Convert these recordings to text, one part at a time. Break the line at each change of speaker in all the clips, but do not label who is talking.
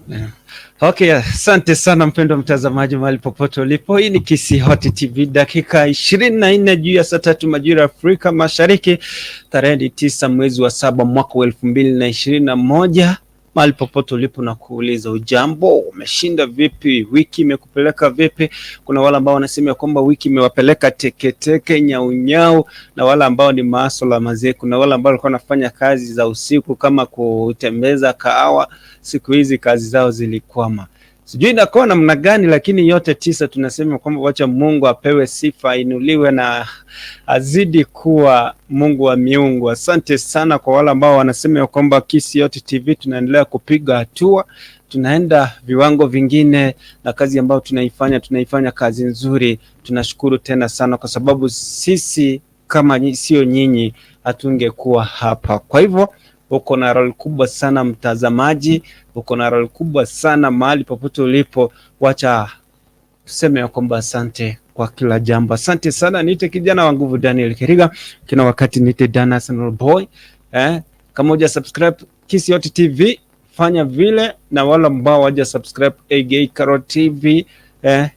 Yeah. Okay, asante sana mpendwa mtazamaji mahali popote ulipo. Hii ni Kisii Hot TV, dakika 24 juu ya saa 3 majira ya Afrika Mashariki, tarehe ni 9 mwezi wa 7 mwaka wa 2021. Mahali popote ulipo na kuuliza ujambo, umeshinda vipi? Wiki imekupeleka vipi? Kuna wale ambao wanasema kwamba wiki imewapeleka teketeke, nyaunyau, na wale ambao ni masola mazee. Kuna wale ambao walikuwa wanafanya kazi za usiku kama kutembeza kahawa, siku hizi kazi zao zilikwama. Sijui inakuwa namna gani, lakini yote tisa tunasema kwamba wacha Mungu apewe sifa, ainuliwe na azidi kuwa Mungu wa miungu. Asante sana kwa wale ambao wanasema ya kwamba Kisii Hot TV tunaendelea kupiga hatua, tunaenda viwango vingine, na kazi ambayo tunaifanya, tunaifanya kazi nzuri. Tunashukuru tena sana kwa sababu sisi kama sio nyinyi hatungekuwa hapa. Kwa hivyo uko na role kubwa sana mtazamaji, uko na role kubwa sana mahali popote ulipo. Wacha tuseme ya kwamba asante kwa kila jambo. Asante sana. Niite kijana wa nguvu Daniel Keriga, kila wakati niite Dan Arsenal Boy. Kama huja subscribe Kisii Hot TV fanya vile, na wale ambao waja subscribe AG Carol TV,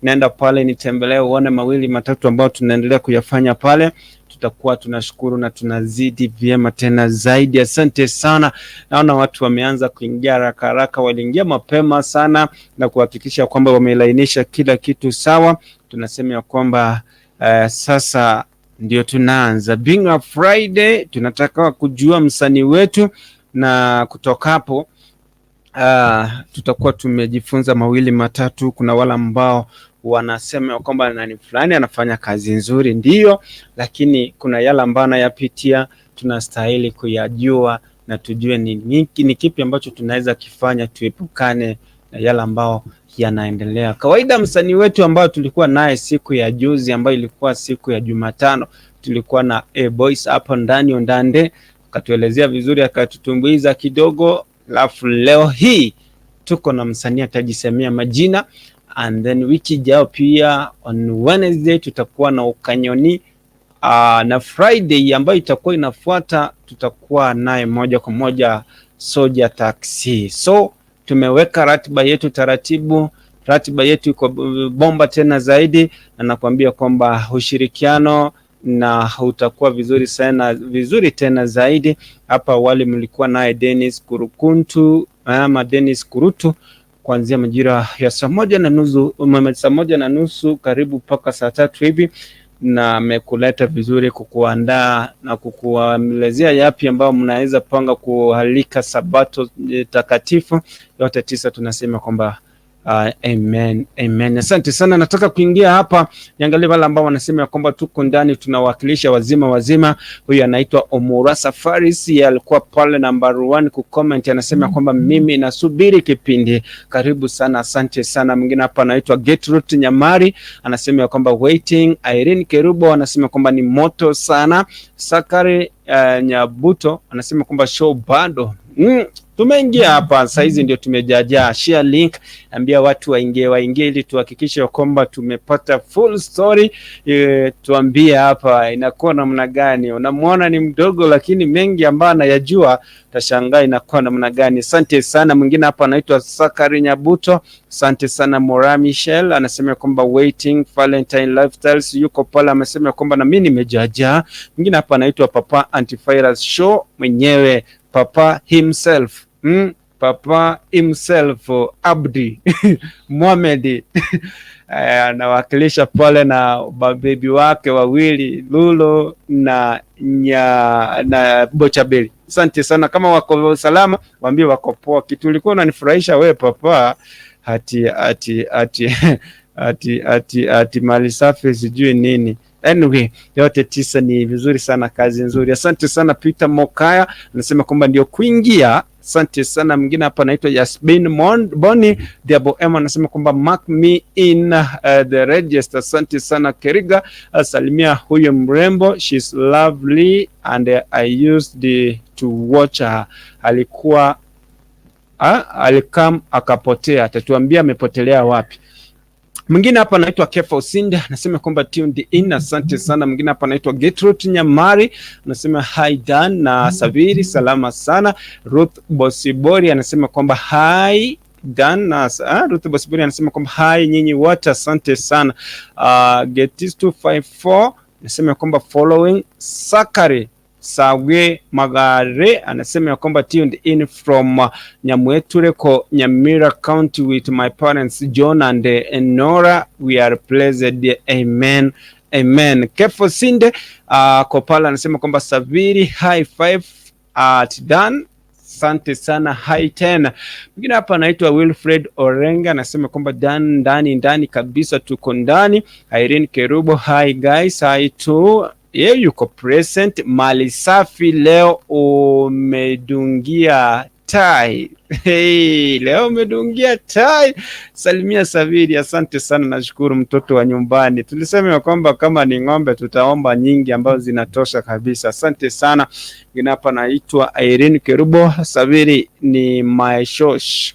nenda pale nitembelee uone mawili matatu ambayo tunaendelea kuyafanya pale. Tutakuwa tunashukuru na tunazidi vyema tena zaidi. Asante sana. Naona watu wameanza kuingia haraka haraka, waliingia mapema sana na kuhakikisha kwamba wamelainisha kila kitu sawa. Tunasema ya kwamba sasa ndio tunaanza being a Friday, tunataka kujua msanii wetu, na kutoka hapo tutakuwa tumejifunza mawili matatu. Kuna wale ambao wanasema kwamba nani fulani anafanya kazi nzuri, ndiyo, lakini kuna yale ambayo anayapitia tunastahili kuyajua na tujue ni kipi ambacho tunaweza kifanya tuepukane na yale ambao yanaendelea. Kawaida msanii wetu ambao tulikuwa naye siku ya juzi ambayo ilikuwa siku ya Jumatano, tulikuwa na A Boys hapo ndani Ondande, akatuelezea vizuri, akatutumbuiza kidogo, alafu leo hii tuko na msanii atajisemea majina, and then wiki ijayo pia on Wednesday tutakuwa na Ukanyoni, na Friday ambayo itakuwa inafuata tutakuwa naye moja kwa moja Soja Taxi. So tumeweka ratiba yetu taratibu, ratiba yetu iko bomba tena zaidi, na nakwambia kwamba ushirikiano na utakuwa vizuri sana, vizuri tena zaidi. Hapa awali mlikuwa naye Dennis Kurukuntu ama Dennis Kurutu kuanzia majira ya 1:30, 1:30 karibu mpaka saa 3 hivi, na amekuleta vizuri kukuandaa na kukuelezea yapi ambayo mnaweza panga kuhalika Sabato takatifu. Yote tisa tunasema kwamba amen, amen. Asante sana. Nataka kuingia hapa niangalie wale ambao wanasema kwamba tuko ndani tunawakilisha wazima wazima. Huyu anaitwa Omura Safaris, yeye alikuwa pale number 1 kucomment, anasema kwamba mimi nasubiri kipindi. Karibu sana, asante sana. Mwingine hapa anaitwa Gertrude Nyamari anasema kwamba waiting. Irene Kerubo anasema kwamba ni moto sana. Sakari Nyabuto anasema kwamba show bado. Tumeingia hapa saizi ndio tumejajaa. Share link, ambia watu waingie waingie, ili tuhakikishe kwamba tumepata full story. Tuambie hapa inakuwa namna gani. Unamwona ni mdogo, lakini mengi ambayo anayajua, utashangaa inakuwa namna gani. Asante sana. Mwingine hapa anaitwa Sakari Nyabuto, asante sana. Mora Michel anasema kwamba waiting. Valentine Lifestyles yuko pale, amesema kwamba na mimi nimejajaa. Mwingine hapa anaitwa Papa Antivirus Show mwenyewe, Papa himself. Papa himself Abdi Mohamed anawakilisha pale na mabebi wake wawili Lulu na Bochabeli. Asante sana, kama wako salama waambie wako poa. Kitu ulikuwa unanifurahisha we papa, ati ati ati ati ati ati mali safi sijui nini. Anyway, yote tisa ni vizuri sana, kazi nzuri. Asante sana. Peter Mokaya anasema kwamba ndio kuingia. Asante sana. Mwingine hapa anaitwa Yasmin Boni Diabo M anasema kwamba mark me in the register. Asante sana Keriga, salimia huyo mrembo, she's lovely and I used to watch her. Alikuwa alikam akapotea, atatuambia amepotelea wapi. Mwingine hapa anaitwa Kefa Usinda anasema kwamba tuned in, asante sana. Mwingine hapa anaitwa Gertrude Nyamari anasema hi Dan na Sabiri, salama sana. Ruth Bosibori anasema kwamba hi Dan na Ruth Bosibori anasema kwamba hi nyinyi wote, asante sana. Getis 254 anasema kwamba following. Sakari Sagwe Magare anasema ya kwamba tuned in from Nyamwetureko, Nyamira County with my parents John and Nora. We are blessed. Amen. Amen. Kefo Sinde Kopala anasema kwamba Sabiri high five at Dan. Asante sana, hi tena. Mwingine hapa anaitwa Wilfred Orenga anasema kwamba Dan ndani ndani kabisa, tuko ndani. Irene Kerubo, hi guys, hi too. Ye yuko present. Mali safi leo umedungia tai. Hey, leo umedungia tai. Salimia Sabiri, asante sana, nashukuru mtoto wa nyumbani. Tulisema ya kwamba kama ni ng'ombe tutaomba nyingi ambazo zinatosha kabisa. Asante sana. Mwingine hapa naitwa Irene Kerubo, Sabiri ni my shosh.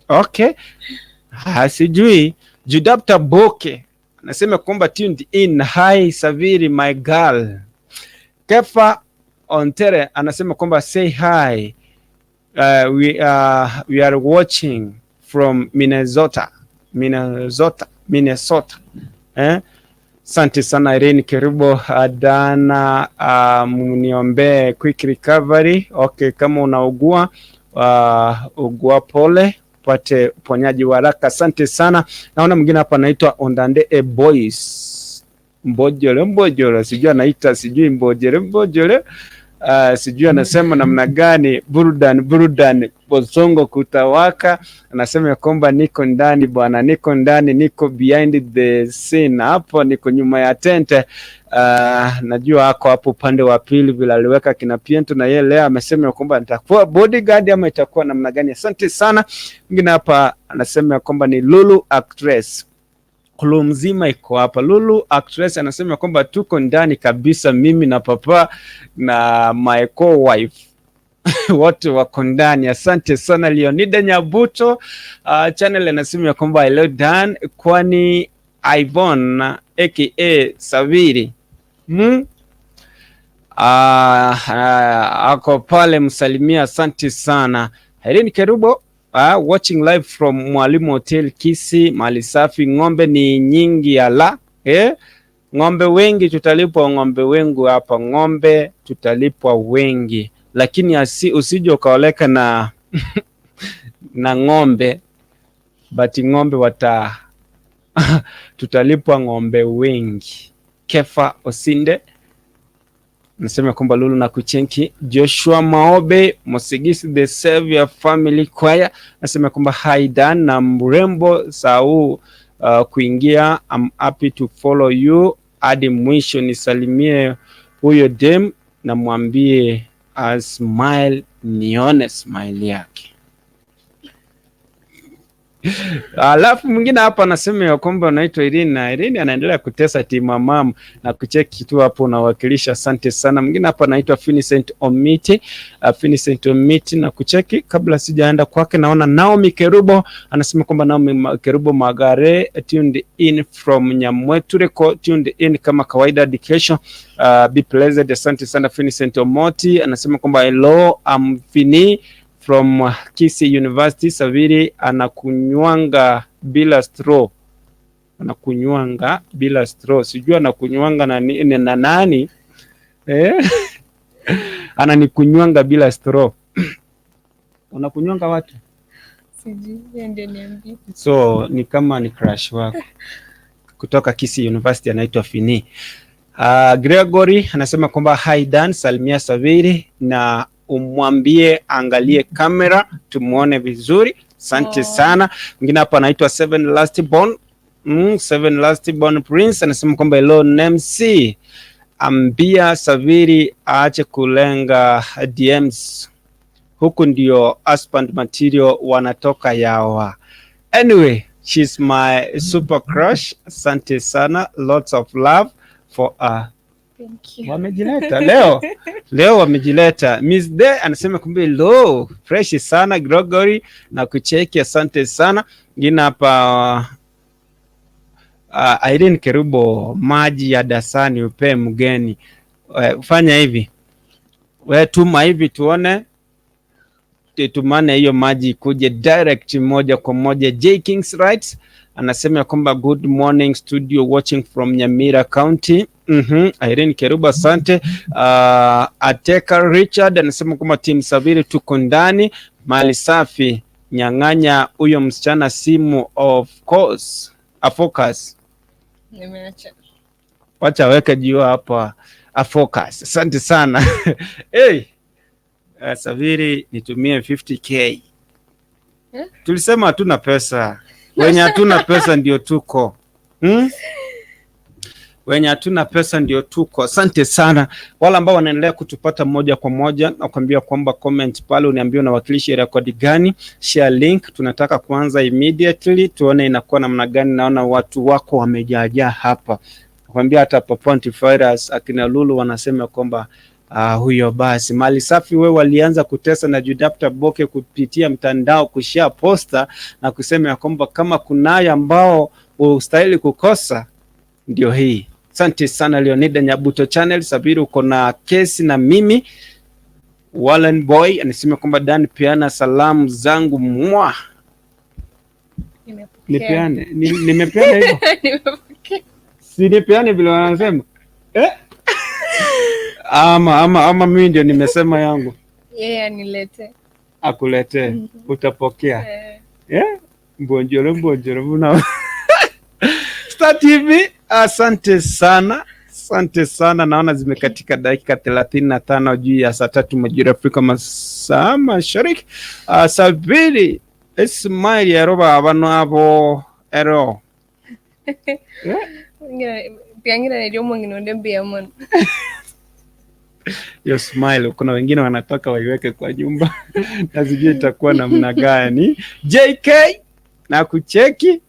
Okay. Ah, sijui Judapta Boke anasema kwamba tuned in. Hi Sabiri my girl. Kefa Ontere anasema kwamba say hi. We are watching from Minnesota. Minnesota, Minnesota. Eh? Asante sana Irene Kerubo Adana, mniombee quick recovery. Okay, kama unaugua ugua pole upate uponyaji wa haraka. Asante sana. Naona mwingine hapa anaitwa Ondande e Boys Mbojole Mbojole, sijui anaita sijui Mbojole Mbojole, sijui anasema namna gani. Burudani burudani, Bosongo kutawaka, anasema ya kwamba niko ndani bwana, niko ndani, niko behind the scene hapo, niko nyuma ya tente. Najua ako hapo upande wa pili vile aliweka kina Piento, na yeye leo amesema ya kwamba nitakuwa bodyguard ama itakuwa namna gani. Asante sana. Mwingine hapa anasema ya kwamba ni Lulu actress Kulu mzima iko hapa. Lulu actress anasema kwamba tuko ndani kabisa, mimi na papa na my co-wife wote wako ndani. Asante sana Leonida Nyabuto. Channel anasema ya kwamba hello Dan, kwani Ivon aka Sabiri hmm? Ako pale msalimia, asante sana Irene Kerubo. Watching live from Mwalimu Hotel Kisii, mali safi, ng'ombe ni nyingi ya la eh? Ng'ombe wengi tutalipwa, ng'ombe wengi hapa, ng'ombe tutalipwa wengi, lakini usije ukaoleka na na ng'ombe but ng'ombe wata tutalipwa ng'ombe wengi. Kefa Osinde nasema kwamba Lulu na kuchenki. Joshua Maobe Mosigisi the Savior Family Choir nasema kwamba hi Dan na mrembo Sau kuingia. I'm happy to follow you hadi mwisho. Nisalimie huyo dem na mwambie a smile, nione smile yake. Alafu mwingine hapa anasema ya kwamba anaitwa Irina. Irina anaendelea kutesa timu mam na kucheki tu hapo unawakilisha. Asante sana. Mwingine hapa anaitwa Vincent Omiti. Vincent Omiti na kucheki. Kabla sijaenda kwake, naona Naomi Kerubo anasema kwamba Naomi Kerubo Magare tuned in from Nyamweture, tuned in kama kawaida hadi kesho. Be pleasant. Asante sana. Vincent Omoti anasema kwamba hello, I'm Vini from Kisii University. Saviri anakunywanga bila straw, anakunywanga bila straw, sijui anakunywanga na, na nani eh? Ananikunywanga bila straw. Unakunywanga watu?
Sijui, yeye ndiye niambie.
So ni kama ni crush wako kutoka Kisii University anaitwa Fini. Gregory anasema kwamba hi Dan, salimia Saviri na umwambie angalie kamera tumuone vizuri. Asante
Oh.
sana. Mwingine hapa anaitwa Seven Last Born. Seven Last Born Prince anasema kwamba hello Nemc, ambia Saviri aache kulenga DMs, huku ndio husband material wanatoka yawa. Anyway, she's my super crush. Asante sana, lots of love for her.
Thank you.
Wamejileta leo leo, wamejileta. Miss De anasema kumbe lo fresh sana Gregory na kucheki, asante sana. Ngine hapa Irene Kerubo, maji ya dasani upee mgeni. Fanya hivi, we tuma hivi tuone, tumane hiyo maji ikuje direct moja kwa moja. J Kings writes anasema ya kwamba good morning studio, watching from Nyamira County. Irene Kerubo, asante. Ateka Richard anasema kwamba team Sabiri tuko ndani, mali safi, nyang'anya huyo msichana simu, of course a focus.
Nimeacha.
Wacha aweke juu hapa a focus. Asante sana. Hey, Sabiri nitumie 50K.
Eh?
Tulisema hatuna pesa, wenye hatuna pesa ndio tuko, Wenye hatuna pesa ndio tuko. Asante sana wale ambao wanaendelea kutupata moja kwa moja, nakwambia kwamba comment pale uniambie unawakilisha rekodi gani, share link. Tunataka kuanza immediately, tuone inakuwa namna gani. Naona watu wako wamejaajaa hapa, nakwambia hata Papa Antivirus akina Lulu wanasema kwamba huyo basi mali safi. We walianza kutesa na Judapta Boke kupitia mtandao kushare posta na kusema ya kwamba kama kunayo ambao ustahili kukosa ndio hii. Asante sana Leonida Nyabuto Channel. Sabiri uko na kesi na mimi. Wallen Boy anasema kwamba Dan, peana salamu zangu mwa
Nimepokea.
Nipeane nimepeana hivyo.
Nimepokea.
Si nipeane vile wanasema, eh? Ama mimi ndio nimesema yangu.
Yeye anilete.
Akuletee. Utapokea.
Eh.
Eh? Mbonjoro mbonjoro muna Star TV, asante sana, asante sana. Naona zimekatika dakika 35 juu ya saa 3 majira ya Afrika masaa Mashariki. Sabiri Ismail yaroba abano abo ero.
Pengine ndio mwingine ndio mbia mwana.
Hiyo smile, kuna wengine wanataka waiweke kwa nyumba na sijui itakuwa namna gani. JK na kucheki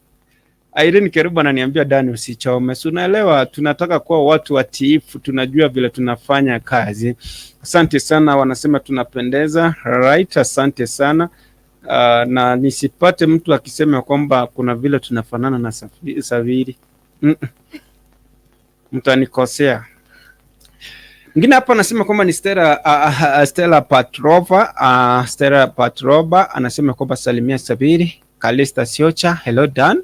Irene Kerubo ananiambia Dani, usichome. Si unaelewa, tunataka kuwa watu watiifu, tunajua vile tunafanya kazi. Asante sana, wanasema tunapendeza. Right, asante sana. Na nisipate mtu akisema kwamba kuna vile tunafanana na Saviri. Mtanikosea. Mwingine hapa anasema kwamba ni Stella, Stella Patrova, Stella Patrova anasema kwamba salimia Sabiri, Kalista Siocha, hello Dan.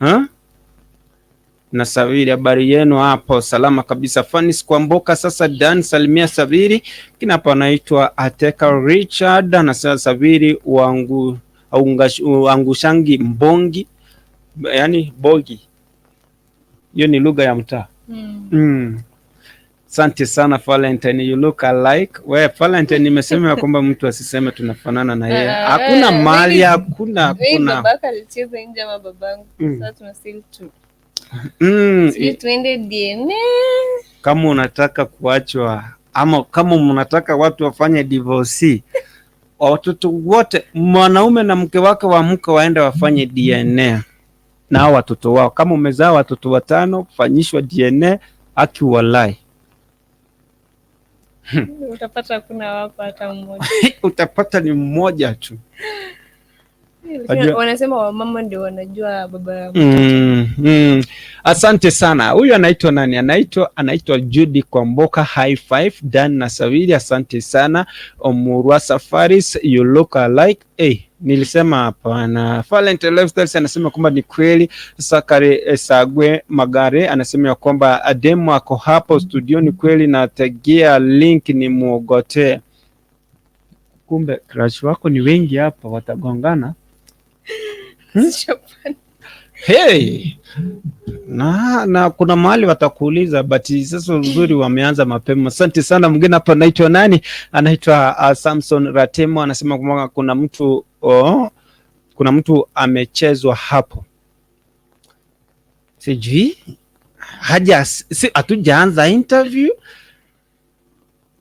Huh? Na Sabiri, habari yenu hapo? Salama kabisa. Fanis Kwamboka, sasa Dan salimia Sabiri. Mwingine hapa anaitwa Ateka Richard anasema Sabiri wangu angushangi mbongi, yani bogi. Hiyo ni lugha ya mtaa. Asante sana Valentine, you look alike. We Valentine, nimesema ya kwamba mtu asiseme tunafanana na yeye. Hakuna mali, hakuna
Maybe
hakuna.
Babaka alicheza nje ama babangu. Sasa tunastahili tu. Sijui tuende DNA.
Kama unataka kuachwa ama kama mnataka watu wafanye divorce, watoto wote mwanaume na mke wake waamke waende wafanye DNA na hao watoto wao. Kama umezaa watoto watano, fanyishwa DNA aki walai.
Utapata hakuna wako hata mmoja.
Utapata ni mmoja tu.
Lakini wanasema wamama ndio wanajua baba ya
Asante sana. Huyu anaitwa nani? Anaitwa Judy Kwamboka. High five Dan na Sawili, asante sana. Omurwa Safaris, you look alike. Hey, nilisema hapana. Valentine Lifestyles anasema kwamba ni kweli. Sakare Sagwe Magare anasema ya kwamba Ademo ako hapo studio, ni kweli, nategea link ni muogotee. Kumbe crush wako ni wengi hapa, watagongana.
Chapani.
Hey! Na kuna mahali watakuuliza, but sasa uzuri wameanza mapema. Asante sana. Mwingine hapa anaitwa nani? Anaitwa Samson Ratemo anasema kwamba kuna mtu amechezwa hapo, sijui haja si, hatujaanza interview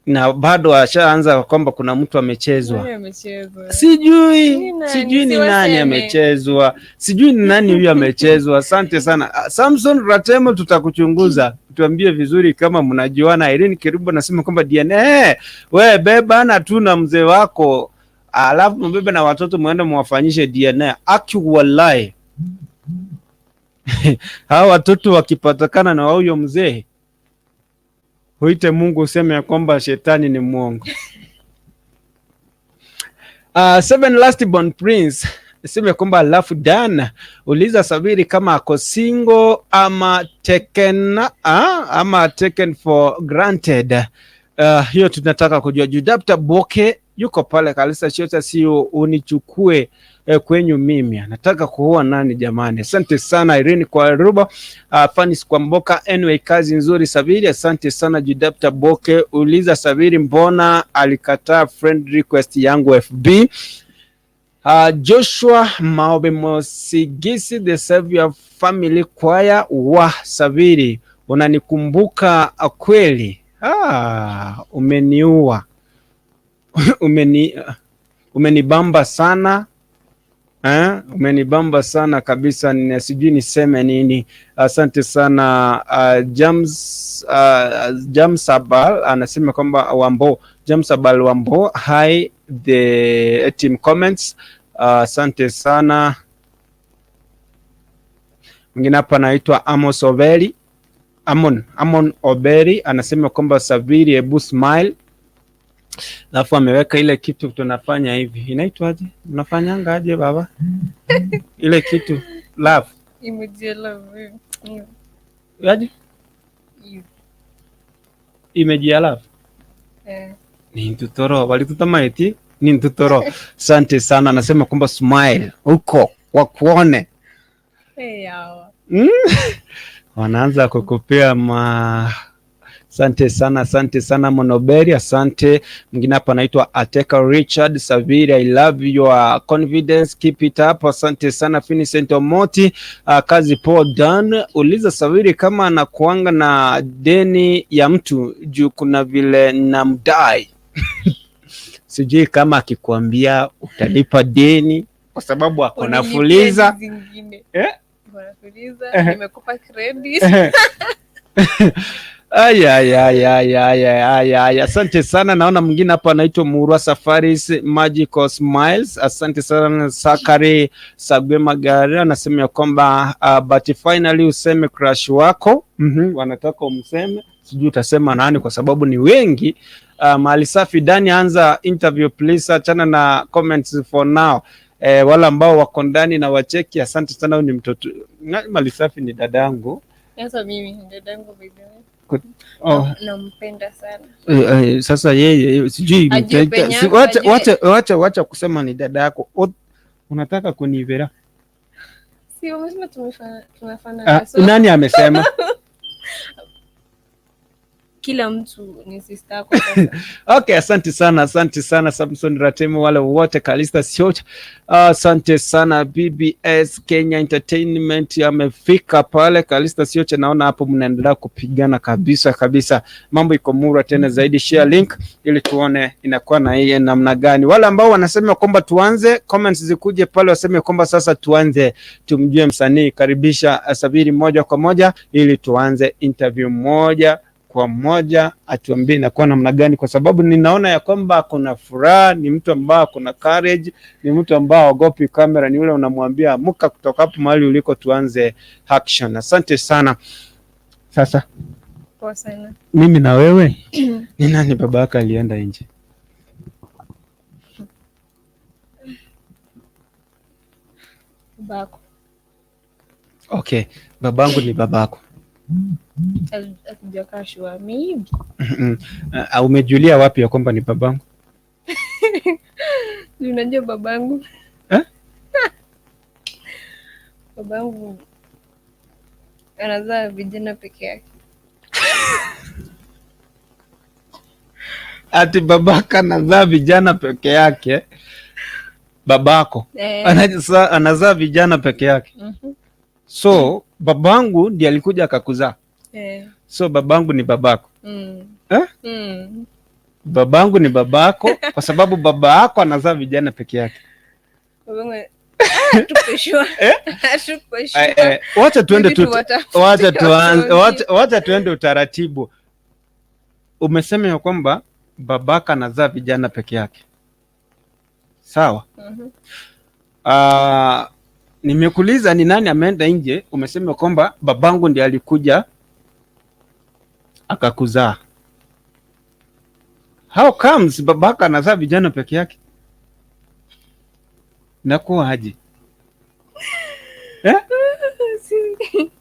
na bado ashaanza kwamba kuna mtu amechezwa.
Nani amechezwa?
Sijui,
Ni nani?
sijui ni
Si
nani
waseme.
Amechezwa, sijui ni nani huyu amechezwa. Asante sana Samson Ratemo, tutakuchunguza tuambie vizuri kama mnajuana. Irene Kerubo anasema kwamba DNA, we bebana tu na mzee wako, alafu mbebe na watoto muende muwafanyishe DNA. Aki wallahi. Hawa watoto wakipatikana na huyo mzee, huite Mungu useme ya kwamba shetani ni mwongo. Seven Last Born Prince sema kwamba alafu Dan uliza Sabiri kama ako single ama taken for granted. Hiyo tunataka kujua. Judapta Boke yuko pale Kalisa Shota, sio unichukue kwenyu mimi. Anataka kuoa nani jamani? Asante sana Irene kwa Ruba, Fanis kwa Mboka. Anyway, kazi nzuri Sabiri, asante sana Judapta Boke. Uliza Sabiri mbona alikataa friend request yangu FB. Joshua Maobe Mosigisi, the Savior Family Choir wa Sabiri, unanikumbuka kweli? Umeniua. Umenibamba sana. Umenibamba sana kabisa, sijui niseme nini. Asante sana James James Abal anasema kwamba Wambo, James Abal Wambo, hi the team comments. Asante sana. Mwingine hapa anaitwa Amos Oberi, Amon Oberi anasema kwamba Sabiri ebu smile. Alafu ameweka ile kitu tunafanya hivi, inaitwaje? Unafanyanga aje baba? Ile kitu love.
Emoji ya love.
Aje? Emoji ya love. Ni ntutoro walitutamaiti ni ntutoro. Asante sana, anasema kwamba smile huko wakuone.
Hey, yawa.
Wanaanza kukupea Asante sana, asante sana Monoberi, asante. Mwingine hapa anaitwa Ateka Richard Sabiri, I love your confidence, keep it up. Asante sana Vincent Omoti, kazi poa done. Uliza Sabiri kama anakuanga na deni ya mtu juu kuna vile namdai. Sijui kama akikwambia utalipa deni kwa sababu ako na fuliza.
Fuliza, nimekupa credit.
Ay. Asante sana. Naona mwingine hapa anaitwa Murwa Safaris Magical Smiles. Asante sana Sakari Sagwe Magari anasema kwamba but finally useme crush wako. Wanataka umseme. Sijui utasema nani kwa sababu ni wengi. Mali safi Dani, anza interview please, achana na comments for now. Wala ambao wako ndani na wacheki, asante sana. Ni mtoto Mali safi ni dadangu.
Sasa mimi dadangu by the way. Nampenda sana.
Sasa yeye sijui wacha kusema ni dada yako. Unataka kunivera?
Si umesema tumefanana.
Nani amesema?
Kila mtu ni sister yako sasa.
Okay, asante sana, asante sana Samson Ratemo, wale wote Kalista Siocha. Asante sana BBS Kenya Entertainment amefika pale Kalista Siocha, naona hapo mnaendelea kupigana kabisa kabisa. Mambo iko mura tena zaidi, share link ili tuone inakuwa na yeye namna gani. Wale ambao wanasema kwamba tuanze, comments zikuje pale waseme kwamba sasa tuanze tumjue msanii. Karibisha Sabiri moja kwa moja ili tuanze interview moja kwa moja, atuambie inakuwa namna gani, kwa sababu ninaona ya kwamba kuna furaha, ni mtu ambaye kuna courage, ni mtu ambaye haogopi kamera, ni yule unamwambia amuka kutoka hapo mahali uliko tuanze action. Asante sana. Sasa
poa sana.
Mimi na wewe ni nani baba yako alienda nje?
Babako.
Okay, babangu ni babako. Umejulia wapi ya kwamba ni babangu?
Unajua babangu? Babangu anazaa vijana peke yake.
Ati babaka anazaa vijana peke yake? Babako anazaa vijana peke yake. So babangu ndiye alikuja akakuzaa. So babangu ni babako. Babangu ni babako kwa sababu baba yako anazaa vijana peke yake.
Babangu tuko sure. Tuko sure.
Wacha tuende tu, wacha tuende utaratibu. Umesema ya kwamba babaka anazaa vijana peke yake. Sawa? Nimekuuliza ni nani ameenda nje, umesema kwamba babangu ndiye alikuja akakuzaa. How comes babaka anazaa vijana peke yake? Nakuwa aje? Eh?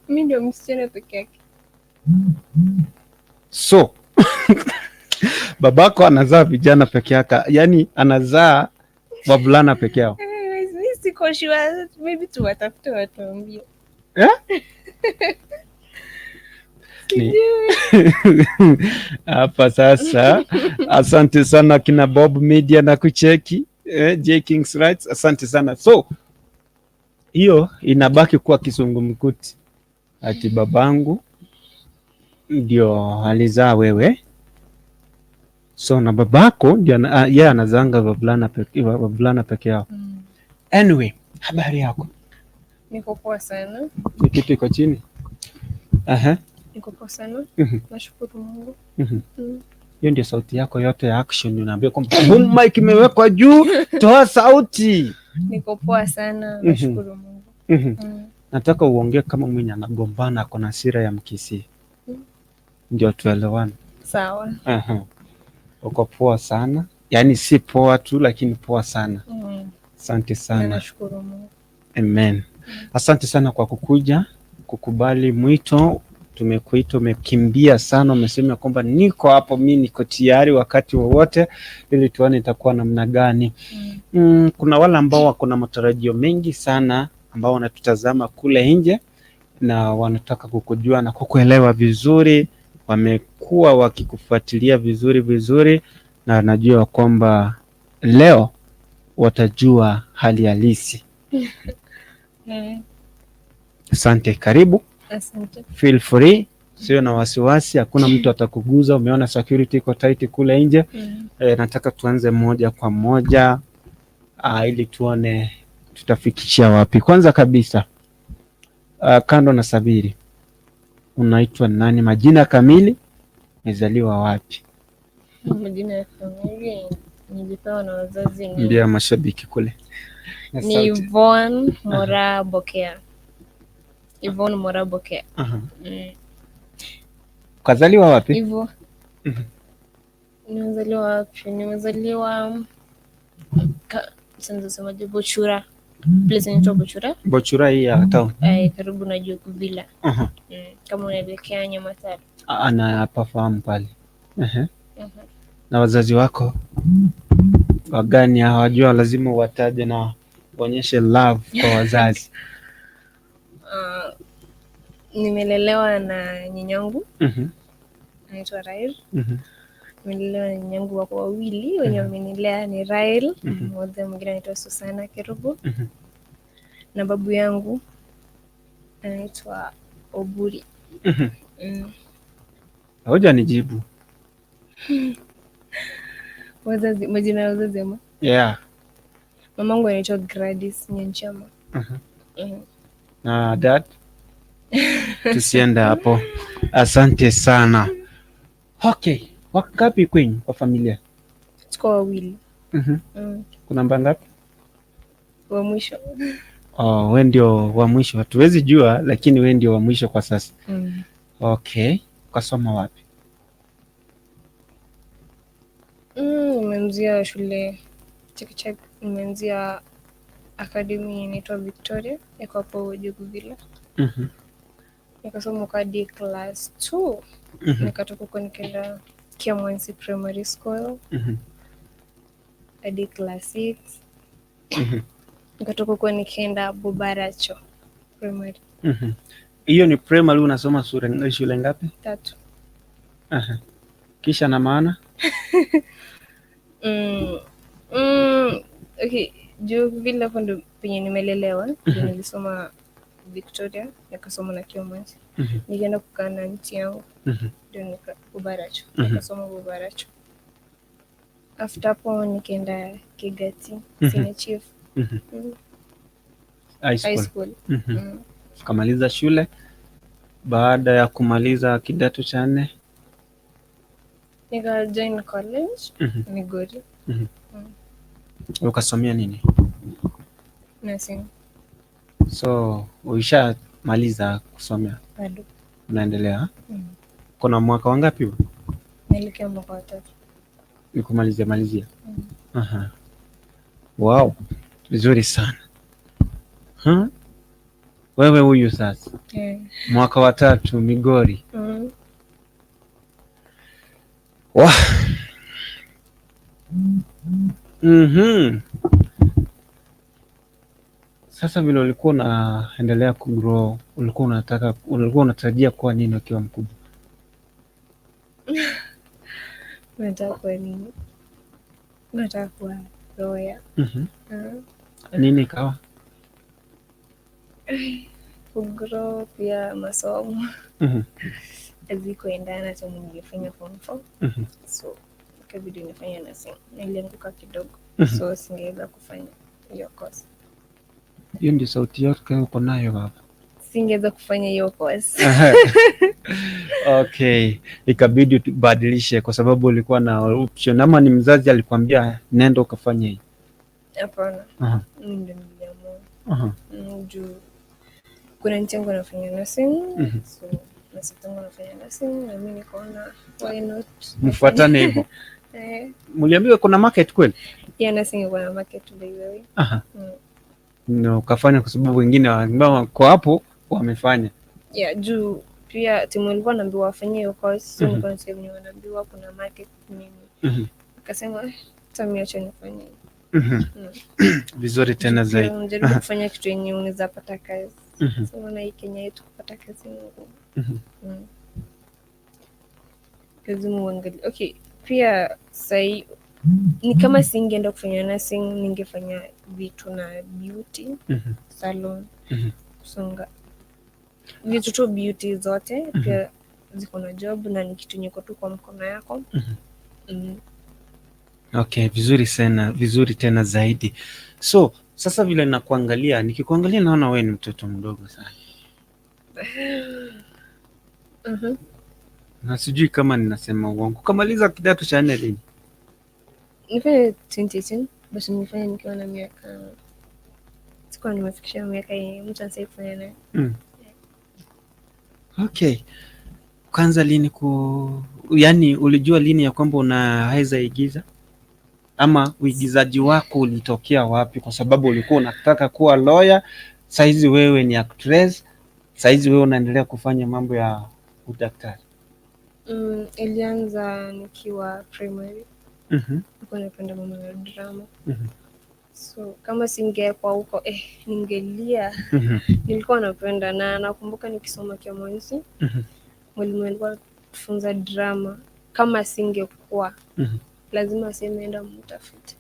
Mi ndio msichana peke yake.
So babako anazaa vijana peke yake, yani anazaa wavulana peke yao.
Mi siko sure, maybe tuwatafute watuambie.
Eh?
Sijui.
Hapa sasa, asante sana kina Bob Media na kucheki J Kings Rights, asante sana. So hiyo inabaki kuwa kisungumkuti, ati babangu ndio alizaa wewe, so na babako ndio yeye anazanga wavulana peke yao. Anyway, habari yako?
Niko poa sana.
Ni kitu iko chini. Aha.
Niko poa sana. Nashukuru Mungu.
Hiyo ndio sauti yako yote ya action, unaambia kwamba boom mic imewekwa juu, toa sauti.
Niko poa sana, nashukuru Mungu.
Nataka uongee kama mwenye anagombana, ako na hasira ya Mkisii, ndio tuelewane.
Sawa.
Aha. Uko poa sana, yaani si poa tu, lakini poa sana. Asante sana.
Nashukuru Mungu.
Amen. Asante sana kwa kukuja, kukubali mwito. Tumekuita, umekimbia sana, umesema kwamba niko hapo, mi niko tayari wakati wowote, ili tuone itakuwa namna gani. Kuna wale ambao wako na matarajio mengi sana ambao wanatutazama kule nje na wanataka kukujua na kukuelewa vizuri, wamekuwa wakikufuatilia vizuri vizuri, na najua kwamba leo watajua hali halisi. Asante, karibu.
Asante.
Feel free, sio na wasiwasi, hakuna mtu atakuguza. Umeona security iko tight kule nje. Nataka tuanze moja kwa moja ili tuone tutafikishia wapi. Kwanza kabisa, kando na Sabiri, unaitwa nani? Majina kamili, umezaliwa wapi?
Majina ya familia nilipewa na wazazi ni,
Ndio mashabiki kule. Na
ni
sauti.
Yvonne Mora Bokea. Yvonne Mora Bokea.
Ukazaliwa wapi?
Hivyo. Nimezaliwa wapi? Nimezaliwa semaje, Bochura. Place inaitwa Bochura.
Bochura hii ya town.
Karibu na Jogoo. Kama unaelekea Nyamatare.
Anapafahamu pale. Na wazazi wako wagani hawajua, lazima wataje na waonyeshe love kwa wazazi.
Nimelelewa na nyanyangu anaitwa Rael. Nimelelewa na nyanyangu wako wawili wenye wamenilea ni Rael, mmoja mwingine anaitwa Susana Kerubo, na babu yangu anaitwa Oburi.
Hoja nijibu.
Wazazi, majina ya wazazi ama?
Yeah.
Mamangu anaitwa Gladys Nyanchama.
Na dad, tusiende hapo. Asante sana. Okay, wangapi kwenyu kwa familia?
Tuko wawili.
Kuna namba ngapi?
Wa mwisho.
Oh, we ndio wa mwisho. Hatuwezi jua, lakini we ndio wa mwisho kwa sasa. Okay, ukasoma wapi?
Nimeanzia shule chekechea, nimeanzia academy inaitwa Victoria, iko hapo Jogoo Villa. Nikasoma hadi class 2. Nikatoka huko nikaenda Kiamwansi Primary School hadi class 6. Nikatoka huko nikaenda Bobaracho Primary.
Hiyo ni primary unasoma shule ngapi?
3.
Aha. Kisha na maana?
Okay, Jogoo Villa hapo ndo penye nimelelewa. Ndio nilisoma Victoria, nikasoma na Kiamwansi. Nikaenda kukaa na aunty yangu. Ndio nika Bobaracho. Nikasoma Bobaracho. After hapo nikaenda Kigati, Senior Chief.
High school.
High school.
Ukamaliza shule. Baada ya kumaliza kidato cha 4,
nika join college Migori.
Ukasomea nini?
Nursing.
So ulishamaliza kusomea?
Bado.
Unaendelea? Kuna mwaka wangapi huu?
Naelekea mwaka wa tatu.
Ni kumalizia malizia. Aha. Wow, vizuri sana. Huh? Wewe huyu sasa mwaka wa tatu Migori. Wah. Sasa vile ulikuwa unaendelea kugrow, ulikuwa unatarajia kuwa nini ukiwa mkubwa?
Nataka kuwa nini? Nataka kuwa lawyer.
Nini ikawa?
Kugrow pia masomo hazikuendana hata ningefanya form 4. So ikabidi nifanye nursing. Nilianguka kidogo. So singeweza kufanya hiyo course.
Hiyo ndio sauti yako uko nayo baba.
Singeweza kufanya hiyo course.
Okay, ikabidi ubadilishe kwa sababu ulikuwa na option, ama ni mzazi alikwambia nenda ukafanye hii?
Hapana. Mimi ndio niliamua. Juu kuna auntie yangu anafanya nursing. So na sister yangu anafanya nursing na mimi nikaona why not?
Mfuatane hivyo.
Eh.
Mliambiwa kuna market kweli?
Yeah, nursing iko na market by the way.
No, ukafanya kwa sababu wengine ambao wako hapo wamefanya.
Yeah, juu pia timu ilikuwa naambiwa wafanye hiyo course, so nilikuwa nasikia venye wanaambiwa kuna market nini. Nikasema hata mimi acha nifanye.
Vizuri tena zaidi.
Unajaribu kufanya kitu yenye unaweza pata kazi. So unaona hii Kenya yetu kupata kazi ni ngumu. Lazima uangalie. Okay, pia sahi ni kama singeenda kufanya nursing, ningefanya vitu na beauty salon, kusonga vitu tu beauty zote pia ziko na job na ni kitu yenye iko tu kwa mkono yako.
Okay, vizuri sana, vizuri tena zaidi. So sasa vile nakuangalia, nikikuangalia naona wewe ni mtoto mdogo sana. Na sijui kama ninasema uongo. Ukamaliza kidato cha nne lini?
Nifanye 2018, basi nilifanya nikiwa na miaka, sikuwa nimefikisha miaka yenye mtu anastahili kufanya nayo.
Okay. Kwanza lini ku yani ulijua lini ya kwamba unaweza igiza? Ama uigizaji wako ulitokea wapi? Kwa sababu ulikuwa unataka kuwa lawyer, saizi wewe ni actress, saizi wewe unaendelea kufanya mambo ya udaktari.
Ilianza nikiwa primary. Nilikuwa napenda mambo ya drama. So kama singekuwa huko ningelia. Nilikuwa napenda na nakumbuka nikisoma Kiamonsi, mwalimu alikuwa anatufunza drama. Kama singekuwa lazima aseme enda mtafute.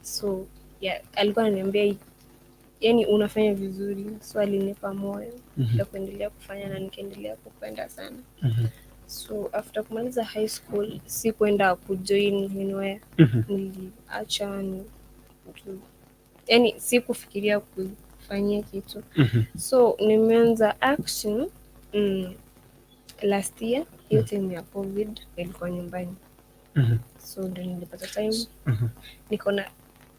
So yeah, alikuwa ananiambia yani unafanya vizuri, so alinipa moyo ya kuendelea kufanya na nikaendelea kupenda sana. So after kumaliza high school sikuenda kujoin anywhere. Niliacha yani sikufikiria kufanyia kitu. So nimeanza action last year, hiyo time ya COVID nilikuwa nyumbani. So ndo nilipata time nikaona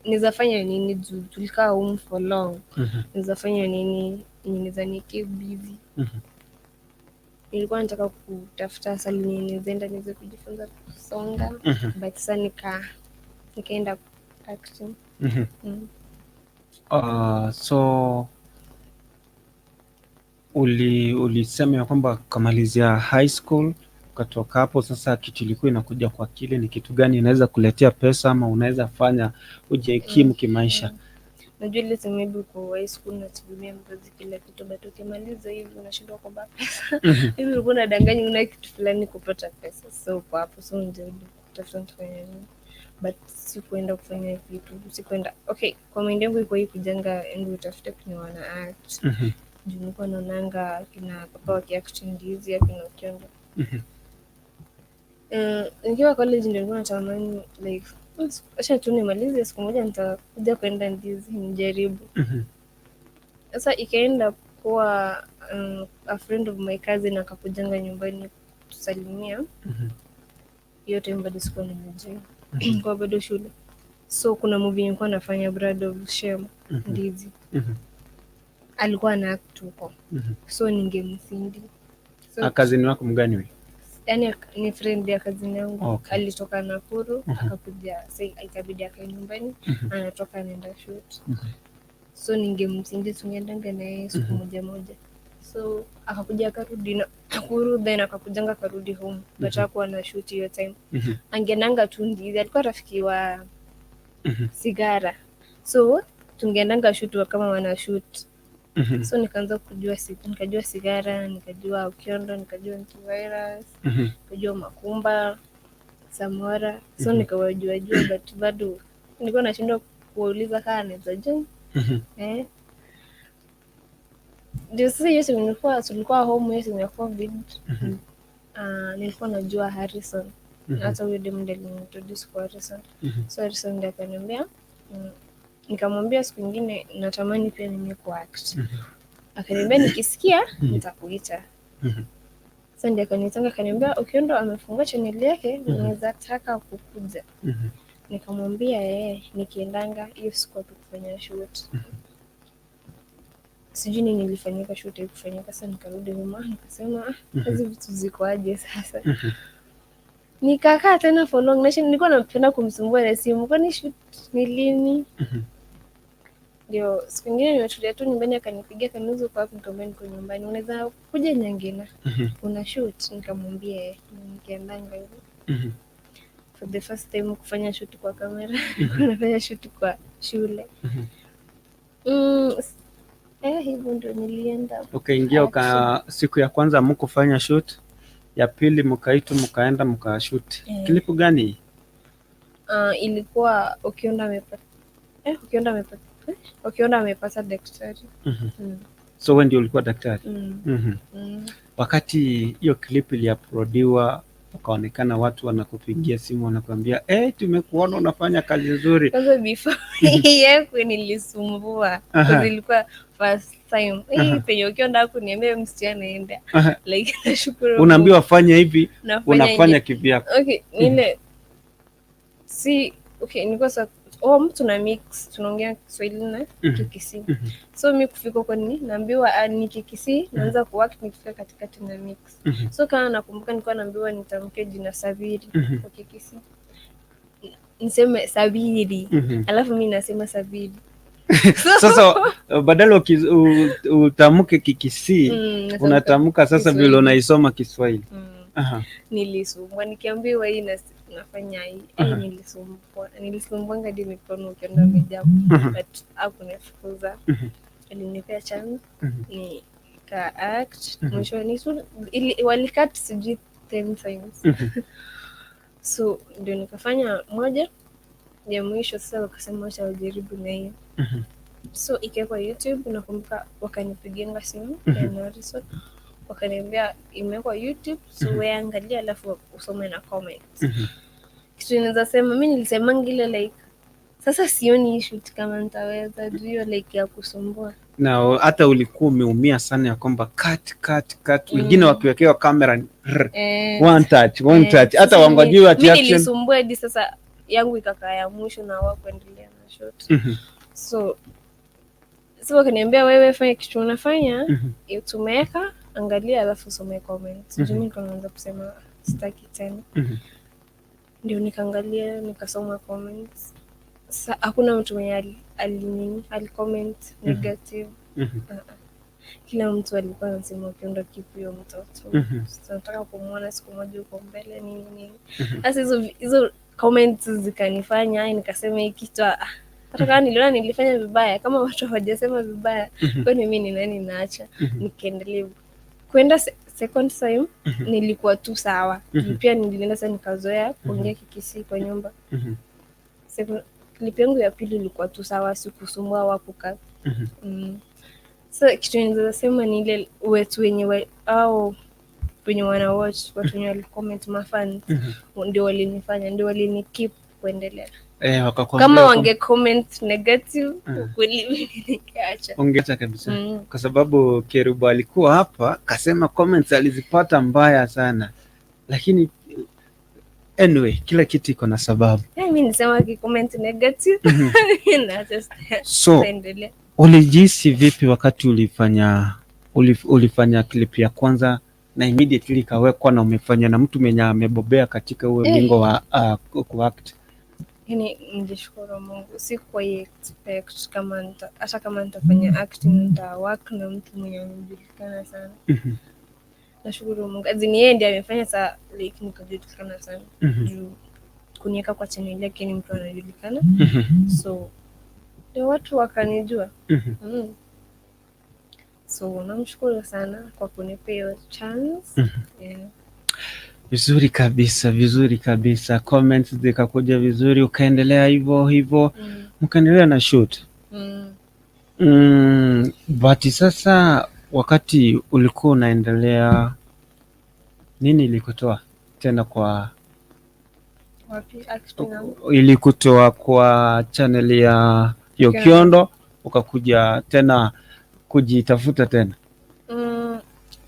naweza fanya nini juu tulikaa home for long. Naweza fanya nini yenye naweza ni keep busy. Nilikuwa nataka kutafuta salon yenye naweza enda niweze kujifunza kusonga, but sasa nikaenda acting.
So ulisema ya kwamba ukamalizia high school ukatoka hapo, sasa kitu ilikuwa inakuja kwa akili ni kitu gani inaweza kuletea pesa ama unaweza fanya ujikimu kimaisha?
Najua ile time maybe uko high school unategemea mzazi kila kitu, but ukimaliza hivi unashindwa kuomba pesa. Hivi ulikuwa unadanganya una kitu fulani kupata pesa, so uko hapo, so unajaribu kutafuta nitafanya nini, but sikuenda kufanya vitu, sikuenda. Okay, kwa mind yangu iko hii kujenga, enda utafute kwenye wana act. Juu nilikuwa naonanga kina papa wakiact Ndizi, akina Okiondo. Nikiwa college ndio nilikuwa natamani like acha tu nimalize siku moja nitakuja kwenda Ndizi nijaribu. Sasa ikaenda kuwa a friend of my cousin akakujanga nyumbani kutusalimia. Hiyo time bado sikuwa nimejoin. Nilikuwa bado shule. So kuna movie nilikuwa nafanya Bride of Shame, Ndizi. Alikuwa na act huko, so ningemsindi, so,
Ah, cousin wako mgani huyu?
Yani ni friend ya cousin yangu. Alitoka Nakuru, akakuja, sa ikabidi akae nyumbani, anatoka anaenda shoot. So ningemsindi, tungeendanga na yeye siku moja moja. So akakuja akarudi Nakuru, then akakujanga akarudi home, but hakuwa na shoot hiyo time. Angeendanga tu Ndizi, alikuwa rafiki wa Sigara, so tungeendanga shoot kama wana shoot. So nikaanza kujua nikajua Sigara, nikajua Okiondo, nikajua Antivirus, nikajua Makumba, Samora, so nikawajua jua, but bado nilikuwa nashindwa kuwauliza kaa anaweza join. Eh, ndio sasa hiyo siku tulikuwa home, hiyo siku ya COVID. Nilikuwa najua Harrison. Hata huyo demu ndiye aliniintroduce kwa Harrison. So Harrison ndiye akaniambia, nikamwambia siku ingine natamani pia mimi kuact. Akaniambia nikisikia nitakuita. Sasa ndiye akaniitanga, akaniambia Okiondo amefungua channel yake, unaweza taka kukuja? Nikamwambia eh, nikiendanga hiyo siku hatukufanya shoot. Sijui nini ilifanyika, shoot haikufanyika. Sasa nikarudi nyuma, nikasema, "Ah, hizi vitu ziko aje sasa?" Nikakaa tena for long. Nilikuwa napenda kumsumbua na simu, kwani shoot ni lini? Ndio siku ingine nimetulia tu nyumbani, akanipigia, akaniuliza uko wapi? Nikamwambia niko nyumbani. Unaweza kuja Nyangina? Kuna shoot? Nikamwambia eh, nikaendanga hivyo. For the first time kufanya shoot kwa kamera, nilikuwa nafanya shoot kwa shule. Hivyo ndio nilienda.
Ukaingia siku ya kwanza mkufanya shoot, ya pili mkaitwa mkaenda mkashoot.
Eh.
Clip gani?
Ilikuwa Okiondo amepata daktari.
So wewe ndio ulikuwa daktari?
Mm.
Wakati hiyo clip iliuploadiwa, ukaonekana watu wanakupigia simu wanakuambia, eh, tumekuona unafanya kazi nzuri.
Kwanza before yekwe nilisumbua, 'cause ilikuwa first time. Hii penye Okiondo hakuniambia msichana enda. Like nashukuru Mungu.
Unaambiwa fanya hivi,
Nafanya
unafanya
hivi.
Kivyako.
Okay, nile si okay, nilikuwa sa oh, mtu na mix, tunaongea Kiswahili na Kikisii. So mi kufika huko ni naambiwa, ah, ni Kikisii, naanza kuwork, nikifika katikati na mix. So kama nakumbuka nilikuwa naambiwa nitamke jina Sabiri kwa Kikisii. Niseme Sabiri. Alafu mi nasema Sabiri.
Sasa badala utamke Kikisii,
Natamka
unatamka sasa vile
Kiswahili.
unaisoma Kiswahili.
Nilisumbua nikiambiwa hii nafanya hii. Eh, nilisumbua. Nilisumbuanga hadi mikono ukiona imejaa, but hakunifukuza. Alinipea chance nika act. Mwishoni walicut sijui 10 times. So ndio nikafanya moja ya mwisho, sasa wakasema wacha wajaribu na hiyo. So ikawekwa YouTube, nakumbuka wakanipigianga simu ya Harrison, wakaniambia imewekwa YouTube, so wewe angalia alafu usome na comment. Kitu inaweza sema, mi nilisemanga ile like sasa sioni hii shoot kama nitaweza, juu hiyo like ya kusumbua.
Na hata ulikuwa umeumia sana ya kwamba cut, cut, cut, wengine wakiwekewa kamera ni rrr, one touch, one touch, hata
Sasa
wangojiwe ati
mi
action.
nilisumbua hadi sasa yangu ikakaa ya mwisho na hawakuendelea na shoot. So wakaniambia wewe fanya kitu unafanya, tumeweka, angalia alafu usome comment. Juu mi nilikuwa naanza kusema sitaki tena. Ndio nikaangalia, nikasoma comments. Sa hakuna mtu mwenye ali alicomment negative. Uh-uh. Kila mtu alikuwa anasema Okiondo, keep huyo mtoto. Tunataka kumwona siku moja huko mbele, nini nini. Sasa hizo comments zikanifanya ai, nikasema hii kitu, ah, hata kama niliona nilifanya vibaya, kama watu hawajasema vibaya, kwani mimi ni nani naacha? Nikaendelea kwenda second time nilikuwa tu sawa. Pia nilienda sasa nikazoea kuongea Kikisii kwa nyumba. Second clip yangu ya pili ilikuwa tu sawa, sikusumbua wakuka. So kitu naweza sema ni ile wetu wenye au wenye wana watch, watu wenye walicomment, mafans, ndio walinifanya, ndio walini keep kuendelea.
Eh, wakakwambia
Kama wange comment negative, kweli mimi ningeacha.
Ungeacha kabisa.
Mm.
Kwa sababu Kerubo alikuwa hapa kasema comments alizipata mbaya sana, lakini anyway, kila kitu iko na sababu.
Eh, mi nisema wakicomment negative, naacha,
So
sitaendelea.
Ulijihisi vipi wakati ulifanya clip ya kwanza na immediately ikawekwa na umefanya na mtu mwenye amebobea katika huo ulingo wa kuact?
Yani nilishukuru Mungu, sikuwahi expect kama hata kama nitafanya acting nita work na mtu mwenye anajulikana sana. Nashukuru Mungu, as in yeye ndiye amefanya saa like nikajulikana sana, juu kuniweka kwa channel yake ni mtu anajulikana, so ndio watu wakanijua. So namshukuru sana kwa kunipea hiyo chance. Yeah.
Vizuri kabisa, vizuri kabisa. Comments zikakuja vizuri, ukaendelea hivyo hivyo, mkaendelea na shoot. But sasa wakati ulikuwa unaendelea, nini ilikutoa tena kwa
Wapi, acting ama?
Ilikutoa kwa channel ya Yokiondo ukakuja tena kujitafuta tena?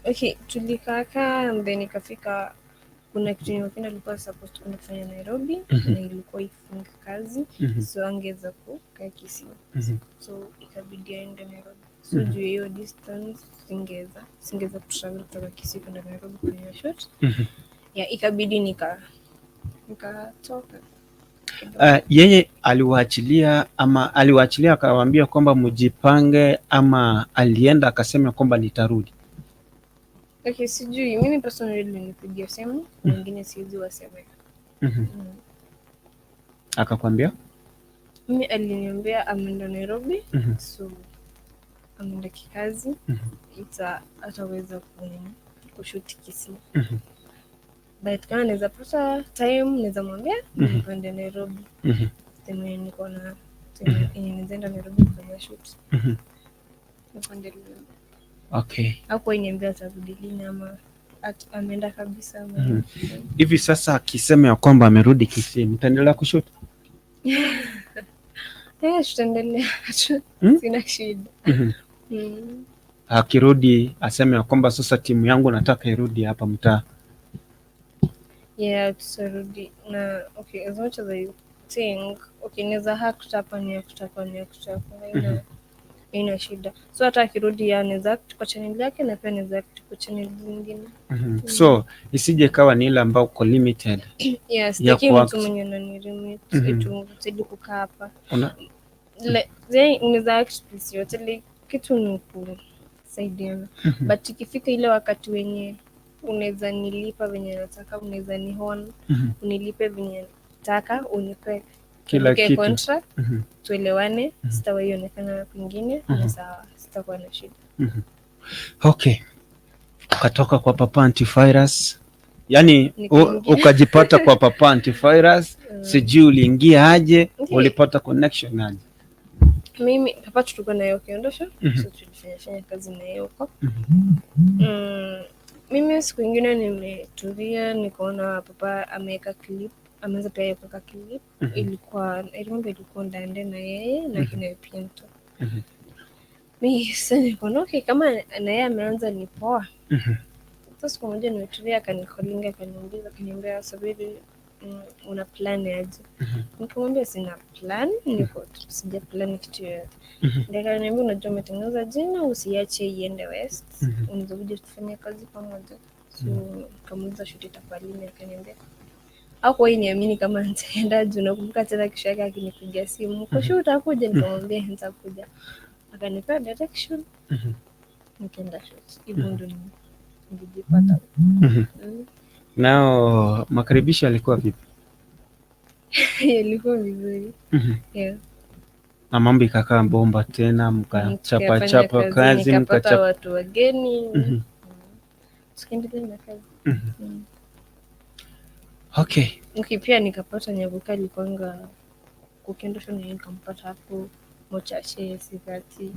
Okay, tulikaakaa and then ikafika kuna kitu Yokiondo alikuwa supposed kwenda kufanya Nairobi, na ilikuwa ifunge kazi, so angeweza kukaa Kisii, so ikabidi aende Nairobi. So juu ya hiyo distance singeweza kutravel kutoka Kisii kwenda Nairobi kufanya shoot. Yeah, ikabidi nikatoka.
Yeye aliwaachilia ama aliwaachilia akawaambia kwamba mjipange, ama alienda akasema kwamba nitarudi?
Okay, sijui, mimi personally alinipigia simu, wengine siwezi wasemea.
Akakwambia?
Mimi aliniambia ameenda Nairobi, so ameenda kikazi, ita ataweza kushoot Kisii. But kama naweza pata time naweza mwambia nipande Nairobi. Time yenye niko na time yenye naweza enda Nairobi kufanya shoot. Nipande lini. Hakuwa niambia atarudi lini ama ameenda kabisa ama.
Hivi sasa akisema ya kwamba amerudi Kisii, mtaendelea kushoot?
Eh, tutaendelea. Sina shida.
Akirudi aseme ya kwamba sasa timu yangu nataka irudi hapa mtaa.
Yeah, tutarudi na okay, as much as I think okay, naweza act hapa, ni act hapa, ni act hapa, haina shida. So hata akirudi ya anaweza act kwa channel yake na pia anaweza act kwa channel zingine.
So isije ikawa ni ile ambao uko limited
Yeah, sitaki
kuact.
Mtu mwenye ananilimit eti utaidi kukaa hapa. Then unaweza act place yote, like kitu ni kusaidiana. But ikifika ile wakati wenye unaweza nilipa venye nataka, unaweza nihon, unilipe venye nataka, unipe
Kila
tuandike
kitu.
Contract, tuelewane, sitawahi onekana kwingine, ni sawa, sitakuwa na shida.
Okay. Ukatoka kwa Papa Antivirus, yaani
Nikaingia.
ukajipata kwa Papa Antivirus, sijui uliingia aje, ulipata connection aje?
Mimi Papa tulikuwa naye Ukiondosha, so tulifanya fanya kazi na yeye huko. Mimi siku ingine nimetulia nikaona Papa ameweka clip, ameanza pia yeye kuweka clip. Ilikuwa, I remember, ilikuwa Ndande na yeye na kina Pinto. Mi sasa nikaona okay, kama na yeye ameanza ni poa. Sasa siku moja nimetulia, akanicallinga, akaniuliza, akaniambia, "Sabiri, una plan aje?" Nikamwambia sina plan, niko tu, sija plan kitu yoyote. Ndio akaniambia, "Unajua umetengeneza jina, usiache iende waste. Unaweza kuja tufanye kazi pamoja." So nikamuuliza shoot itakuwa lini, akaniambia hakuwahi niamini kama nitaenda juu nakumbuka tena kesho yake akinipigia simu, "Kesho utakuja?" Nikamwambia nitakuja. Akanipea direction, nikaenda shoot. Hivyo ndo nilijipata.
Nao makaribisho yalikuwa vipi?
Yalikuwa vizuri. Yeah.
Na mambo ikakaa bomba tena, mkachapa
Tukafanya
chapa kazi,
nikapata
mkachapa.
Watu wageni. Tukaendelea na kazi. Okay, pia nikapata Nyabuka alikuanga kukiendesha na yeye, nikampata hapo Mochache Sikati.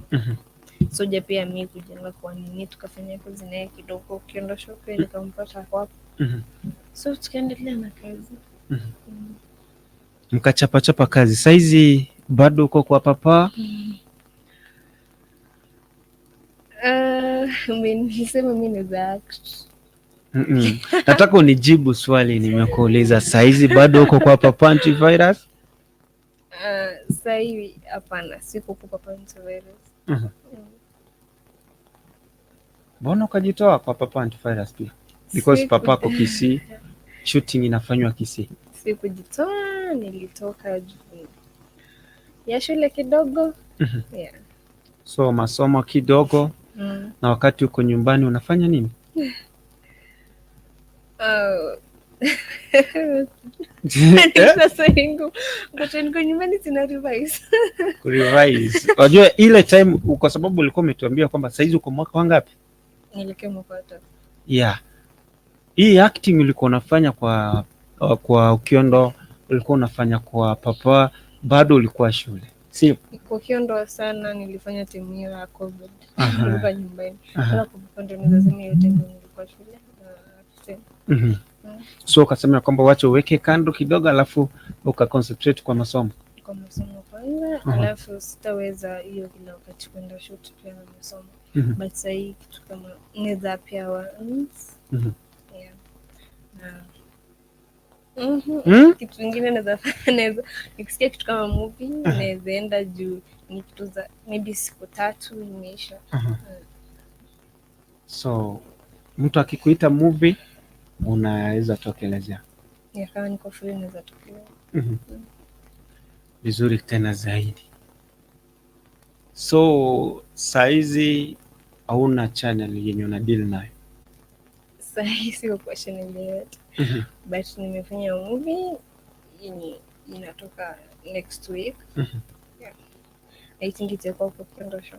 Soja pia mi kujenga kwa nini, tukafanya kazi naye kidogo Ukiondosha pia nikampata hapo. So tukaendelea na kazi.
Mkachapa chapa kazi. Saizi bado uko kwa Papa?
Umenisema mi naweza act.
Nataka unijibu swali nimekuuliza. Saizi bado uko kwa Papa Antivirus?
Sasa hivi hapana, siko kwa Papa Antivirus.
Mbona ukajitoa kwa Papa Antivirus pia? Because papa ako Kisii, shooting inafanywa Kisii.
Sikujitoa, nilitoka juu ya shule kidogo. Yeah.
So masomo kidogo. Na wakati uko nyumbani unafanya nini?
Oh.
Eh?
Sasa yangu wakati niko nyumbani sina revise.
Kurevise. Unajua ile time, kwa sababu ulikuwa umetuambia kwamba saizi uko mwaka wangapi?
Nilikuwa mwaka wa tatu.
Yeah. Hii acting ulikuwa unafanya kwa Okiondo, ulikuwa unafanya kwa Papa, bado ulikuwa shule. Si?
Kwa Okiondo sana nilifanya time hiyo ya COVID. Nilikuwa nyumbani.
Aha.
Sasa kwa ndio naweza sema hiyo time nilikuwa shule. Na
So ukasema kwamba wacha uweke kando kidogo alafu ukaconcentrate kwa masomo.
Kwa masomo kwanza, alafu sitaweza hiyo kila wakati kwenda shoot pia na masomo. But sahii kitu kama naweza pia once. Yeah. Na Kitu kingine naweza fanya, naweza nikisikia kitu kama movie naweza enda juu ni kitu za maybe siku 3 imeisha.
So mtu akikuita movie unaweza tokelezea.
Yeah, kama niko free naweza tokelea.
Vizuri tena zaidi. So saizi hauna channel yenye una deal nayo?
Sahii siko kwa channel yoyote. But nimefanya movie yenye inatoka next week. Yeah. I think itakuwa kwa Okiondo show.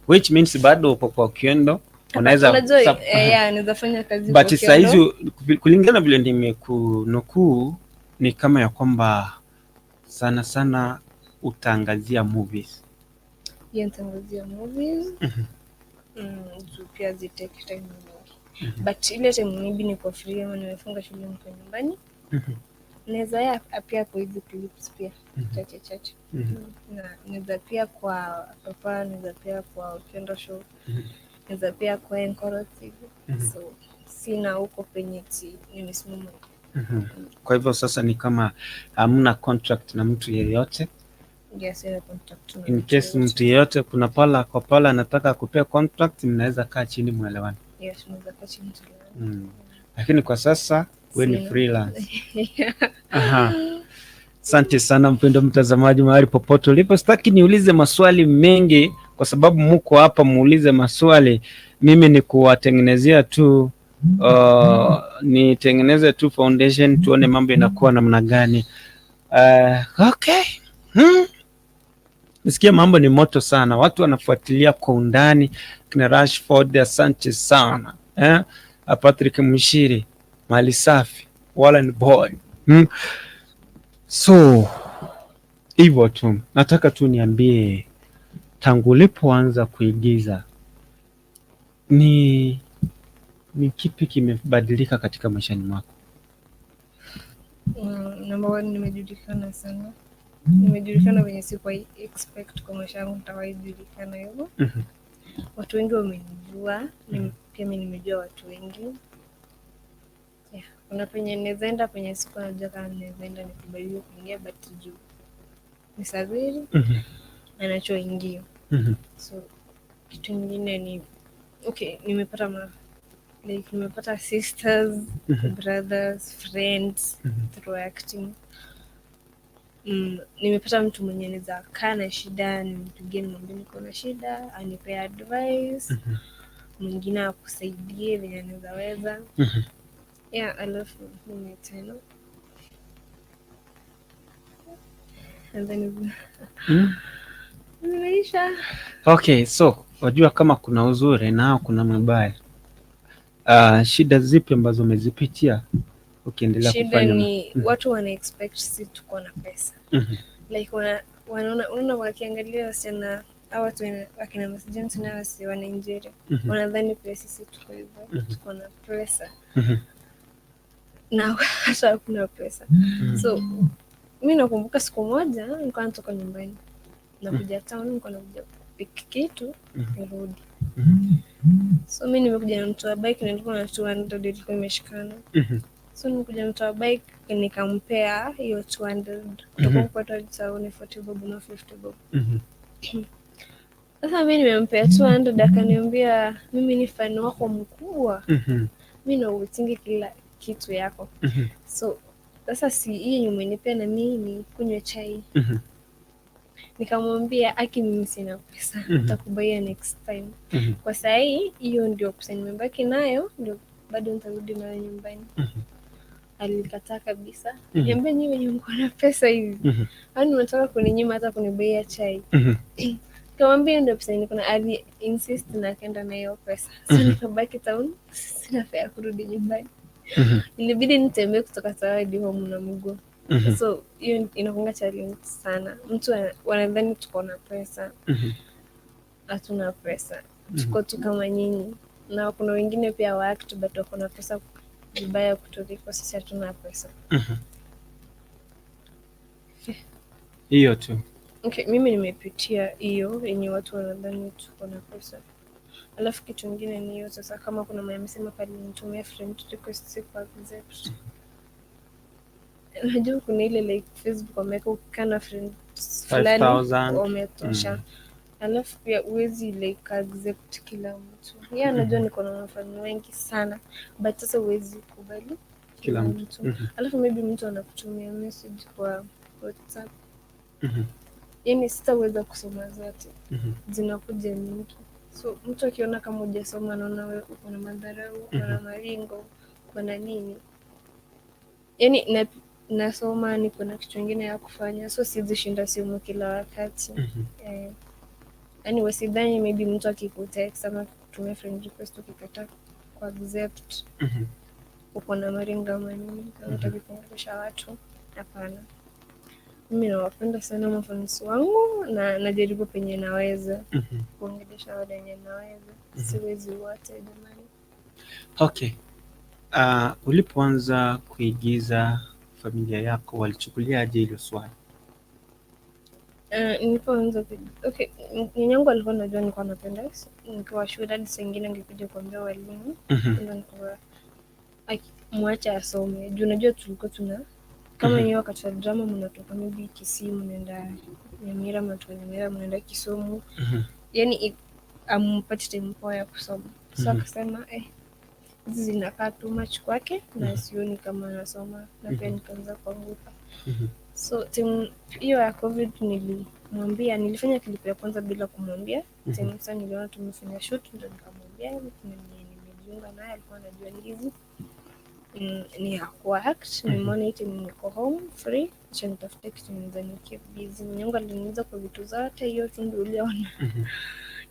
Which means bado uko kwa Okiondo. Unaweza
Unajua, yeah, naweza fanya kazi
But
kwa Okiondo.
saizi kulingana vile nimekunukuu ni kama ya kwamba sana sana utaangazia movies.
Yeah, nitaangazia movies. Juu pia zi take time mingi. But ile time maybe niko free ama nimefunga shule niko nyumbani. Naweza ya pia kwa hizi clips pia chache chache. Na naweza pia kwa Papa, naweza pia kwa Okiondo show. Naweza pia kwa Enkoro TV. So sina huko penye ti nimesimama.
Kwa hivyo sasa ni kama hamna contract na mtu yeyote.
Yes, sina contract na
In
mtu
case
yeyote.
mtu yeyote kuna pala kwa pala anataka kupea contract, mnaweza kaa chini mwelewane.
Yes, tunaweza kaa chini tuelewane.
Lakini kwa sasa wewe ni
Sina.
freelance. Aha. Asante sana mpendo mtazamaji mahali popote ulipo. Sitaki niulize maswali mengi kwa sababu muko hapa muulize maswali. Mimi ni kuwatengenezea tu, nitengeneze tu foundation tuone mambo inakuwa namna gani. Okay. Nisikia mambo ni moto sana. Watu wanafuatilia kwa undani. Kina Rashford, asante sana. Patrick Mshiri, mali safi, Wallen boy. So hivyo tu, nataka tu niambie tangu ulipoanza kuigiza ni kipi kimebadilika katika maishani mwako?
Number one, nimejulikana sana. Nimejulikana venye sikuwahi expect kwa maisha yangu nitawahi julikana hivyo. Watu wengi wamenijua, pia mimi nimejua watu wengi. Yeah. Kuna penye naweza enda penye sikuwa najua kama naweza enda nikubaliwe kuingia, but juu ni Sabiri anachoingia. So kitu ingine ni okay, nimepata ma like nimepata sisters, brothers, friends through acting. Nimepata mtu mwenye anaweza kaa na shida, nimpigie nimwambie niko na shida, anipe advice. Mwingine akusaidie venye anaweza weza. Yeah, alafu nini tena? And then zimeisha.
Okay, so wajua kama kuna uzuri na kuna mabaya. Shida zipi ambazo umezipitia ukiendelea
Shida
kufanya?
ni watu wana expect si tuko na pesa. Like wanaona, unaona wakiangalia wasichana au watu wakina Mercy Johnson na wasi wa Nigeria. Wanadhani pia sisi tuko hivyo, tuko na pesa. Na hata hakuna pesa. So mi nakumbuka siku moja nilikuwa natoka nyumbani nakuja town, nilikuwa nakuja pick kitu nirudi. So mi nimekuja na mtu wa bike na nilikuwa na 200 ilikuwa imeshikana. So nimekuja mtu wa bike nikampea hiyo 200 kutoka kupata town 40 bob na 50 bob. Sasa mi nimempea 200, akaniambia, "Mimi ni fan wako mkubwa, mi nautingi kila kitu yako." So sasa si hii yenye umenipea na mimi ni kunywa chai. Nikamwambia, "Aki, mimi sina pesa, nitakubuyia next time." Kwa sahii hiyo ndio pesa nimebaki nayo, ndio bado nitarudi nayo nyumbani. Alikataa kabisa. Niambia, "Nyinyi wenye mko na pesa hivi, yaani unataka kuninyima hata kunibuyia chai?" Nikamwambia hiyo ndio pesa niko na. Ali insist na akaenda na hiyo pesa, so nikabaki town, sina fare ya kurudi nyumbani. Ilibidi nitembee kutoka tao hadi home na mguu. So hiyo inakuanga challenge sana. Mtu wanadhani tuko na pesa. Hatuna pesa, tuko tu kama nyinyi, na kuna wengine pia wa act but wako na pesa vibaya kutuliko sisi, hatuna pesa.
Hiyo tu.
Okay, mimi nimepitia hiyo yenye watu wanadhani tuko na pesa. Alafu kitu ingine ni hiyo sasa, kama kuna mwenye amesema pale nitumia friend request siku accept. Najua kuna ile like Facebook wameweka ukikaa na friend fulani
5,000.
Wametosha. Alafu pia huwezi like accept kila mtu. Yeye anajua niko na mafans wengi sana, but sasa huwezi kubali
kila mtu.
Alafu maybe mtu anakutumia message kwa WhatsApp. Yaani sitaweza kusoma zote. Zinakuja mingi. So mtu akiona kama hujasoma anaona wewe uko na madharau, uko na maringo, uko na nini. Yaani nasoma, niko na kitu ingine ya kufanya, so siwezi shinda simu kila wakati. Eh, yaani wasidhani maybe mtu akikutext ama akikutumia friend request ukikataa ku accept uko na maringo ama nini, kama hutaki kuongelesha watu. Hapana. Mimi nawapenda sana mafans wangu na najaribu penye naweza kuongelesha wale wenye naweza. Siwezi wote, jamani.
Okay. Ulipoanza kuigiza, familia yako walichukuliaje hilo swala?
Nilipoanza okay, nyanyangu alikuwa anajua nilikuwa napenda nikiwa shule, hadi saa ingine angekuja kuambia walimu ndio nilikuwa mwache asome, juu unajua tulikuwa tuna kama yenyewe wakati wa drama mnatoka maybe Kisii mnaenda Nyamira, mnatoka Nyamira mnaenda Kisumu, yani ampati time poa ya kusoma, so akasema hizi zinakaa too much kwake na sioni kama anasoma, na pia nikaanza kuanguka. So time hiyo ya COVID nilimwambia, nilifanya clip ya kwanza bila kumwambia. Time sasa niliona tumefanya shoot ndo nikamwambia kuna mwenye nimejiunga naye, alikuwa anajua ni hizi ni ya kuact. Nimeona hii time niko home free, acha nitafute kitu naweza ni keep busy. Mwenyangu aliniuliza kwa vitu zote, hiyo tu ndio uliona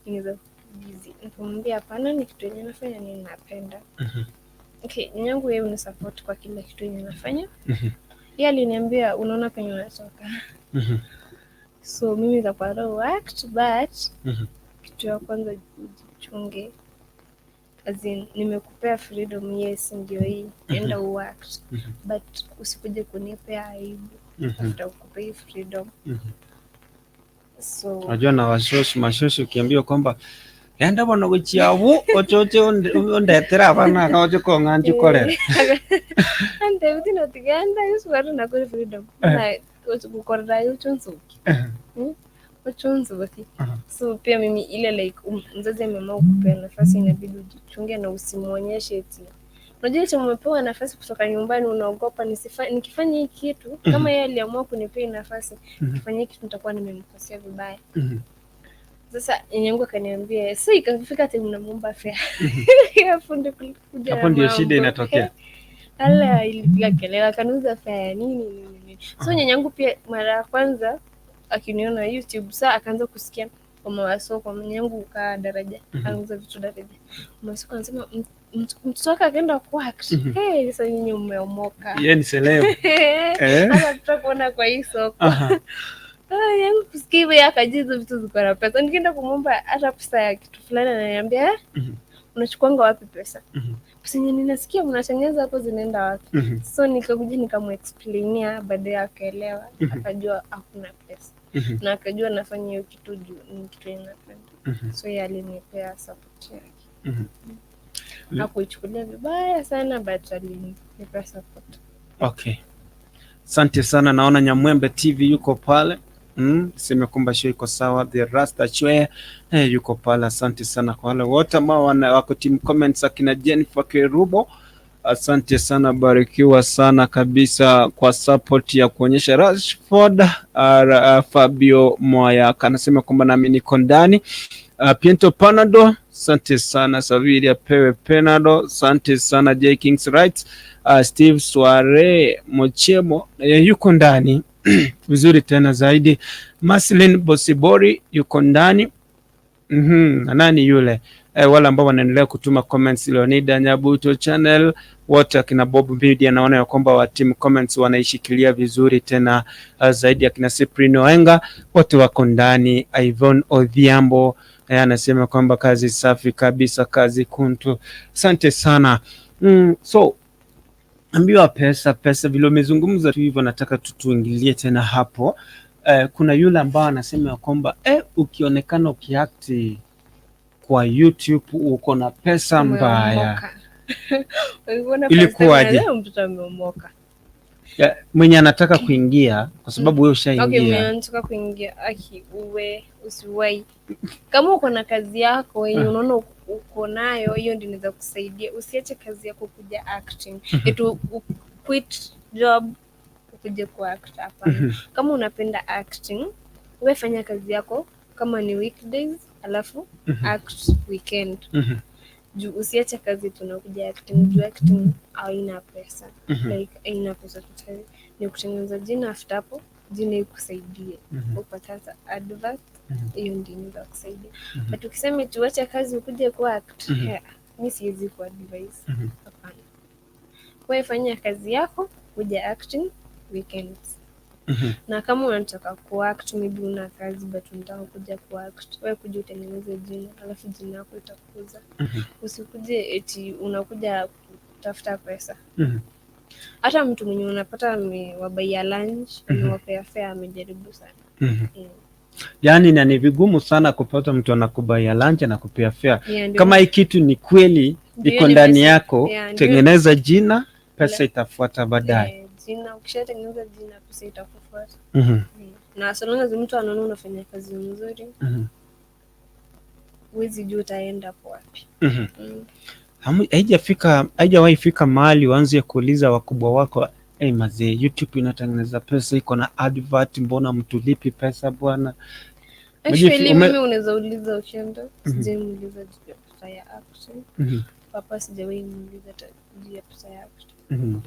inaweza busy. Nikamwambia hapana, ni kitu yenye nafanya ni napenda. Okay, nyanyangu yeye unisupport kwa kila kitu yenye nafanya. Yeye aliniambia, "Unaona penye unatoka." So mimi nitakuwa act, but kitu ya kwanza ujichunge. As in, nimekupea freedom, yes, ndio hii, enda uact, but usikuje kunipea aibu after ukupea hii freedom. So
Unajua na washoshi mashoshi ukiambiwa kwamba enda bono gochiabu ochoche ondetera abana kaoche kong'anchi korera.
Ante notiganda yuswari nakuri freedom na gukorera uchunzuki uchunzuki. So pia mimi ile like mzazi ameamua kukupea nafasi, inabidi ujichunge na usimwonyeshe eti unajua eti umepewa nafasi kutoka nyumbani, unaogopa nikifanya hii kitu, kama yeye aliamua kunipea hii nafasi, nikifanya hii kitu nitakuwa nimemkosea vibaya. Sasa nyanyangu akaniambia, so ikafika time namuomba fare, hapo ndio kulikuja
Hapo ndio shida
mambo.
Inatokea.
Ala, ilipiga kelele, akaniuza fare ya nini nini nini. So nyanyangu pia mara ya kwanza akiniona YouTube, saa akaanza kusikia kwa masoko, nyanyangu ukaa Daraja, anauza vitu Daraja. Masoko anasema mtoto wake akaenda kuact. Hey, sasa nyinyi mmeomoka.
Yeye ni celeb.
Hata tutakuona kwa hii soko. Ah, yangu kusikia hivyo, yeye akajua hizo vitu ziko na pesa. Nikienda kumwomba hata pesa ya kitu fulani ananiambia, "Eh, unachukuanga wapi pesa? Pesa yenye ninasikia mnatengeneza hapo zinaenda wapi?" So nikakuja nikamuexplainia, baadaye akaelewa, akajua hakuna pesa na akajua nafanya hiyo kitu juu ni kitu yenye napenda. So yeye alinipea support yake. Hakuichukulia vibaya sana, but alinipea support.
Okay. Asante sana, naona Nyamwembe TV yuko pale. Sema kwamba show iko sawa. The Rasta Chwe yuko pale. Asante sana kwa wale wote ambao wako team comments, akina Jennifer Kerubo, asante sana, barikiwa sana kabisa kwa support ya kuonyesha Rashford. Fabio Mwaya anasema kwamba nami niko ndani. Piento Panado, asante sana. Savili apewe Penado, asante sana. J Kings Right, Steve Sware Mochemo yuko ndani vizuri tena zaidi. Maslin Bosibori yuko ndani. Na nani yule wale ambao wanaendelea kutuma comments, Leonida Nyabuto channel wote akina Bob Media, naona ya kwamba wa team comments wanaishikilia vizuri tena zaidi, akina Cyprino Enga wote wako ndani. Ivon Odhiambo anasema kwamba kazi safi kabisa, kazi kuntu. Asante sana. So ambiwa pesa pesa, vile umezungumza tu hivyo, nataka tutuingilie tena hapo. Kuna yule ambao anasema ya kwamba ukionekana ukiact kwa YouTube uko na pesa mbaya.
Umeomoka. Ukiona
Ilikuwaje?
first time, mtoto ameomoka.
Ya, mwenye anataka kuingia kwa sababu wewe
Okay,
ushaingia.
mwenye anataka kuingia, aki uwe usiwai. Kama uko na kazi yako yenye unaona uko nayo, hiyo ndio inaweza kusaidia. Usiache kazi yako kuja acting. Eti quit job ukuje ku act, hapana. Kama unapenda acting, we fanya kazi yako kama ni weekdays, alafu act weekend. Juu usiache kazi tunakuja acting, juu acting haina pesa. Like haina pesa totally. Ni kutengeneza jina, after hapo jina ikusaidie upate hata advert, hiyo ndio inaweza kusaidia. But ukisema tuache kazi ukuje ku act, yeah, mi siwezi ku advise, hapana. Wewe fanya kazi yako, kuja acting weekends. Na kama unataka kuact, maybe una kazi but unataka kuja kuact, wewe kuja utengeneze jina, alafu jina yako itakuza. Usikuje eti unakuja kutafuta pesa. Hata mtu mwenye unapata amewabuyia lunch, amewapea fare, amejaribu sana.
Yaani na ni vigumu sana kupata mtu anakubuyia lunch na kupea fare.
Yeah, ndio.
Kama hii kitu ni kweli
Ndio
iko ndani
nimesema.
yako,
Yeah, ndio.
tengeneza jina, pesa itafuata baadaye.
Eh, jina, ukishatengeneza jina pesa itakufuata. Na so long as mtu anaona unafanya kazi nzuri, huwezi jua utaenda hapo wapi.
Haijafika, haijawahi fika mahali uanze kuuliza wakubwa wako, hey, mazee, YouTube inatengeneza pesa, iko na advert, mbona mtulipi pesa bwana?
Actually, mimi unaweza uliza ukienda, sijaimuuliza juu ya pesa ya acting. Papa sijawahi muuliza hata juu ya pesa ya acting.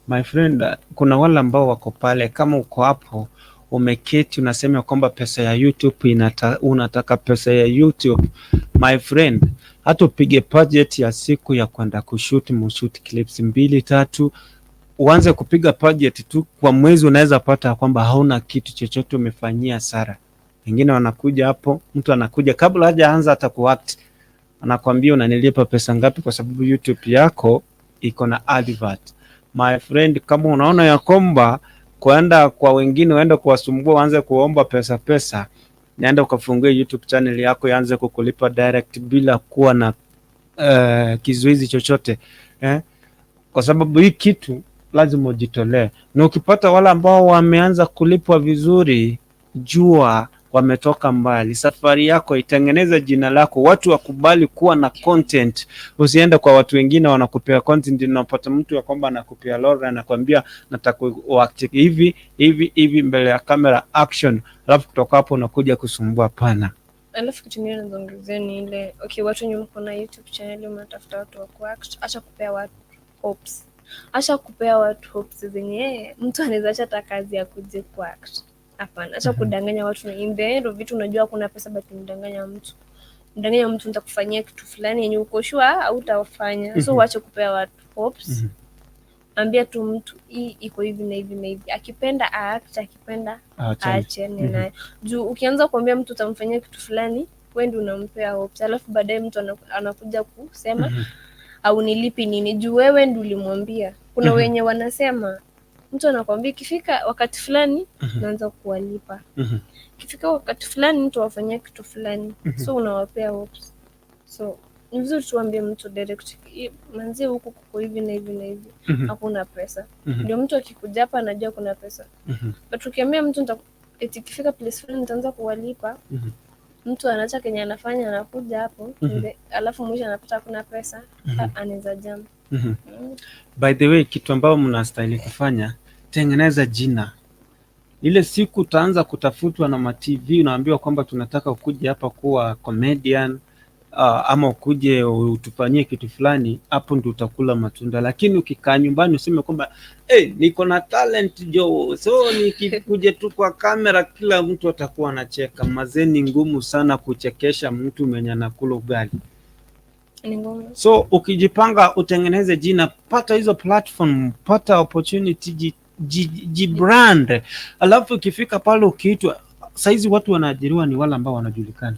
My friend, kuna wale ambao wako pale, kama uko hapo umeketi unasema kwamba pesa ya YouTube unataka pesa ya YouTube, my friend, hata upige budget ya siku ya kwenda kushoot mushoot clips mbili tatu, uanze kupiga budget tu kwa mwezi, unaweza pata kwamba hauna kitu chochote, umefanyia hasara. Wengine wanakuja hapo, mtu anakuja kabla hajaanza hata kuact, anakwambia unanilipa pesa ngapi, kwa sababu YouTube yako iko na advert. My friend, kama unaona ya kwamba kwenda kwa wengine uende kuwasumbua, uanze kuomba pesa pesa, naenda ukafungue YouTube channel yako ianze kukulipa direct bila kuwa na kizuizi chochote eh? Kwa sababu hii kitu lazima ujitolee, na ukipata wale ambao wameanza kulipwa vizuri, jua wametoka mbali. Safari yako itengeneze jina lako, watu wakubali kuwa na content. Usiende kwa watu wengine wanakupea content, unapata mtu ya kwamba anakupea lora, anakwambia nataka uact hivi hivi hivi mbele ya kamera action, alafu kutoka hapo unakuja kusumbua. Pana.
Alafu kitu ingine naweza ongezea ni ile, okay, watu wenye mko na YouTube channel mnatafuta watu wa kuact, acha kupea watu hopes. Acha kupea watu hopes zenye mtu anaweza acha hata kazi ya kuja kuact. Hapana, acha kudanganya watu na in the end of it unajua kuna pesa but unadanganya mtu. Mdanganya mtu nitakufanyia kitu fulani yenye uko sure hautafanya. So wache kupea watu hopes. Ambia tu mtu hii iko hivi na hivi na hivi. Akipenda act, akipenda
Achane.
aachane naye. Juu ukianza kuambia mtu utamfanyia kitu fulani, wewe ndio unampea hopes, alafu baadaye mtu anakuja kusema au nilipi nini, juu wewe ndio ulimwambia. Kuna wenye wanasema, mtu anakwambia ikifika wakati fulani naanza kuwalipa, ikifika wakati fulani mtu awafanyia kitu fulani, so unawapea hopes. So ni vizuri tuambie mtu direct, "Manzie, huku kuko hivi na hivi na hivi, hakuna pesa." Ndio mtu akikuja hapa anajua kuna pesa. But ukiambia mtu Eti ikifika place fulani nitaanza kuwalipa. Mtu anaacha kenye anafanya, anakuja hapo. Alafu mwisho anapata hakuna pesa. Anaweza jam.
By the way, kitu ambayo mnastahili kufanya, tengeneza jina. Ile siku utaanza kutafutwa na ma TV, unaambiwa kwamba tunataka ukuje hapa kuwa comedian ama ukuje utufanyie kitu fulani, hapo ndio utakula matunda. Lakini ukikaa nyumbani useme kwamba hey, niko na talent jo, so nikikuja tu kwa kamera kila mtu atakuwa anacheka. Mazee, ni ngumu sana kuchekesha mtu mwenye anakula ugali.
Ni ngumu.
So ukijipanga utengeneze jina, pata hizo platform, pata opportunity, ji brand, alafu ukifika pale ukiitwa, saizi watu wanaajiriwa ni wale ambao wanajulikana.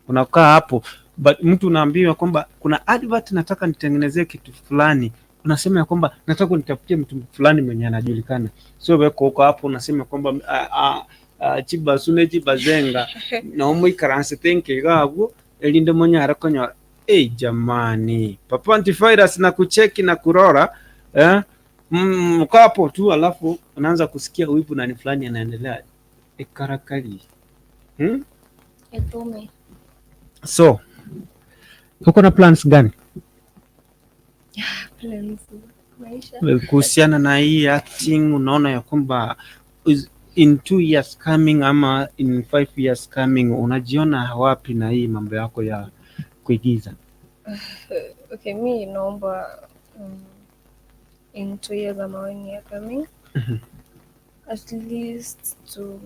Unakaa hapo but mtu unaambiwa kwamba kuna advert nataka nitengenezee kitu fulani, unasema ya kwamba nataka nitafutie mtu fulani mwenye anajulikana, sio weko huko hapo unasema kwamba chibasune chibazenga nomuikaranse tenke gabwo elinde monyara konyola. Hey, jamani, Papa Antivirus na kucheki na kurora, eh? Mko hapo tu alafu unaanza kusikia wivu nani fulani anaendelea ekarakali,
Etume.
So uko na plans gani
Plans. Maisha.
Kuhusiana na hii acting? Unaona ya kwamba in 2 years coming ama in 5 years coming unajiona wapi na hii mambo yako ya kuigiza?
Okay, mi naomba in 2 years ama one year coming, at least to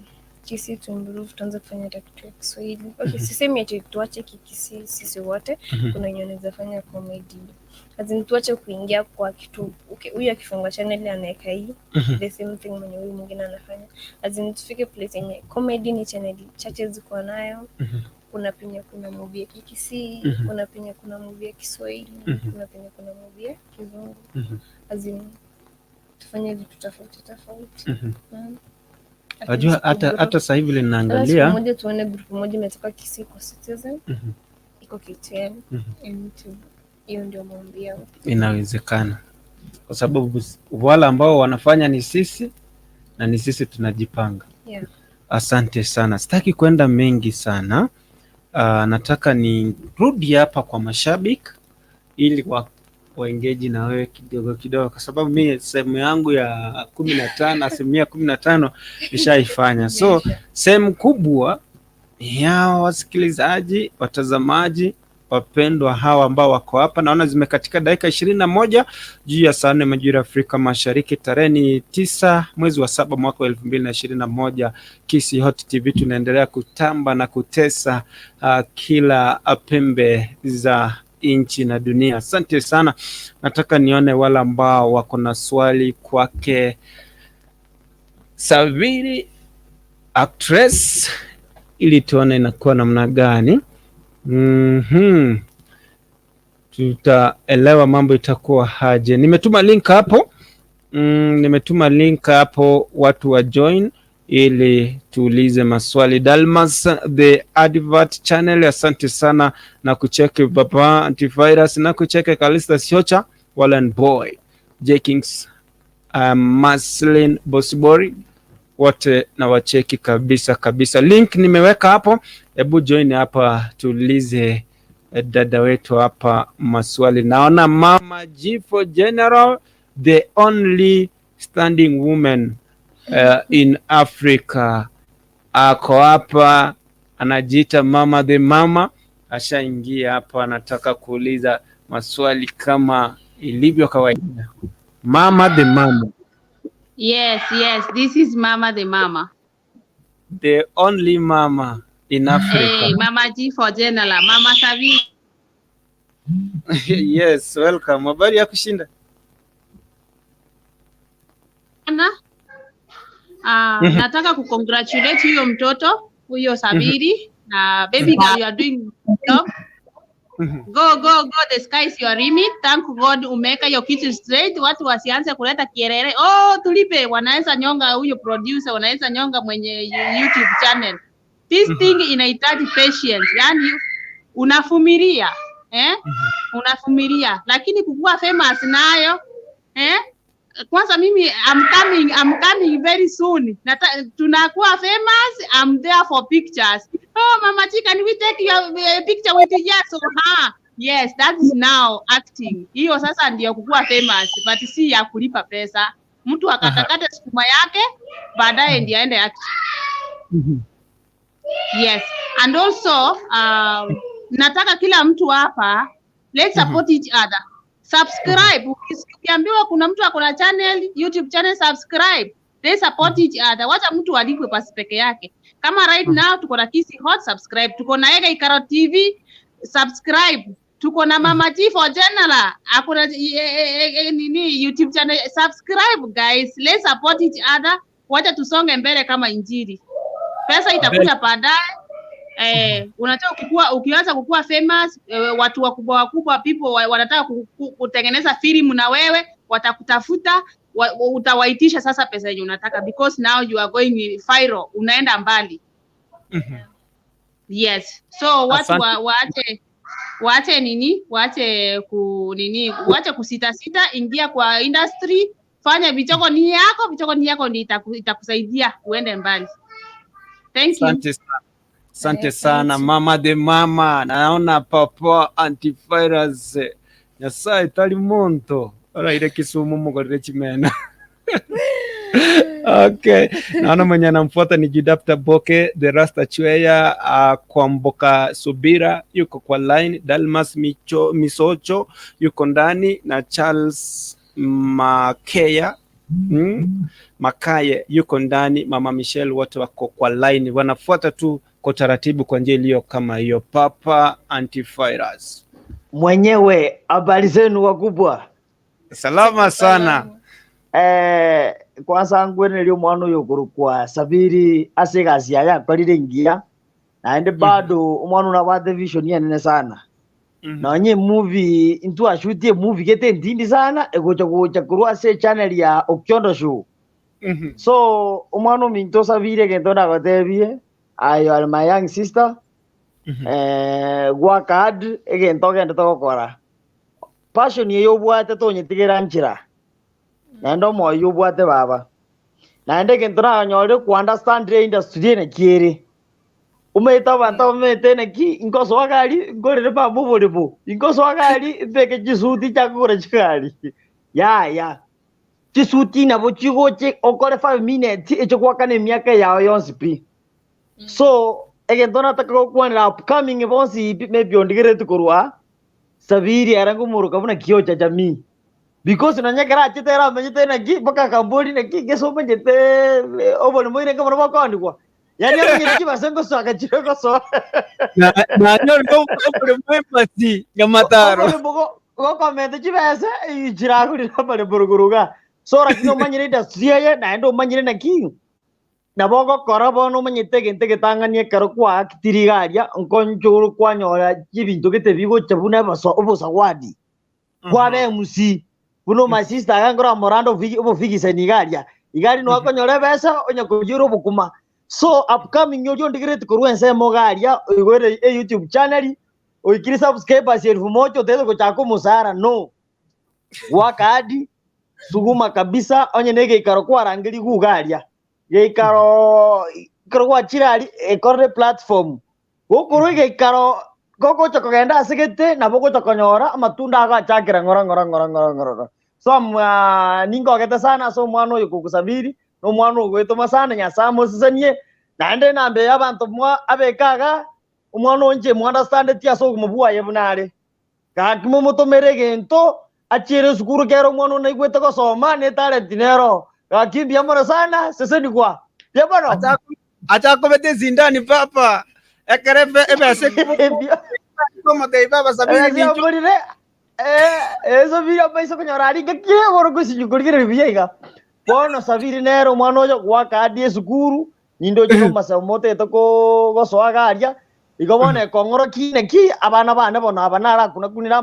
Kisii to improve, tuanze kufanya hata kitu ya Kiswahili. Okay, sisemi ati tuache Kikisii sisi wote. Kuna wenye wanaweza fanya comedy. As in tuache kuingia kwa kitu, okay, huyu akifungua channel anaweka hii the same thing mwenye huyu mwingine anafanya. As in tufike place yenye comedy ni channel chache ziko nayo. Kuna penye kuna movie ya Kikisii, kuna penye kuna movie ya Kiswahili, kuna penye kuna movie ya Kizungu. As in tufanye vitu tofauti tofauti. At
Najua
least
hata
kugrow.
hata sasa hivi
Hata siku
linaangalia
moja tuone group moja imetoka Kisii kwa Citizen, iko KTN and YouTube. Hiyo ndio maombi yangu.
Inawezekana kwa sababu wale ambao wanafanya ni sisi na ni sisi tunajipanga. Asante sana, sitaki kwenda mengi sana. Nataka nirudi hapa kwa mashabiki ili waengage na wewe kidogo kidogo, kwa sababu mi sehemu yangu ya 15, 15% nishaifanya. So
Imeisha.
Sehemu kubwa ya wasikilizaji, watazamaji wapendwa hawa ambao wako hapa, naona zimekatika dakika 21 juu ya saa 4 majira ya Afrika Mashariki, tarehe ni 9 mwezi wa 7 mwaka wa 2021. Kisii Hot TV tunaendelea kutamba na kutesa kila pembe za nchi na dunia. Asante sana, nataka nione wale ambao wako na swali kwake Sabiri actress ili tuone inakuwa namna gani. Tutaelewa mambo itakuwa haje. Nimetuma link hapo. Nimetuma link hapo watu wa join ili tuulize maswali. Dalmas the Advert Channel, asante sana na kucheki Baba Antivirus na kucheki Kalista Siocha, Wallen Boy, J Kings, Maslin Bosibori, wote na wacheki kabisa kabisa. Link nimeweka hapo, hebu join hapa tuulize dada wetu hapa maswali. Naona Mama G4 General, the only standing woman in Africa, ako hapa, anajiita Mama the Mama, ashaingia hapa, anataka kuuliza maswali kama ilivyo kawaida. Mama the Mama.
Yes, this is Mama the Mama.
The only mama in Africa.
Hey, Mama G for General, Mama Savi.
Yes, welcome. Habari ya kushinda?
Na nataka kucongratulate huyo mtoto huyo Sabiri na baby girl, you are doing good job. Go, go, go, the sky is your limit. Thank God umeweka hiyo kitu straight, watu wasianze kuleta kierere. Oh, tulipe, wanaweza nyonga huyo producer, wanaweza nyonga mwenye YouTube channel. This thing inahitaji patience, yani unavumilia, eh? Unavumilia, lakini kukuwa famous nayo, eh? Kwanza mimi I'm coming very soon. Tunakuwa famous. I'm there for pictures. "Oh, Mama Chi, can we take your picture with you?" Yes, so, ha. Yes, that is now acting. Hiyo sasa ndio kukuwa famous, but si ya kulipa pesa. Mtu akatakate sukuma yake, baadaye ndiye aende act. Yes, and also nataka kila mtu hapa, let's support each other. Subscribe. Ukiambiwa kuna mtu ako na channel, YouTube channel, subscribe. Let's support each other. Wacha mtu alipwe pasi peke yake. Kama right now tuko na Kisi Hot, subscribe. Tuko na Ega Ikaro TV, subscribe. Tuko na Mama G for General, ako na nini, YouTube channel, subscribe guys. Let's support each other. Wacha tusonge mbele kama Injili. Pesa itakuja baadaye. Unataka kukua, ukianza kukua famous, watu wakubwa wakubwa, people wanataka kutengeneza filamu na wewe watakutafuta, utawaitisha sasa pesa yenye unataka because now you are going viral, unaenda mbali. Yes, so watu
Asante.
Waache nini, waache ku nini, waache kusita sita, ingia kwa industry, fanya vichoko ni yako, vichoko ni yako ndio itakusaidia uende mbali. Thank you.
Asante sana. Asante
Eh,
sana
thank you.
Mama de mama, naona papa antivirus Nyasaye tali monto oraire Kisumu mugorere chimena. Okay, naona mwenye anamfuata ni Judapta Boke, the Rasta Chweya, Kwamboka Subira yuko kwa line, Dalmas Micho, Misocho yuko ndani na Charles Makeya Makaye yuko ndani, Mama Michelle, wote wako kwa line, wanafuata tu kwa utaratibu kwa njia iliyo kama hiyo. Papa Antivirus,
Mwenyewe, habari zenu wakubwa?
Salama sana.
Kwanza ngweneria omwana oyo okorokwa Sabiri ase egasi yaye akorire ngiya, naende bado omwana oyo nabwate vision enene sana. Nonye movie intwashutie movie gete ntindi sana egocha gocha korwa ase channel ya Okiondo Show. So omwana ominto Sabiri, egento ndagotebie, ayo are my young sister, work hard, egento ogende togokora passion eyo obwate tonyetigera nchera, naende omoyo obwate baba, naende egento naganyorire ku understand industry ene kiere omanyete abanto abamanyete naki nkosoa gari nkorere baba oboremo, inkosoa gari mbeke chisuti chakogora chigari yaya chisuti nabo chigoche okore 5 minutes echo gwakana emiaka yao yonsi pi. So egento nataka gokwanera upcoming bonsi pi, maybe ondigerete korwa Sabiri ara ngomoroka buna kioo cha jamii, because nonya kera achete era amenyete naki mpaka kambori naki geso omanyete oboremo ire nkamono bokonigwa, yani amenyete chibase ngosoaka chire gosoa.
Nanyorire obori mwemasi nyamataro.
Oboremo gokomenta chibesa chiragurira oboremo ruguruga. So lakini omanyire industry eye, naende omanyire naki nabo ogokora bono, omanyete egento egetang'ani ekero kwaakitiri iga aria nkonchoro kwanyora chibinto gete bigocha buna obosawadi kwaba MC buna my sister anga ngora morando obofigisani iga aria igari nwakonyora ebesa onya koyora obokuma. So upcoming orio ndigerete korwa ensemo iga aria oigwere e YouTube channel oikire subscribers 1000 otete gochaka omosara, no work hard, suguma kabisa, onye na egeikaro kwarangeri guga aria geikaro ekero gwachire aria ekorere platform gokorwa egeikaro gogocha kogenda ase gete nabo gocha konyora amatunda agachakera ng'ora ng'ora ng'ora ng'ora ng'ora. So ningogete sana ase omwana oyo kokusabiri na omwana ogwetoma sana, Nyasaye amosesenie, naende nambe abanto mwa abekaga omwana onche muunderstandeti ase obogima bwaye buna are gaki momotomere egento achiere esukuru kero omwana naigwete gosoma ne talent nero gaki mbuya mono sana, sesenigwa mbuya mono.
Achakobete zindani papa ekere ebese komotei baba Sabiri nincho.
Esiamborire esabiri amaiso konyora ari ngaki boro gosinyukurigereri buya iga bono. Sabiri nero omwana oyo gwaka adi esukuru ninde oche omasabo motete gosoaga aria igo bono ekong'oro kine ki abana bane bono aba narakunakunira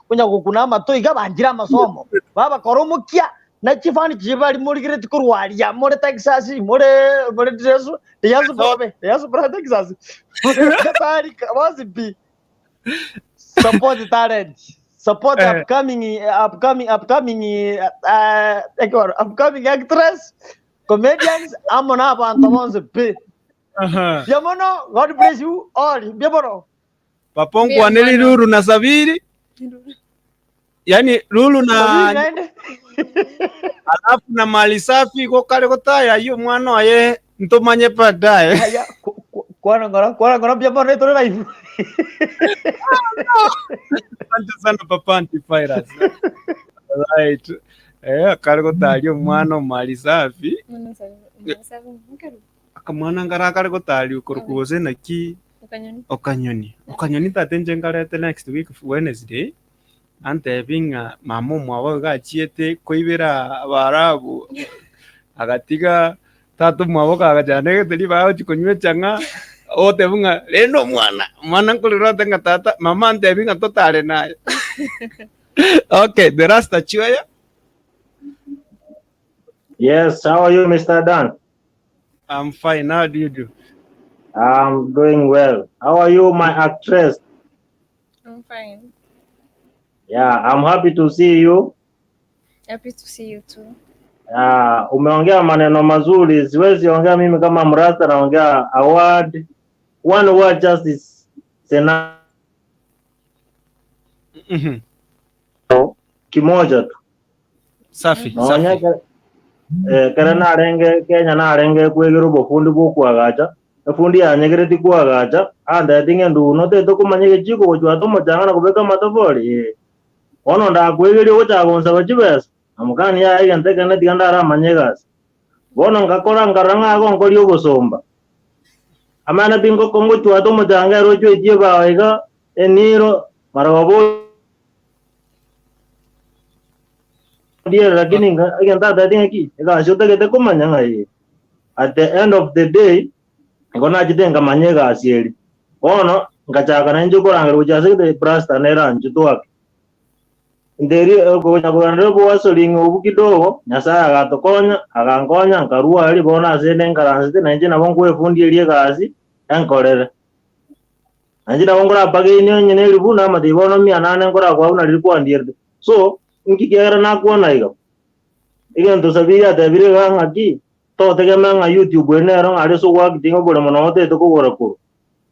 konya gokuna amato iga banjire amasomo babakora omokia na chifani chibari morigereti korwaria more Texas more more Jesu Yesu babe Yesu bra Texas Katari bonsi pi support talent. Support upcoming upcoming upcoming upcoming actress, comedians, amo na abantu bonse pe. Byamono, God bless you all. Byamono.
Papongu aneli Lulu na Sabiri. Yani Lulu na alafu na mali safi ko kale kotaya iyo mwana aye ntomanye baadaye.
Haya kwana ngora byamono tore live.
Asante sana Papa Antivirus. Right. Kale kotali omwana mali safi. Akamwana ngara kale kotali ukorukuze naki okanyoni. Okanyoni tate nje ngarete next week Wednesday. Antebinga mama mwawe gachiete koibera abarabu agatiga tatu mwabo kagajane teri bawo chikonywe changa otebunga reno mwana mwana nkulira tenga tata mama antebinga totale naye. Okay, the rasta chioya.
Yes, how are you, Mr. Dan?
I'm fine. How do you do?
I'm doing well. How are you, my actress?
I'm fine.
Yeah, I'm happy to see you.
Happy to see you too.
Umeongea maneno mazuri. Siwezi ongea mimi kama mrasta, naongea a word. One word just is enough. Kimoja tu.
Safi, safi.
Kere narenge Kenya narenge kwegera obofundi bwokwagacha efundi yanyegereti kwagacha andeti ng'endu notete komanya egechiko gochwata omochanga na kobeka amatofori ono ndakwegeria ogochagonsa chibesa amukani yaye egento ekene tiga ndaramanye egasi bono ngakora nkarora ng'ago nkoria obosomba amana bingoko ngochwata omochanga ere ochoetie bao iga eniro marobo lakini egento ateti ng'aki egasi otagete komanya ng'ai at the end of the day ngo nachite nkamanya egasi eri bono ngachaka nainche okorangera gochia brasta nera nchu twake nderi gonya bwasoringa obu kidogo Nyasaye agatokonya agankonya nkarua ari bono ase nengaransete nainche nabo nkwefundia eria egasi enkorere nainche nabo nkorapagaini onye na eribu namatei bono mia nane nkorakwa buna riri kwandierete so nkikiagera nakuona iga egento Sabiri atebire iga ng'aki totegeme ng'a YouTube ere nero ng'ari ase ogwakitinga obore mono otete kogora korwa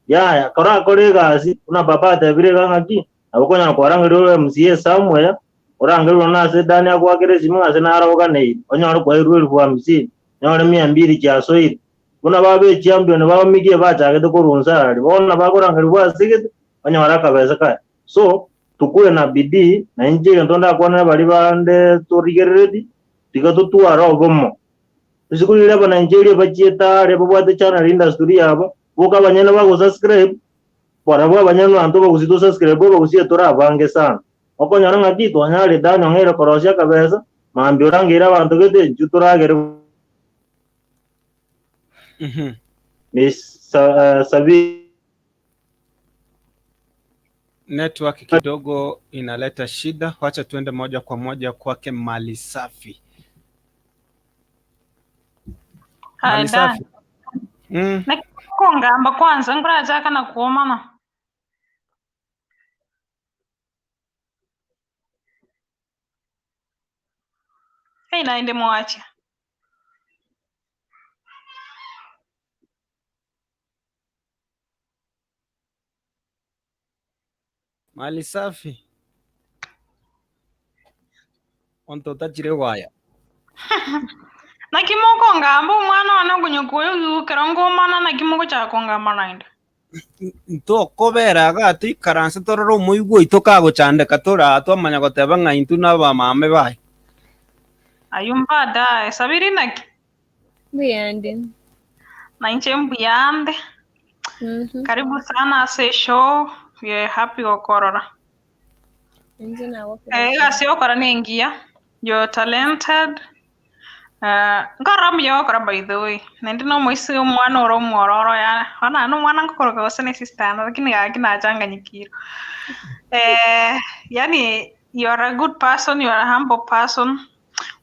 yaya korakore egasi buna papa atebire iga ng'aki nabo okonyara kwarangeria MCA somewhere orangeria na ase Dani agoakere esimo ase naroganeire onyore kwairwe elfu hamsini onyore mia mbili chiasoire buna babe echampion baomigie bachagete korwa nsari bono bakorangerigwa asigete onyore akabesa kaya so tukue na bidii na inche egento ndakwanera bari bande torigerereti tiga totware obomo risiku riria abanaicheria bachietare babwate channel industry yabo boka abanyene bagosubscribe barabwo abanyene banto bagusi tosubscribe bagusie torabange sana okonyora ng'aki twanyare Dani ong'ere korosia akabesa mambia orangeire abanto gete nchu toragere Miss Sabi.
Network kidogo inaleta shida, wacha tuende moja kwa moja kwake Mali Safi. Mali Safi.
Nakongamba kwanza ngurachaka na kuomana. Hey, naende mwacha.
Mali Safi. Onto tachire waya.
Nakimoko ngamba omwana wane ogonyokuoyo gigukera ngomana nakimoko chakongamba naende.
Ntokobera iga toikaranse torore omoigwa oito kagochandeka tora twamanya goteba ng'a intwe na abamame baye.
Ayo mbadaye Sabiri naki?
Mbuyande.
Na inche mbuyande. Karibu sana ase show. We are happy gokorora.
Inche nago.
Egasi okora nengiya. You're talented. Nkora mbuya by the way. Naende no moisi omwana ore omwororo ya. Ona no mwana nkokoroka gose ne sister lakini gaki nachanganyikire. Yani you are a good person, you are a humble person.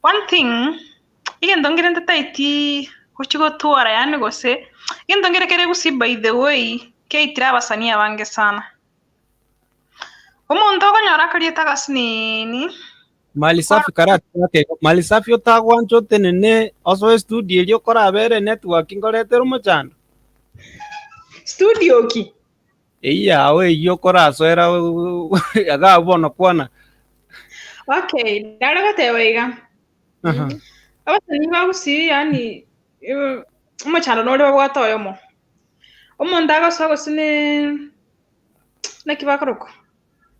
One thing, igento ngire ntataiti gochigotwara yani gose igento ngire kere gusi by the way keitira abasanii abange sana. Omonto okonyora akariete agasinini.
Mali safi karate yake. Mali safi otagwancha otenene osoe studio erio okorabere network ngoretera omochando.
Studio ki?
Eyao eyio okorasoera iga bono kwana.
Okay, nare goteba iga. Abasanii bagusii yani omochando nore babwate oyomo. Omonto agosoa gose ne naki bakorokwa?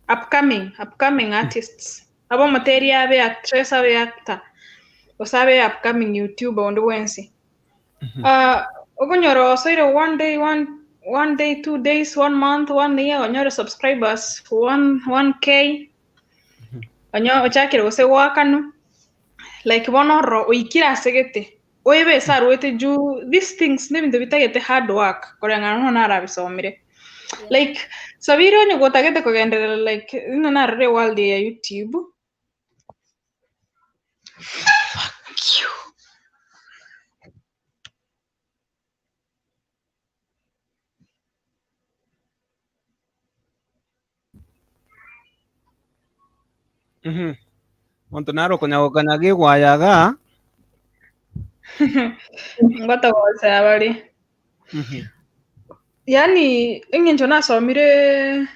Upcoming artists. Abo omoteri abe actress abe actor. Gose abe upcoming YouTuber onde bwensi. Okonyora osoire one day, one day, 2 days, 1 month, 1 year, onyore subscribers 1K. Onyo ochakire gose gwakanu. Like bono ro oikira asegete. Oebe sarwete ju these things nebinto bitagete hard work koreng'ana nono narabisomire. Like Sabiri onye gotagete kogenderera like ino narore world ya YouTube. Fuck you.
Monto naro konyagokanyaga egwayaga.
Ngwatagose abari. Yani eng'encho nasomire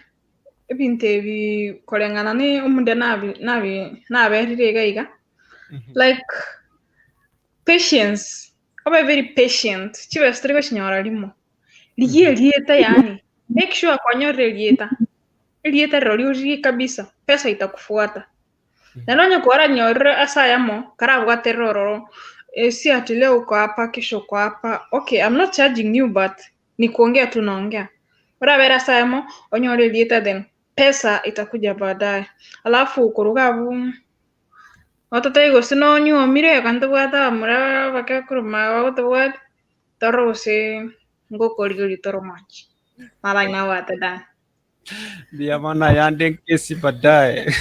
ebinto ebi koreng'ana ni omunde nabi naberire iga iga. Like patience. Obe very patient. Chibe sitori gochinyora rimo. Rigie erieta yani. Make sure kwanyora erieta. Erieta rori origie kabisa. Pesa itakufuata. Na nonye kwaranyorire asayamo karabwate rororo. Si ati leo uko hapa kesho uko hapa. Okay, I'm not charging you but ni kuongea tu naongea. Urabera sayamo onyore erieta then pesa itakuja baadaye. Alafu ukurugabu otote gose nonyuomire kanto bwata mura bakakuruma bagotobwat toro gose ngokorigori toro machi. Mara ina wata da.
Ndia maana yande kesi baadaye.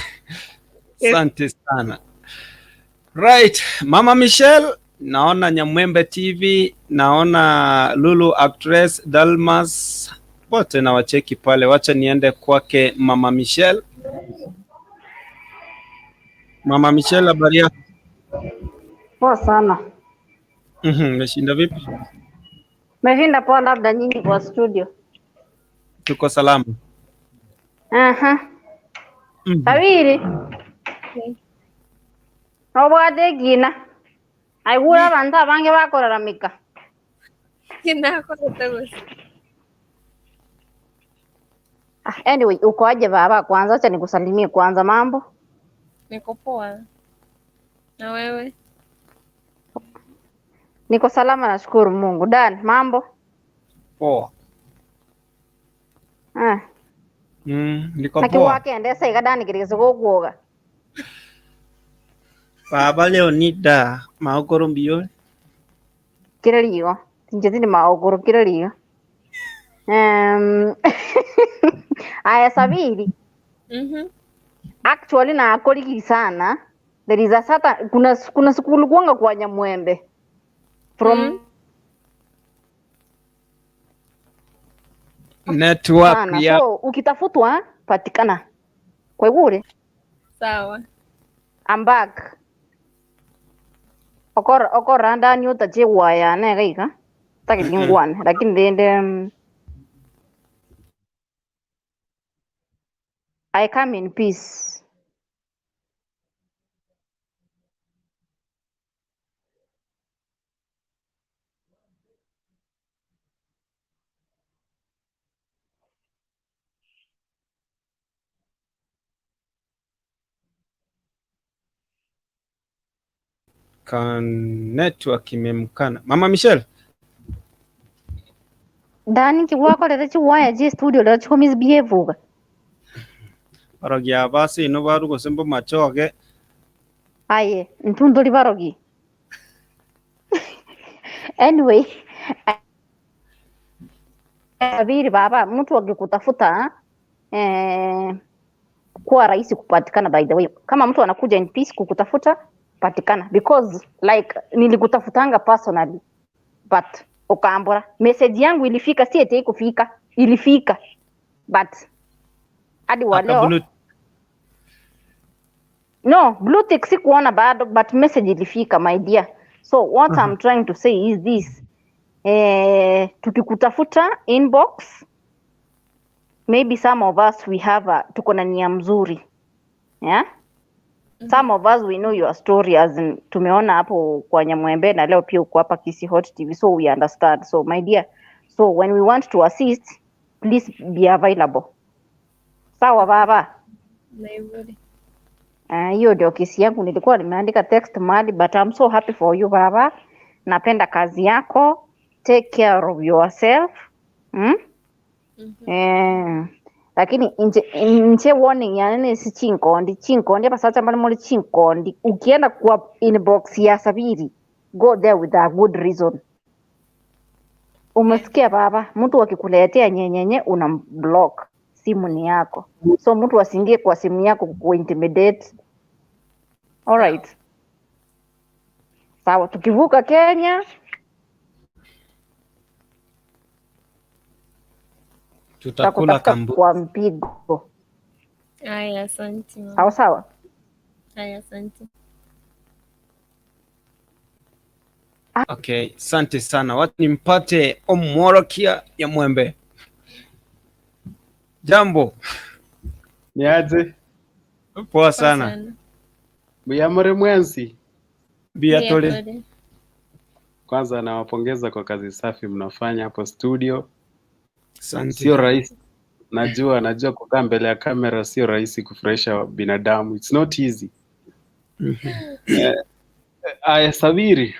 Asante sana. Right, Mama Michelle, naona Nyamwembe TV, naona Lulu actress Dalmas, wote na wacheki pale. Wacha niende kwake Mama Michelle. Mama Michelle, habari yako?
Poa sana.
Umeshinda vipi?
Meshinda poa, labda nyinyi kwa studio.
Tuko salama.
Aha. Kabiri. Nobwate ekina. Aigure abanto abange bakoraramika.
Kinakorete gose.
Anyway, uko aje baba? Kwanza acha nikusalimie kwanza, mambo?
Niko poa. Na wewe?
Niko salama nashukuru Mungu. Dan, mambo?
Poa. Niko
Naki
poa.
wakendesa iga Dan kirigese gokwoga.
Baba Leonida, maokoro mbiyo.
Kira rigo. Tinje tindi maokoro kira rigo. Aya Sabiri. Actually na akorigi sana. There is a certain kuna skulu kuanga kwa Nyamwembe. From
network
sana.
Ya.
So ukitafutwa patikana. Kwa igure.
Sawa.
I'm back. Okora ndani utache waya ne gaika. Takingwan lakini ndende I come in peace.
Kan network imemkana. Mama Michelle.
Dani kiwakorera chiwaya je studio lero chiko misbehave.
Barogi abasi ino barugo sembo machoge.
Aye, ntundori barogi. Anyway, Abiri baba, mtu akikutafuta kuwa rahisi kupatikana by the way. Kama mtu anakuja in peace kukutafuta, patikana because like nilikutafutanga personally but ukaambura message yangu ilifika, si eti ikufika, ilifika but hadi wa leo No, blue tick sikuona bado, but message ilifika, my dear. So what I'm trying to say is this. Tukikutafuta inbox, maybe some of us we have a, tuko na nia mzuri. Yeah? Some of us we know your story, as in, tumeona hapo kwa Nyamwembe na leo pia uko hapa Kisii Hot TV, so we understand. So my dear, so when we want to assist, please be available. Sawa baba?
Naivuri.
Hiyo ndio kesi yangu, nilikuwa nimeandika text mahali, but I'm so happy for you baba. Napenda kazi yako. Take care of yourself. Hmm? Lakini nje warning ya nini, si chinkondi chinkondi abasacha bali muri chinkondi. Ukienda kwa inbox ya Sabiri, go there with a good reason. Umesikia baba? Mtu akikuletea nyenyenye unamblock, simu ni yako, so mtu asiingie kwa simu yako kuintimidate. Alright, sawa. Tukivuka Kenya
Tutakula
tutakutafuta
kambu.
kwa mpigo.
Aya, asante mama.
Sawa sawa.
Aya, asante.
Okay, asante sana. Watu nimpate Omworokia ya Mwembe. Jambo.
Niaje?
Poa sana.
Muyamore mwensi.
Biatole.
Kwanza nawapongeza kwa kazi safi mnafanya hapo studio.
Asante.
Sio rahisi. Najua kukaa mbele ya kamera sio rahisi kufurahisha binadamu. It's not easy. Aya, Sabiri,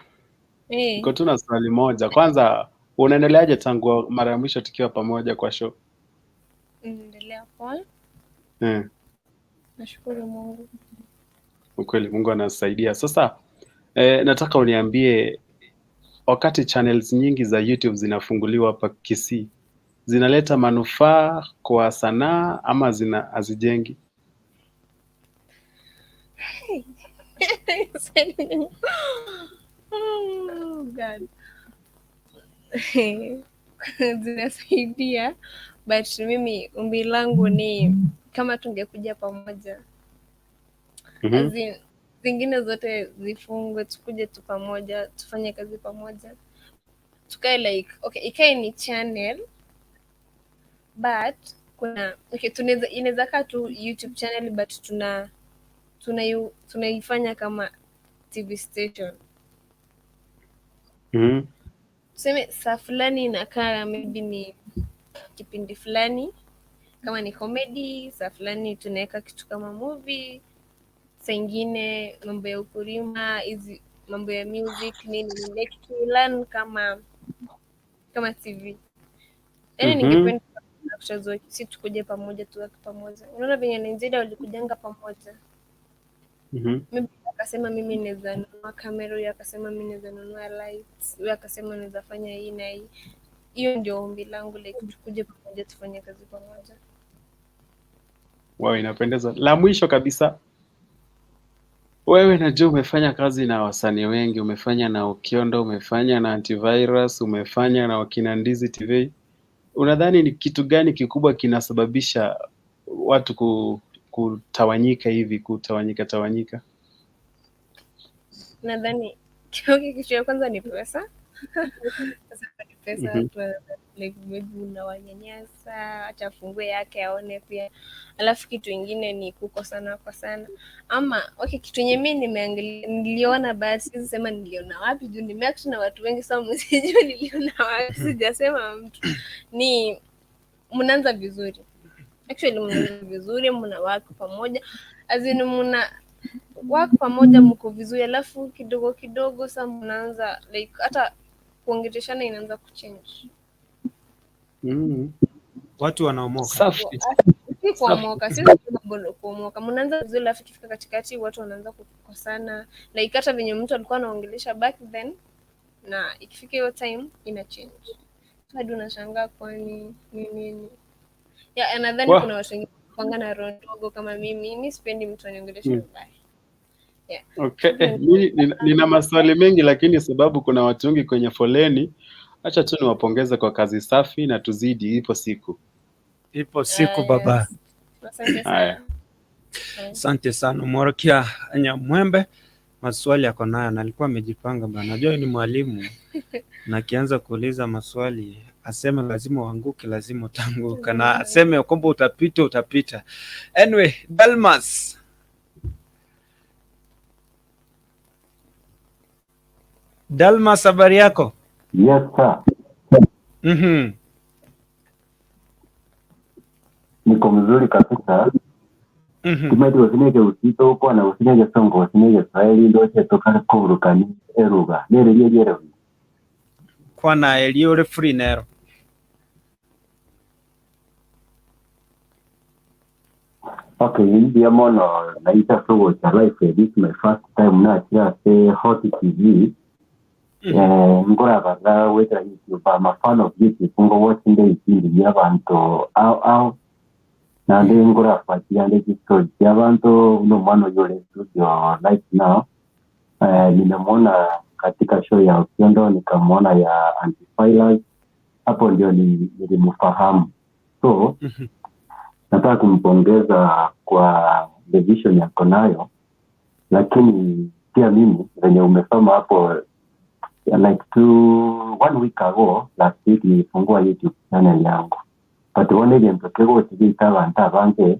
niko tu na swali moja. Kwanza, unaendeleaje tangu mara ya mwisho tukiwa pamoja kwa show?
Naendelea poa. Nashukuru Mungu.
Ukweli Mungu anasaidia. Sasa nataka uniambie, wakati channels nyingi za YouTube zinafunguliwa hapa Kisii, zinaleta manufaa kwa sanaa ama zina hazijengi?
Oh, God. Zinasaidia, but mimi ombi langu ni kama tungekuja pamoja. As in, zingine zote zifungwe, tukuje tu pamoja, tufanye kazi pamoja, tukae like, okay, ikae ni channel but kuna okay, tunaweza, inaweza kaa tu YouTube channel but tunaifanya kama TV station. Tuseme saa fulani inakaa maybe ni kipindi fulani, kama ni comedy, saa fulani tunaweka kitu kama movie, saa ingine mambo ya ukulima, hizi mambo ya music nini, like tulearn kama TV. Yaani ningependa actors wa Kisii tukuje pamoja, tuweke pamoja. Unaona venye Nigeria walikujanga pamoja. Maybe akasema mimi naweza nunua kamera, huyu akasema mimi naweza nunua lights, huyu akasema naweza fanya hii na hii. Hiyo ndio ombi langu, like tukuje pamoja tufanye kazi pamoja.
Wow, inapendeza. La mwisho kabisa, wewe najua umefanya kazi na wasanii wengi, umefanya na Okiondo, umefanya na Antivirus, umefanya na wakina Ndizi TV. Unadhani ni kitu gani kikubwa kinasababisha watu kutawanyika hivi, kutawanyika tawanyika?
Nadhani kitu ya kwanza ni pesa. Sasa ni pesa, like maybe unawanyanyasa, acha afungue yake aone pia. Alafu kitu ingine ni kukosana kwa sana. Ama okay, kitu yenye mimi nimeangalia, niliona, but siwezi sema niliona wapi juu nimeact na watu wengi sana, sijui niliona wapi, sijasema mtu. Ni mnaanza vizuri. Actually mnaanza vizuri, mna work pamoja. As in mna work pamoja, mko vizuri, alafu kidogo kidogo sasa mnaanza like hata kuongeleshana inaanza kuchange.
Watu wanaomoka.
Safi.
Si kuomoka, si kuomoka. Mnaanza vizuri alafu ikifika katikati watu wanaanza kukosana. Like hata venye mtu alikuwa anaongelesha back then na ikifika hiyo time ina change. Hadi unashangaa kwani ni nini. Yeah, nadhani kuna watu wengine kupanga na roho ndogo kama mimi. Mimi sipendi mtu aniongeleshe vibaya. Yeah.
Okay, mimi nina maswali mengi lakini sababu kuna watu wengi kwenye foleni, acha tu niwapongeze kwa kazi safi na tuzidi, ipo siku.
Ipo siku baba.
Asante
Haya.
sana.
Asante sana Mworokia Nyamwembe, maswali yako nayo na alikuwa amejipanga bana. Najua ni mwalimu na akianza kuuliza maswali aseme lazima uanguke, lazima utaanguka, na aseme kwamba utapita, utapita. Anyway, Dalmas, Dalmas, habari yako?
Yes, sir. Niko mzuri kabisa. Timati usineke usito uko na usineke songo usineke Swahili ndoche tokale kuburukani eruga nere ryere
Kwana elio uri free nero.
Okay, ndiya mono naita sogo cha life, this is my first time na kira se Hot TV. Ngora baga wetera YouTube, I'm a fan of YouTube, ngo watching the ibindi by'abantu au au nande ngora fuatilia ndege story by'abantu no mwana yule studio right now. Nimemwona katika show ya Okiondo, nikamwona ya Antivirus, hapo ndio nilimfahamu. So nataka kumpongeza kwa the vision yako nayo, lakini pia mimi venye umesoma hapo like 1 week ago last week nilifungua YouTube channel yangu, but one egento kegotigita abantu abange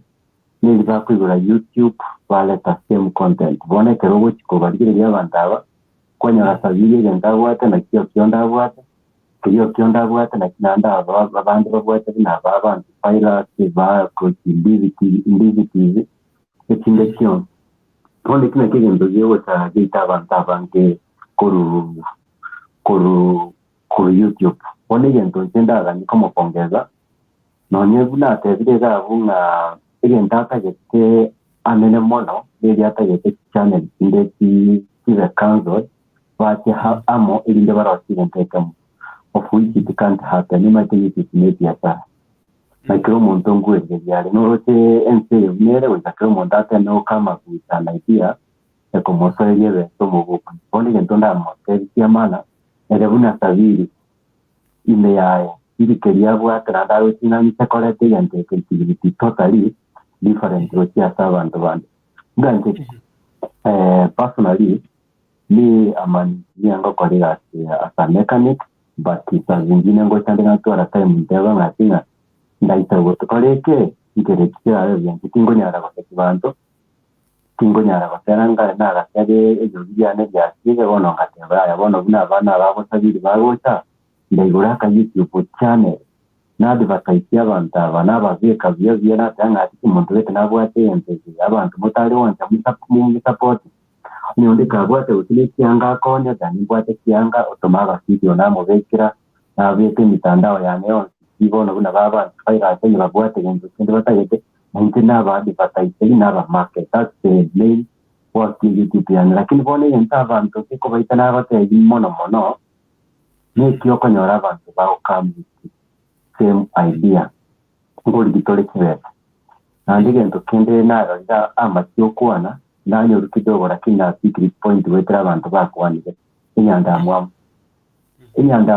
niliba kwigura YouTube baleta same content bonekero gochikobarigiriria abantu aba kwanyora sabiri egento abwate na kio kionda abwate kio kionda abwate na kinanda abandi babwate na abantu virus ba Indizi TV ekinde kio bonde kina kigento gigota gita abantu abange koru koru koru YouTube bonde egento ncendaga nikomopongeza nonye bunatebire gabunga egento atagete anene mono rĩrĩa atagete channel inde ti cancelled but amo irinde barosirentekamo of which it can't happen nimaite YouTube nĩ biacara na kĩrĩ omonto ngwereria arĩ noroche ense nere goika kĩrĩ omonto atene okama gwitana idea ekomosoerie ebesa omobuku bono egento ndamotebitia mana ere buna sabiri ime yaye irikeria bwate naende agoching'anyise koreta egento eke creativity totally different gochia ase abanto bande. Nganche personally mi amani ngokora egasi as a mechanic but saa zingine ngocha ngatwara time nteba ng'ati ndaita gotukora eke nkere kirabe byanche tingonyara goseki banto tingonyara gosera ngare nagasere ebyo biane byasire bono ngateba aya bono buna abana bagosabiri bagocha ndaigura aka YouTube channel na-advertise abantu aba nababika byo byo natanga ati omuntu wete nabwate empezi abantu mutali woncha musupport nionde kabwate utile kianga akonya dani bwate kianga otomaga video namubekera nabeke mitandao yane yonsi ibono buna baba faira ate babwate gento kende batagete ninte naba advertise naba market, that's the main work in YouTube yani, lakini bone yenta abantu kiko baita nabate mono mono nekio konyora abantu baokamu same idea ngori gitore kibeta nandi gento kende narorira amakio kwana nanyoru kidogo lakini na secret point wetera abantu bakwanire inyanda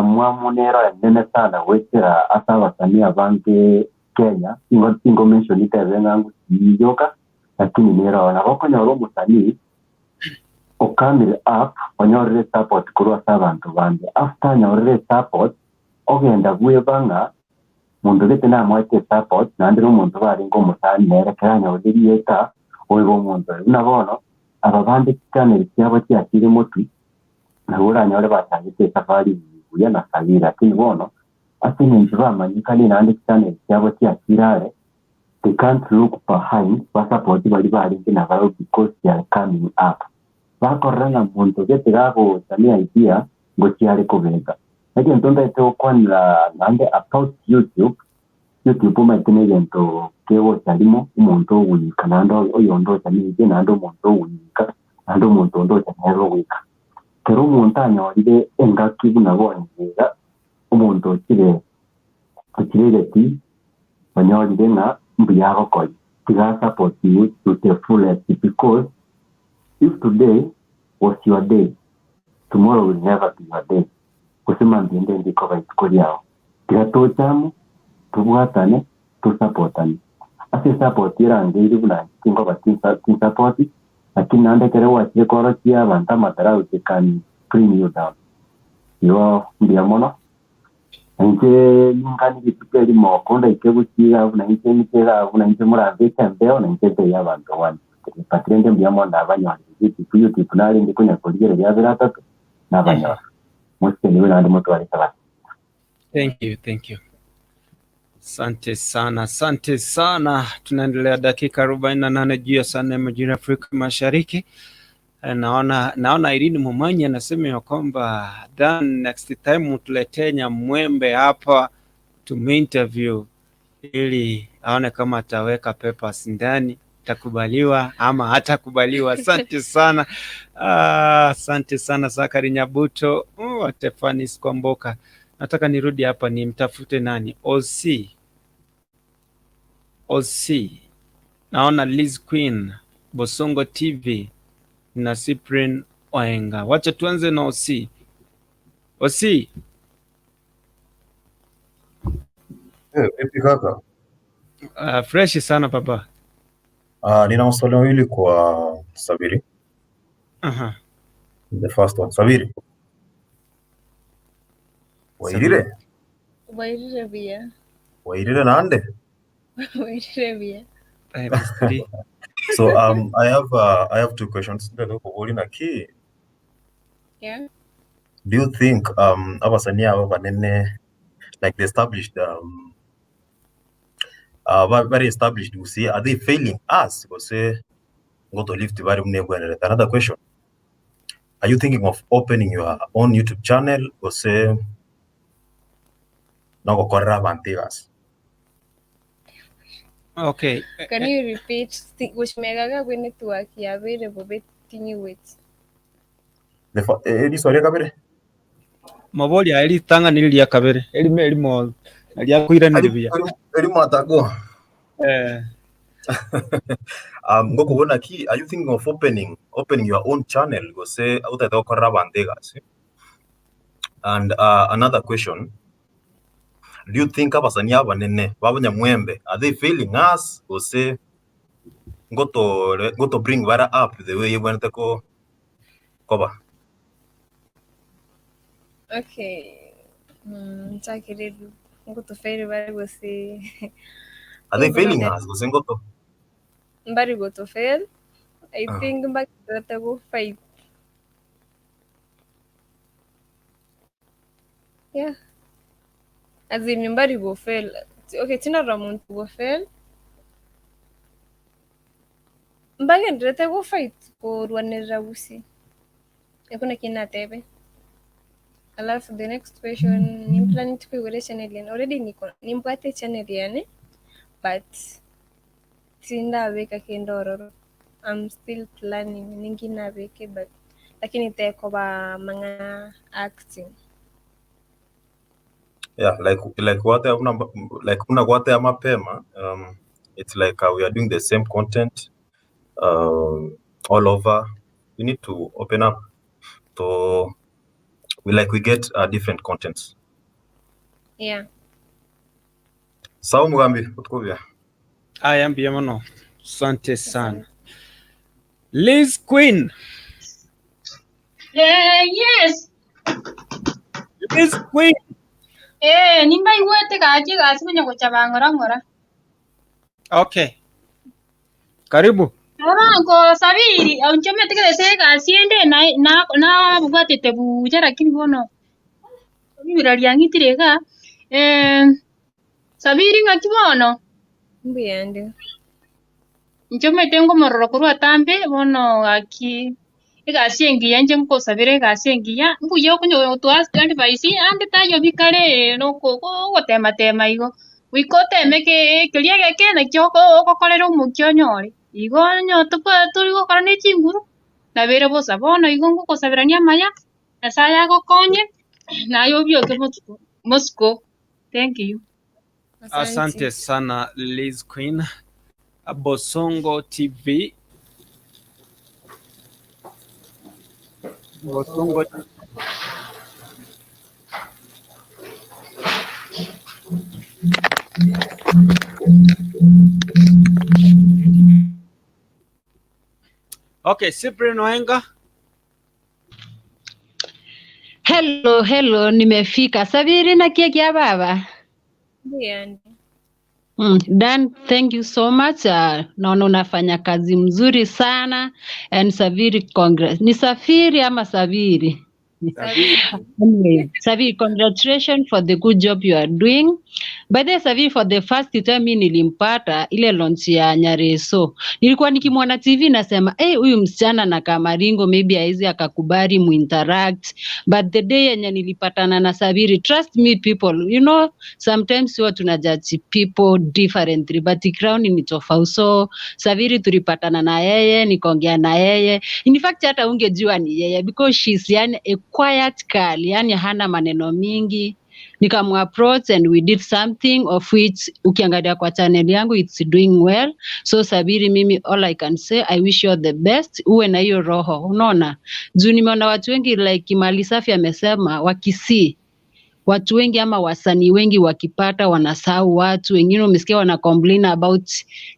mwamu nero nene sana wetera asa abasanii abange Kenya ingo mention itebe ngangu yoka lakini nero na gokonyora omusanii okamire up onyorere support kurwa ase abantu bande after nyorere support ogenda gwebanga mundu gete namwete support nandire omuntu baringa omusani nere keranyorire eta oigo omuntu na bono aba bandi channel kyabo kyakire mutwi nabo oranyore batangite safari buya na sabira lakini bono ase eng'encho bamanyikane nande channel kyabo kyakirare they can't look behind basupport bari baringe nabaro because they are coming up bakorera na muntu gete gagocha ni idea ngo kyare kubega egento ndaete gokwanera nande about YouTube omaete na egento kegocha rimo omonto ogoika naende oyondo ocha niige naende omonto ogoika naende omonto onde ocha nere ogoika kero omonto anyorire engaki buna bono iga omonto okire egeti onyorire ng'a mbuya agokori tiga support you to the fullest because if today was your day tomorrow will never be your day kusema mbiende ndiko baituko lyao tiga tochamu tubwatane tusapotane Ase support irangeire buna tingoba tin support, lakini nandekere gwachire korokia abantu amatarau they can bring you down. Igo mbuya mono. Inche ningani rituko erimo konda ike guchiga buna inche nitega buna inche murambike embeo na inche nteia abantu one patirende. Mbuya mono, nabanyora YouTube narinde konya kurigereria abere atatu nabanyora mosike niwe nandi mutware sabati.
Thank you, thank you. Asante sana, asante sana. Tunaendelea dakika 48 juu ya saa 4 majira ya Afrika Mashariki. Naona Irene Mumanyi anasema ya kwamba then next time mtuletee Nyamwembe hapa tuminterview ili aone kama ataweka papers ndani, takubaliwa ama hatakubaliwa. Asante sana. Ah, asante sana Zakari Nyabuto, Stefanis Kwamboka. Nataka nirudi hapa nimtafute nani? OC. OC. Naona Liz Queen, Bosongo TV na Cyprian Oenga. Wacha tuanze na OC. OC.
Vipi kaka?
Fresh sana baba.
Nina maswali mawili kwa Sabiri. The first one, Sabiri. Wairire?
Wairire buya.
Wairire nande?
Wairire buya.
Eh,
So I have two questions. Naki.
Yeah.
Do you think abasanii aba banene, like the established very established, you see, are they failing us gose ngoto lift bari mune bwenere? Another question, are you thinking of opening your own YouTube channel gose nogokorera abantu igasi?
Okay.
Can you repeat? Gucimegaga gwi network yabire bobe tinyiweti.
Eri swali kabere.
Maboli ali tanga nili lya kabere. Elime elimo lyakwira buya.
Elimo atago.
Eh.
Ngokubona ki, are you thinking of opening your own channel gose utata gokorera abantu igasi? And another question, do you think abasanii abanene babanyamwembe, are they failing us gose ngoto bring bara up the way yebwanete ko koba?
Okay. Nchakire ngutuferi bari gose.
Are they failing us gose ngoto
Mbari go to fail. I think mbari go fight. Yeah. As in mbari go fail. Okay, tina ramuntu go fail. Mbagenderete go fight kurwanirira busi. Ekuna kinatebe. Alafu the next question, nimplan tukuigure channel yani already niko nimpate channel yani, but sindabeka kindororo. I'm still planning ninginabeke, but lakini tekoba manga acting.
Yeah, like what una like una what ya mapema, it's like we are doing the same content all over. We need to open up to we like we get different contents.
Yeah.
Sawa Mugambi, utukuvya.
Aya, mbuya mono. Asante sana. Liz Queen.
Yes.
Liz Queen.
Nimba iwete gachi gasi kwenye kuchaba ngora ngora.
Okay. Karibu.
Orango Sabiri, aunchome tekerese gasi ende na bwatete buja, lakini bono bibira lyang'itire ga. Sabiri, ng'aki bono?
Mbuyande.
Nchomete ngomororo korwa tambe bono gaki egasi engiya nche nkosabera egasi engiya mbuya okonya gotwa advice ande tayo bikare noko gotematema igo goika oteme keria geke nakio ogokorera omokia onyore igo onye tori gokora na echinguru nabere bosa bono igo ngokosaberania amaya Nyasaye agokonye naye obioke motuko mosiko. Thank you.
Asante sana Liz Queen. Bosongo TV. Bosongo. Okay, Cyprian Oenga.
Hello, hello, nimefika. Sabiri na keki ya baba.
Ndiyo.
Dan, thank you so much. Naona unafanya kazi mzuri sana and Sabiri, congrats. Ni Safiri ama Sabiri? Anyway, Saviri, congratulations for the good job you are doing. By the way, Saviri, for the first time mi nilimpata ile launch ya Nyareso. Nilikuwa nikimwona TV nasema, "Eh, huyu msichana na kamaringo maybe haizi akakubali muinteract." But the day yenye nilipatana na Sabiri, trust me people, you know, sometimes huwa tunajudge people differently, but crown ni tofauti. So Sabiri tulipatana na yeye, nikaongea na yeye. In fact hata ungejua ni yeye because she's yani a quiet girl, yani hana maneno mingi. Nikamuapproach and we did something of which ukiangalia kwa channel yangu it's doing well. So Sabiri, mimi all I can say, I wish you all the best. Uwe na hiyo roho, unaona? Juu nimeona watu wengi like Mali Safi amesema wakisii watu wengi ama wasanii wengi wakipata wanasahau watu wengine, umesikia wana complain about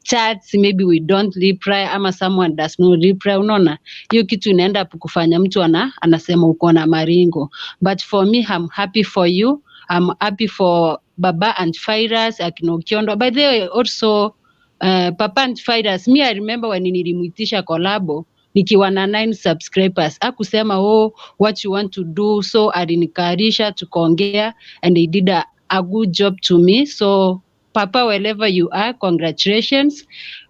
chats, maybe we don't reply ama someone does not reply. Unaona, hiyo kitu inaenda kufanya mtu anasema uko na maringo, but for me I'm happy for you, I'm happy for Baba and Virus akina Okiondo. By the way also Papa and Virus, me I remember when nilimuitisha collabo nikiwa na 9 subscribers, akusema, "Oh, what you want to do?" So alinikarisha tukaongea and he did a good job to me. So Papa, wherever you are, congratulations.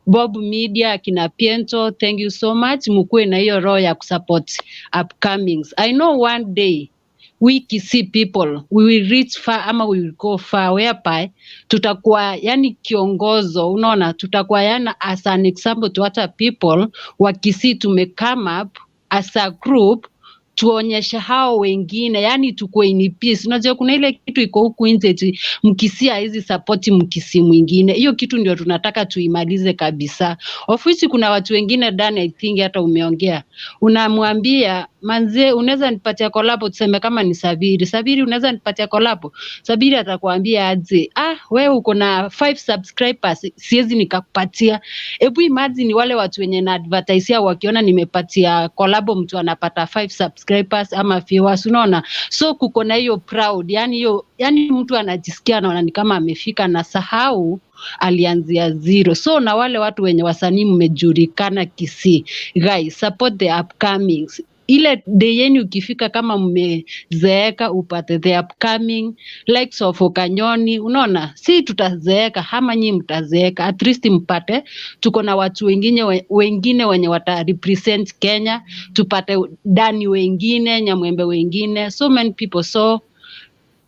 Bob Media akina Piento, thank you so much. Mkuwe na hiyo roho ya kusupport upcomings. I know one day we Kisii people we will reach far ama we will go far whereby tutakuwa yani kiongozo, unaona, tutakuwa yani as an example to other people wa Kisii. Tume come up as a group tuonyeshe hao wengine, yani tukuwe in peace. Unajua kuna ile kitu iko huku nje eti Mkisii hawezi support Mkisii mwingine. Hiyo kitu ndio tunataka tuimalize kabisa. Of which kuna watu wengine Dan, I think hata umeongea, unamwambia manze, unaweza nipatia collab, tuseme kama ni Sabiri. Sabiri, unaweza nipatia collab? Sabiri atakwambia aje, "Ah, wewe uko na 5 subscribers, siwezi nikakupatia." Hebu imagine wale watu wenye na advertise wakiona nimepatia collab mtu anapata 5 subscribers ama viewers, unaona? So kuko na hiyo proud, yani hiyo, yani mtu anajisikia anaona ni kama amefika na sahau alianzia zero. So na wale watu wenye wasanii mmejulikana Kisii, guys, support the upcomings. Ile day yenu ukifika kama mmezeeka, upate the upcoming likes of Okanyoni, unaona, si tutazeeka ama nyinyi mtazeeka, at least mpate tuko na watu wengine wengine wenye wata represent Kenya, tupate Dani wengine, Nyamwembe wengine, so many people. So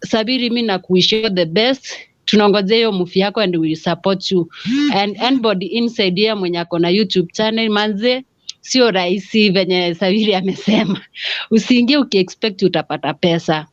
Sabiri, mi nakuwish you the best. Tunangojea hiyo movie yako and we will support you. And anybody inside here mwenye ako na YouTube channel, manze, sio rahisi venye Sabiri amesema. Usiingie ukiexpect utapata pesa.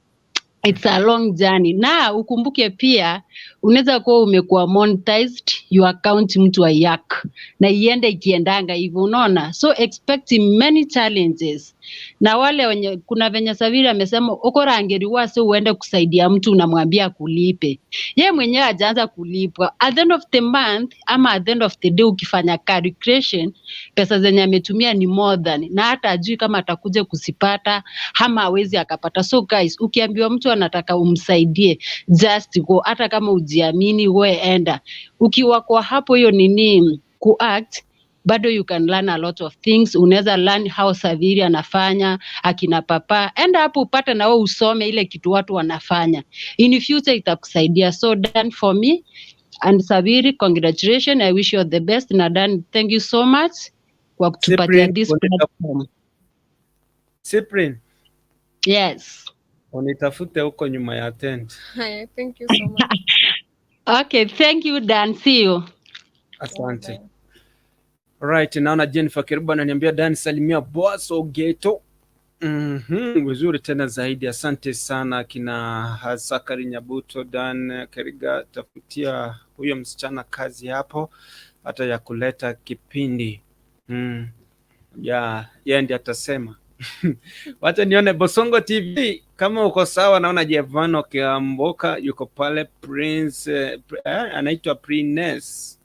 It's a long journey. Na ukumbuke pia unaweza kuwa umekuwa monetized your account mtu wa yak na iende ikiendanga hivyo, unaona? So expect many challenges. Na wale wenye kuna venye Sabiri amesema ukorangeriwa, so uende kusaidia mtu unamwambia kulipe, ye mwenyewe hajaanza kulipwa. At the end of the month ama at the end of the day ukifanya calculation, pesa zenye ametumia ni more than, na hata ajui kama atakuja kuzipata ama hawezi akapata. So guys, ukiambiwa mtu anataka umsaidie, just go. Hata kama ujiamini, we enda. Ukiwa kwa hapo hiyo nini kuact bado you can learn a lot of things. Unaweza learn how Saviri anafanya, akina Papa. Enda hapo upate na wewe usome ile kitu watu wanafanya. In future itakusaidia. So done for me and Sabiri, congratulations. I wish you all the best. Na Dan, thank you so much kwa kutupatia
Cyprian,
this platform.
Cyprian,
Yes.
unitafute huko nyuma ya tent.
Haya, thank you so much.
Okay, thank you Dan. See you.
Asante. Right, naona Jennifer Kerubo ananiambia Dan, salimia Boss Ogeto. Vizuri tena zaidi, asante sana kina Zakari Nyabuto, Dan Keriga, tafutia huyo msichana kazi hapo hata ya kuleta kipindi. Ya, yeye ndiye atasema. Wacha nione Bosongo TV kama uko sawa. Naona Jevano Kiamboka yuko pale, Prince anaitwa Prince.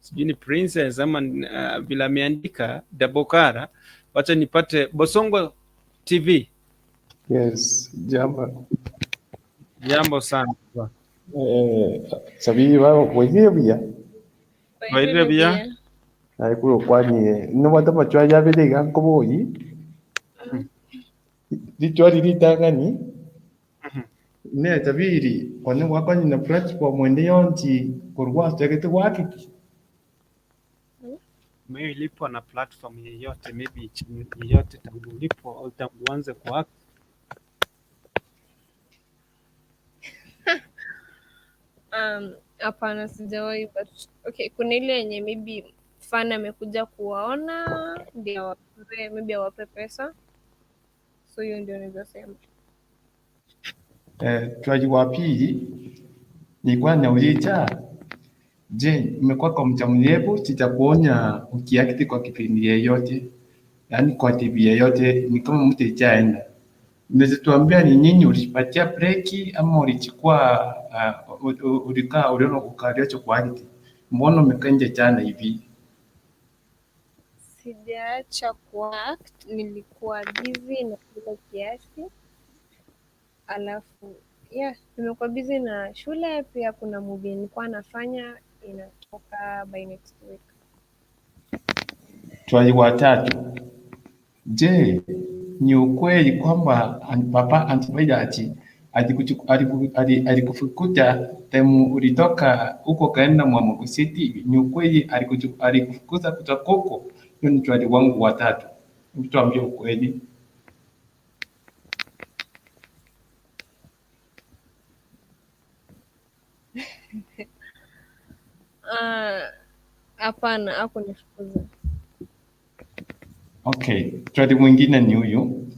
Sijui ni princess ama vile ameandika Dabokara. Wacha nipate Bosongo TV.
Yes, jambo.
Jambo sana.
Sabiri ba bwaire buya.
Bwaire buya.
Naikuru kwanye nobwate amachwari abere iga nkoboyi richwari ritang'ani ne Sabiri one gwakonywa na platform ende yonsi korwa gwachagete gwakiki.
Umeilipwa na platform yeyote, maybe channel yeyote tangu ulipo au tangu uanze kuact?
Hapana, sijawahi, but okay, kuna ile yenye maybe fan amekuja kuwaona ndio awape, maybe awape pesa, so hiyo ndio naweza sema.
Twaji wa pili nilikuwa nauliza, je, umekuwa kwa muda mrefu sijakuona ukiact kwa kipindi yeyote, yaani kwa TV yeyote, ni kama mtu ichaenda. Unaweza tuambia ni nini ulipatia breki ama ulichukua ulikaa uliona ukaliacha kuact? Mbona umekaa nje jana hivi?
Sijaacha kuact, nilikuwa busy na shule kiasi, alafu yeah, nimekuwa busy na shule pia. Kuna movie nilikuwa nafanya inatoka by next week.
Swali wa tatu, je, ni ukweli kwamba Papa Antivirus alikufukuta time ulitoka huko kaenda Mwamoko City? Ni ukweli alikufukuza kutoka huko? Hiyo ni swali wangu wa tatu. Hebu tuambie ukweli.
Hapana, hakunifukuza.
Okay, swali mwingine ni huyu.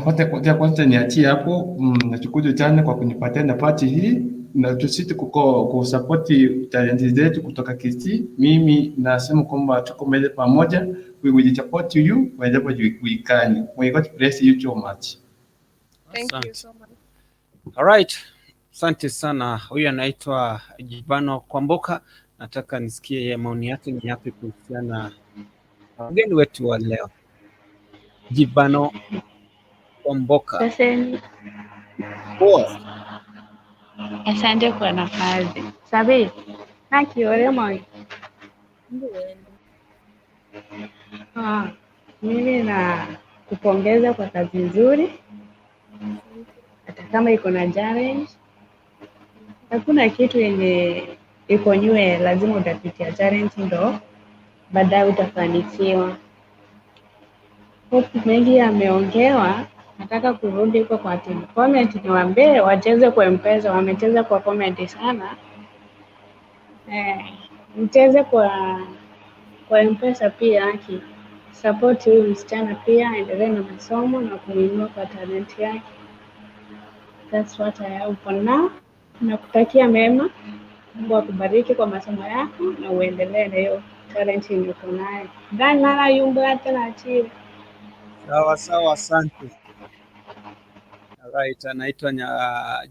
Kwanza kwanza niachie hapo. Nashukuru sana kwa kunipatia nafasi hii na tusiti kusapoti talenti zetu kutoka Kisii. Mimi nasema kwamba tuko mbele pamoja. We will support you wherever we can. May God bless you so much.
Thank you
Asante.
So much.
Alright. Asante sana. Huyu anaitwa Jibano Kwamboka. Nataka nisikie ye maoni yake ni yapi kuhusiana na wageni wetu wa leo. Jibano Kwamboka.
Saseni,
Poa.
asante kwa nafasi. Sabi, nakiore moi.
Ndio.
Mimi na kupongeza kwa kazi nzuri, hata kama iko na challenge. Hakuna kitu yenye iko nywe, lazima utapitia challenge ndo baadaye utafanikiwa. Hope mengi yameongewa, nataka kurudi huko kwa team comment niwaambie wacheze kwa M-Pesa, wamecheza kwa comment sana. Mcheze kwa M-Pesa pia aki support huyu msichana pia aendelee na masomo na kumuinua kwa talent yake. That's what I have for now. Nakutakia mema. Mungu akubariki kwa masomo yako na uendelee na hiyo talent yenye uko nayo. Dan mara yumba hata na achiri.
Sawa sawa, asante. Alright, anaitwa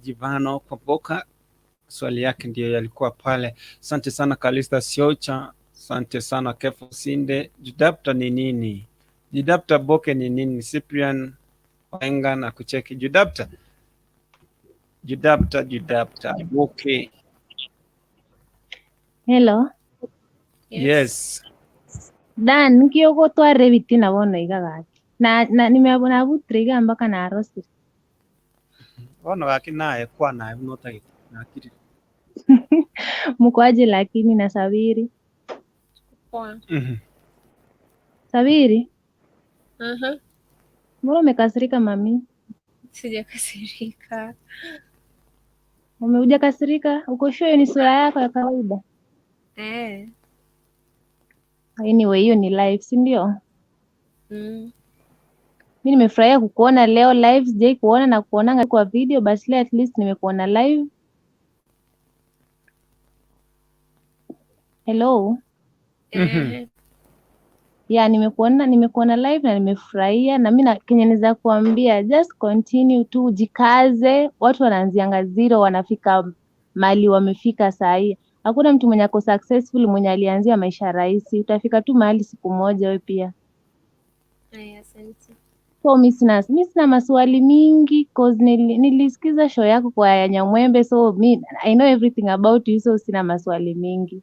Jivano Kwamboka. Swali yake ndiyo yalikuwa pale. Asante sana Kalista Siocha, asante sana Kefo Sinde. Judapta ni nini? Judapta Boke ni nini? Cyprian Waenga na kucheki Judapta. Judapta, Judapta Boke.
Hello.
Yes.
Dan, nkio tware bitina bono iga gaki. Na nimebona butire iga mpaka na arosi.
Bono gaki naye kwa naye unotagete. Nakiri.
Mkwaje lakini na Sabiri.
Poa.
Sabiri,
Aha.
mbona umekasirika mami?
Sijakasirika.
Umekuja kasirika? Uko sure hiyo ni sura yako ya kawaida?
Eh.
Anyway, hiyo ni live, si ndio?
Mm.
Mi nimefurahia kukuona leo live, sijai kuona na kuonanga kwa video, but leo at least nimekuona live. Hello.
Eh.
Yeah, nimekuona live na nimefurahia, na mimi kenye naweza kuambia just continue tu, jikaze. Watu wanaanzianga zero wanafika mali wamefika saa hii. Hakuna mtu mwenye ako successful mwenye alianzia maisha rahisi. Utafika tu mahali siku moja wewe pia.
Aya, asante.
So mi sina maswali mingi cause nilisikiza show yako kwa ya Nyamwembe, so mi I know everything about you, so sina maswali mingi.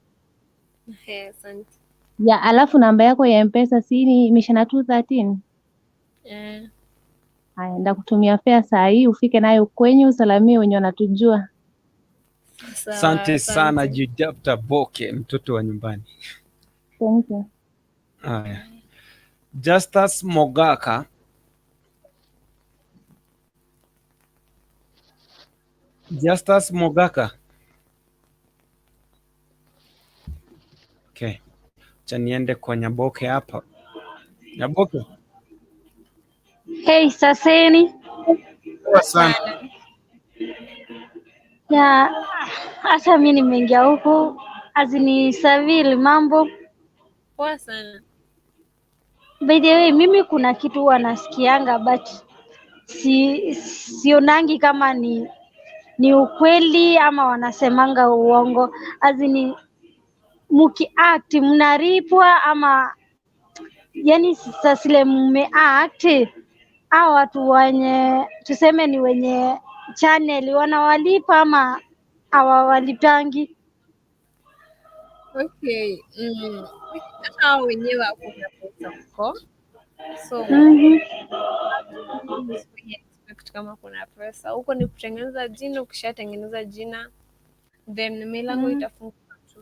Aya, asante.
Ya, alafu namba yako ya M-Pesa si ni imeshana 213?
Eh,
Haya, ndakutumia fare saa hii ufike nayo kwenye usalamie wenye wanatujua.
sawa,
Asante sana
asante.
Jidapta Boke, mtoto wa nyumbani.
Thank you.
Haya. Justus Mogaka. Justus Mogaka. Okay. Acha niende kwa Nyaboke hapa. Nyaboke.
Hey, saseni.
Poa sana.
Ya, hata mi nimeingia huku azinisavili mambo.
Poa sana.
By the way, mimi kuna kitu huwa nasikianga but sionangi kama ni ukweli ama wanasemanga uongo. Azini mukiact mnaripwa ama yani sasa sile mmeact au watu wenye tuseme ni wenye channel wanawalipa ama hawawalipangi?
Okay. Hata hao wenyewe hakuna pesa huko. So sikuwa expect kama kuna pesa huko, ni kutengeneza jina. Ukishatengeneza jina then milango itafunguka tu.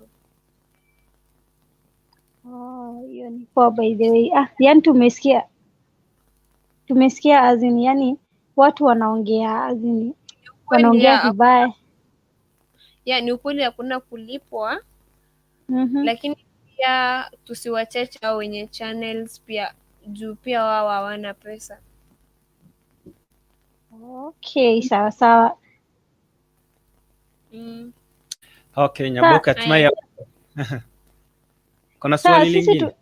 Oh, hiyo ni poa by the way. Ah, yani tumesikia azini, yani watu wanaongea azini,
Kweli
wanaongea
ya,
vibaya.
ya ni ukweli hakuna kulipwa, lakini pia tusiwachache hao wenye channels pia juu pia wao hawana pesa.
Okay, sawa sawa.
Okay,
Sa,
Nyaboke, hatimaye kuna
sa
swali
sisi
lingine?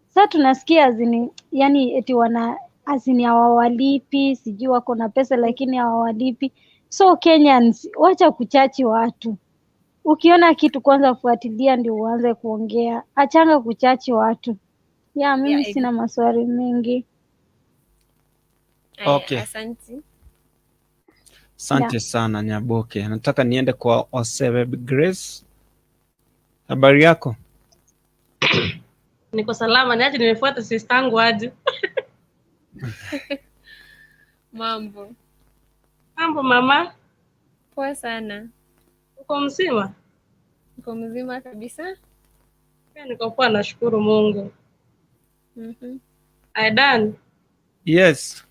sa tunasikia azini, yani eti wana azini hawawalipi, sijui wako na pesa lakini hawawalipi. So Kenyans, wacha kuchachi watu. Ukiona kitu kwanza fuatilia ndio uanze kuongea. Achanga kuchachi watu. Ya, mimi sina maswali mengi.
Aya,
Okay.
asante.
Asante sana Nyaboke. Nataka niende kwa Osebe Grace. Habari yako?
Niko salama, niache nimefuata sistangu aje.
Mambo
Mambo mama,
poa sana.
uko mzima?
Niko mzima kabisa.
Pia niko poa, nashukuru Mungu. Aidan,
Yes.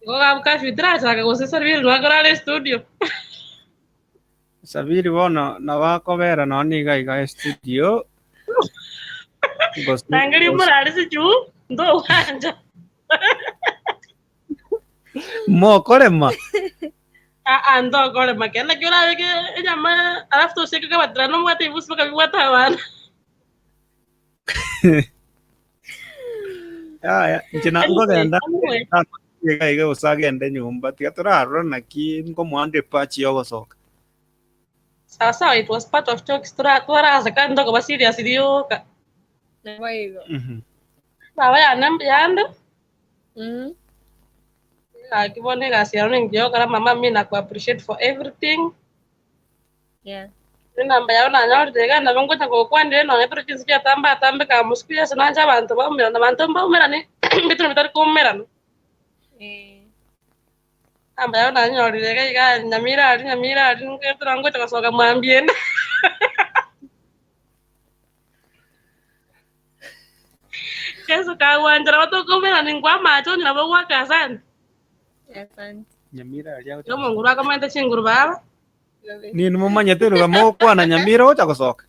niko kafitra chaka gusesarviri nwakorale studio.
Sabiri wono na wakobera no niga iga studio.
Nangiri murari sichu ndo wanja.
Mokorema.
Ah ndo kore makela kyora weke enyama alafu tosheka kabatira no mwate ibusi bakabibwata abana.
Aya, njina ngogenda iga iga usagende nyumba tiga turarora naki ngomwande pachi yogosoka.
Sawa sawa, it was part of jokes. Twaraza kandi ndogo ba serious rioka.
Nabo igo.
Baba yande. Akibone gasi yaro ningiokora mama mi naku appreciate for everything.
Yeah.
Namba yao nanyorire gana bongo gokwanire nonye turi chinsi chiatamba atambe kamusiku yase nanje abantu baumerana abantu mbaumerani bitu bitari kuumerana. Namba yao nanyorire gaiga nyamira ari ngetura ngocha gosoka mwambiene. Yesu kawanjara batokuumerani ngwamacho nyina bogwaka asante.
Asante.
Nyamira aria
Yo munguru akomete chinguru baba.
Ni nimumanyete ruga mokwana Nyamira ocha gosoka.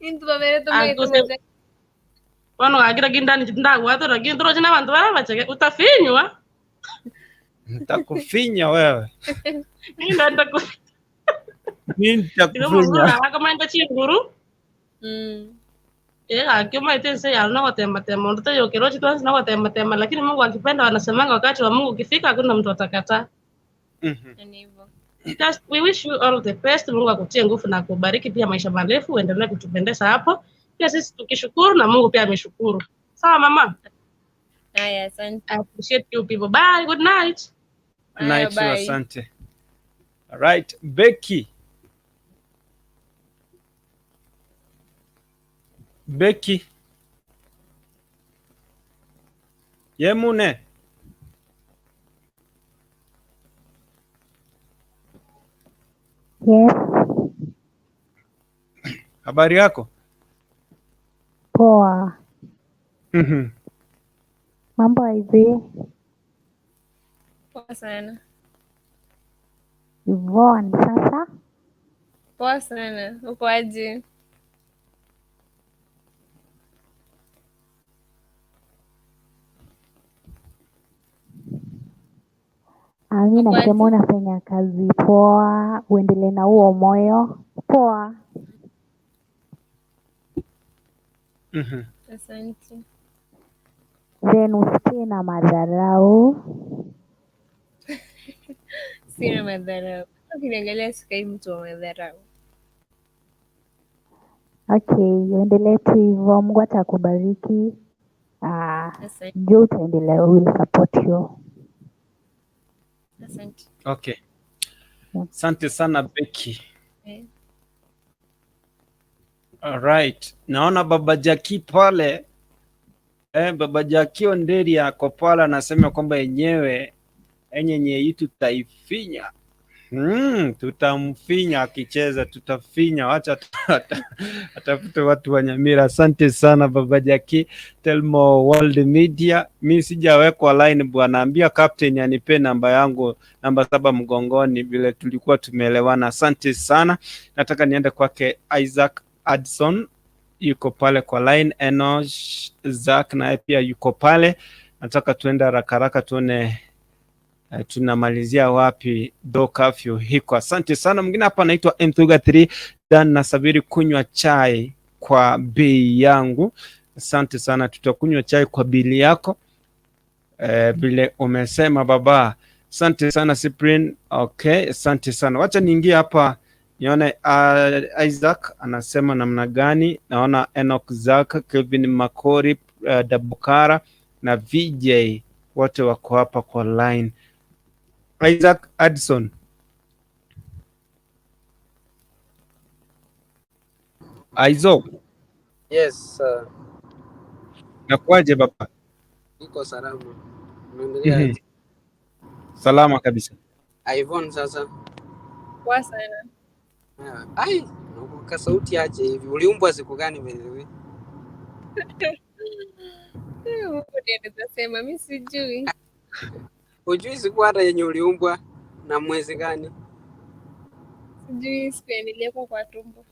Intu babere tumaite.
Bono gagira gindani ndagwatora gindro china bantu barabacheke utafinywa.
Nitakufinya wewe.
Ndio nitakufinya.
Mimi nitakufinya.
Akomete chinguru. Akiuma ite ya no gotema tema ndoto yokero chitwanzi no gotema tema lakini Mungu akipenda wanasemanga wakati wa Mungu ukifika hakuna mtu atakataa.
Ni hivyo.
Just we wish you all the best. Mungu akutie nguvu na akubariki pia maisha marefu, uendelee kutupendeza hapo. Pia sisi tukishukuru na Mungu pia ameshukuru. Sawa mama?
Haya, asante.
I appreciate you people. Bye. Good night.
Haya,
Night,
bye.
asante. All right, Becky. Becky. Yemune.
Yes,
Habari yako?
poa.
Mhm.
Mambo hivi?
Poa sana.
Yvonne, sasa
Poa sana. Uko aje?
Mi
Uko
nasema
aje?
unafanya kazi poa, uendelee na huo moyo. Poa.
Mhm.
Asante.
Then usikie na madharau.
Sina madharau. Ukiniangalia sikai mtu wa madharau.
Okay, uendelee tu hivyo, Mungu atakubariki.
Asante.
Juu utaendelea, we will support you.
Asante.
Okay. Asante sana Becky.
Eh.
All right. Naona Baba Jaki pale. Baba Jaki Onderi ako pale anasema kwamba yenyewe enyenye hii tutaifinya. Tutamfinya akicheza, tutafinya. Wacha atafute watu wa Nyamira. Asante sana Baba Jaki, Telmo World Media. Mi sijawekwa line bwana, ambia captain anipe namba yangu, namba 7 mgongoni, vile tulikuwa tumeelewana. Asante sana. Nataka niende kwake Isaac Adson, yuko pale kwa line. Enoch Zack naye pia yuko pale. Nataka tuende haraka haraka tuone tunamalizia wapi do curfew hiko. Asante sana. Mwingine hapa anaitwa Mthuga 3 Dan, nasabiri kunywa chai kwa bei yangu. Asante sana, tutakunywa chai kwa bili yako vile umesema baba. Asante sana Cyprian. Okay, asante sana. Wacha niingie hapa nione Isaac anasema namna gani. Naona Enoch Zak, Kevin Makori, Dabukara na VJ wote wako hapa kwa line. Isaac Addison. Aizo,
Yes,
nakuaje baba?
niko salama. Unaendelea aje?
Salama kabisa.
Ivon sasa.
Poa sana.
Ai, nakumbuka sauti aje hivi. Uliumbwa siku gani by the way?
Mungu ndiye anaweza sema, mi sijui.
Hujui siku hata yenye uliumbwa na mwezi gani?
Sijui siku ya niliwekwa kwa tumbo.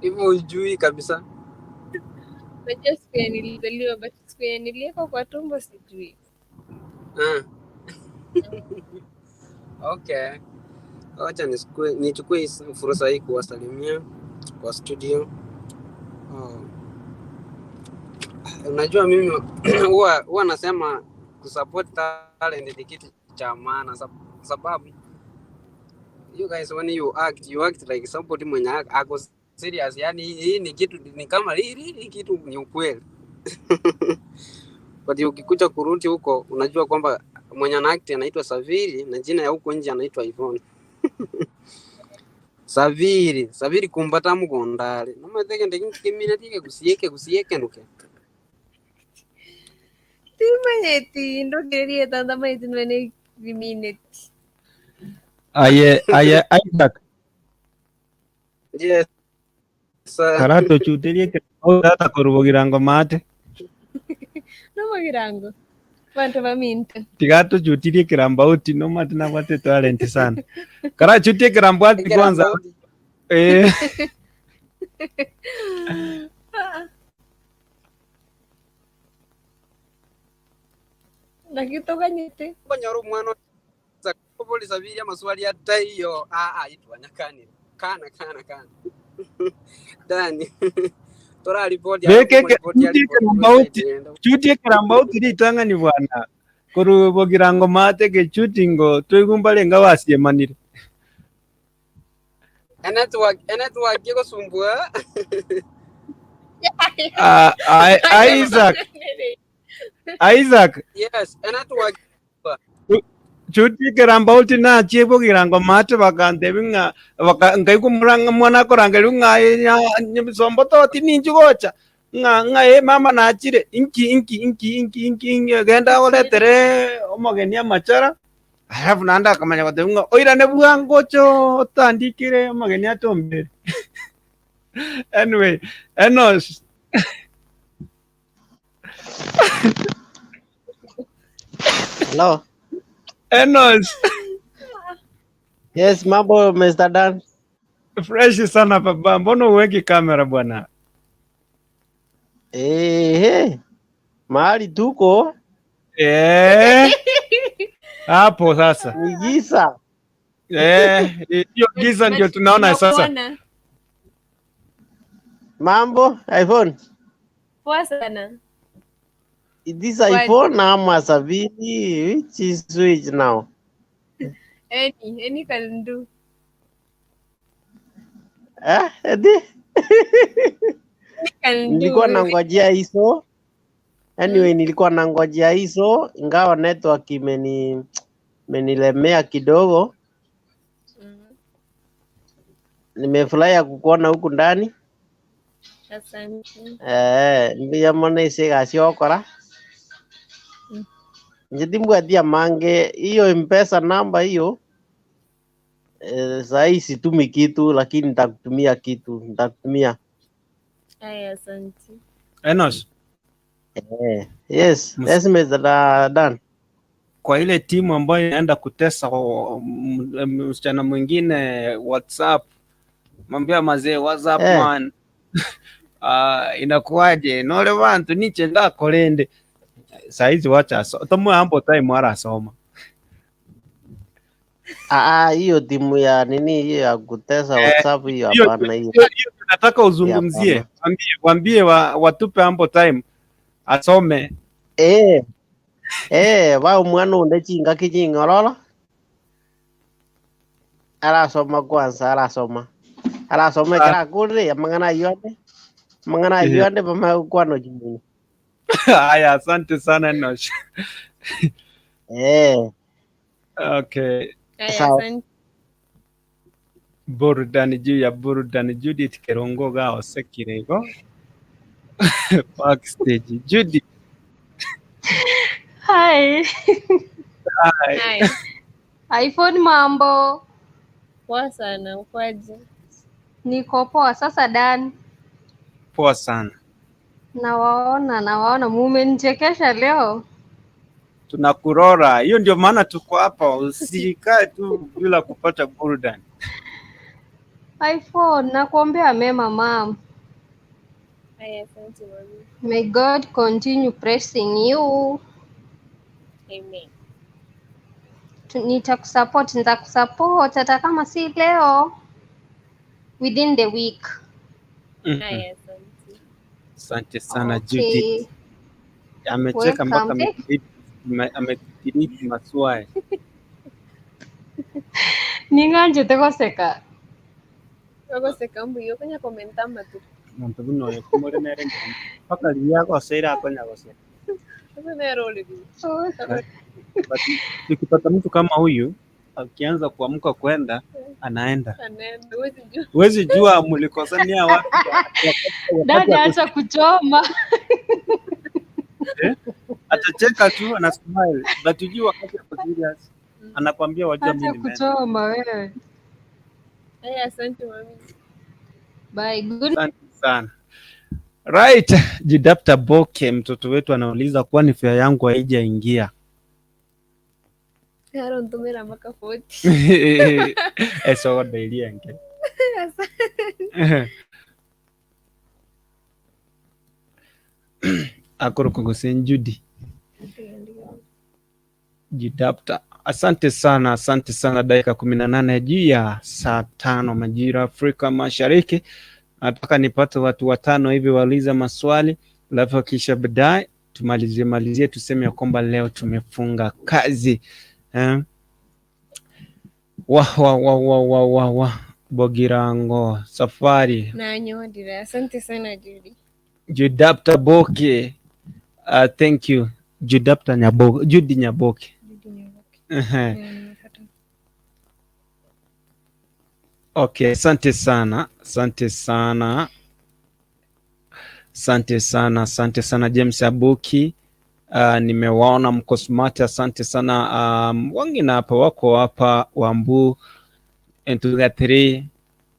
Hivyo hujui kabisa.
Najua siku ya nilizaliwa, but siku ya niliwekwa kwa tumbo sijui.
Okay. Wacha nichukue fursa hii kuwasalimia kwa studio. Oh. Unajua mimi huwa nasema kusupport talent ni kitu cha maana sababu you guys when you act like somebody mwenye ako serious, yani hii ni kitu ni kama hii kitu ni ukweli. But ukikuja kurudi huko unajua kwamba mwenye ana act anaitwa Saviri na jina ya huko nje anaitwa Yvonne. Saviri kumbata mugondale nomateke ndekimina tike kusieke kusieke nuke
Timanyeti, ndokerie tandamaiti nwene vimineti.
Aye, aye Isaac.
Yes.
Karato chuterie tata korubogirango mate.
No magirango. Bantu baminto.
Tigato chutirie kirambauti no mate na wate talent sana. Kara chutie kirambauti kwanza.
Nakitoganyete.
Konyora mwana kubuli Saviri amaswali ataiyo itwa nyakani kana kana kana Dani tora ripoti
Beke chutie kirambauti, chutie kirambauti litangani bwana. Koru bogirango mate gechutingo twigumbalenga wasiemanire.
Network igusumbua.
Isaac. Isaac.
Yes, network.
Chuti keramba uti na chiebo kirango mate bakante binga ngai kumuranga mwana koranga lunga sombo to tininju gocha nga nga e mama nachire inki inki inki inki inki inki genda oletere omogeni amachara alafu nanda kamanya kote unga oirane bwangocho otandikire omogeni atombere. Anyway, Enos.
Hello.
Enos.
Yes, mambo Mr. Dan.
Fresh sana baba. Mbona uweki kamera bwana?
Eh, mahali tuko.
Eh. Hapo sasa.
Ni giza.
Eh, hiyo giza ndio tunaona sasa.
Mambo iPhone.
Poa sana.
This iPhone ama sabini, which is which now?
Any can do.
Eh, edi?
Can do.
Nilikuwa nangojea hizo. Anyway, nilikuwa nangojea hizo ingawa network imenilemea kidogo. Nimefurahia kukuona huku ndani.
Asante.
Eh, mbiyamona isigaciokora. Njitimbwatia mange hiyo M-Pesa namba hiyo. Sahi situmi kitu lakini nitakutumia kitu, nitakutumia.
Aya, asante.
Enos.
Yes, yes Mr. Dan.
Kwa ile timu ambayo inaenda kutesa msichana mwingine WhatsApp, mwambia mazee WhatsApp man. Inakuwaje? Nole wantu niche ndakolende. Saizi wacha tomo ambo time arasoma.
Hiyo timu ya nini hiyo ya kutesa WhatsApp hiyo hapana hiyo.
Hiyo tunataka uzungumzie. Waambie watupe ambo time asome.
Wao mwana unde chinga kichingororo. Arasoma kwanza, arasoma. Arasoma kera kuri mangana yote. Mangana yote pama kwano jimuni.
Haya, asante sana Enosh. Okay.
Asante.
Burudani juu ya burudani. Judith Kerongo ga osekirego. Backstage. Judith.
Hi.
Hi.
iPhone mambo.
Poa sana, ukoaje?
Niko poa sasa Dan.
Poa sana.
Nawaona mumenichekesha leo.
Tunakurora. Hiyo ndio maana tuko hapa, usikae tu bila kupata burudani.
iPhone, nakuombea mema mom.
Aya, asante mami.
May God continue pressing you.
Amen.
Nitakusupport hata kama si leo, within the week.
Aya, asante.
Asante sana
Okay.
Judith. Amecheka mpaka amedelete maswali.
Ninganje tekoseka.
Tekoseka mbuyo konya komenta matu.
Muntu buno yokumore nere mpaka liyako seira konya goseka.
Sasa nero libi.
But tukipata mtu kama huyu akianza kuamka kwenda anaenda.
Anaenda, huwezi jua.
Huwezi jua mlikosania wapi.
Dada acha kuchoma.
Atacheka tu ana smile but ujue wakati ako serious anakuambia wajua mimi
Acha
nimeenda.
kuchoma wewe.
Aya, asante mami.
Bye. Good.
Asante sana. Right, Jidapta Boke mtoto wetu anauliza kwani fare yangu haijaingia.
Claro, ntumira mpaka 40.
Eso ndairia nke.
Asante.
Akorokogosen Judy. Jidapta. Asante sana, asante sana. Dakika 18 juu ya saa 5 majira Afrika Mashariki. Nataka nipate watu watano hivi wauliza maswali, alafu kisha baadaye Tumalizie malizie tuseme ya kwamba leo tumefunga kazi eh? Wa wa wa wa wa wa wa Bogirango safari
Na nyodira. Asante sana Judy.
Judapta Boke. Thank you Judapta Nyaboke, Judy Nyaboke.
Judy Nyaboke.
Ehe.
Yeah, nimepata.
Okay, asante sana, asante sana, asante sana, asante sana James Abuki. Nimewaona mko smart, asante sana. Wengine hapa wako hapa Wambu 3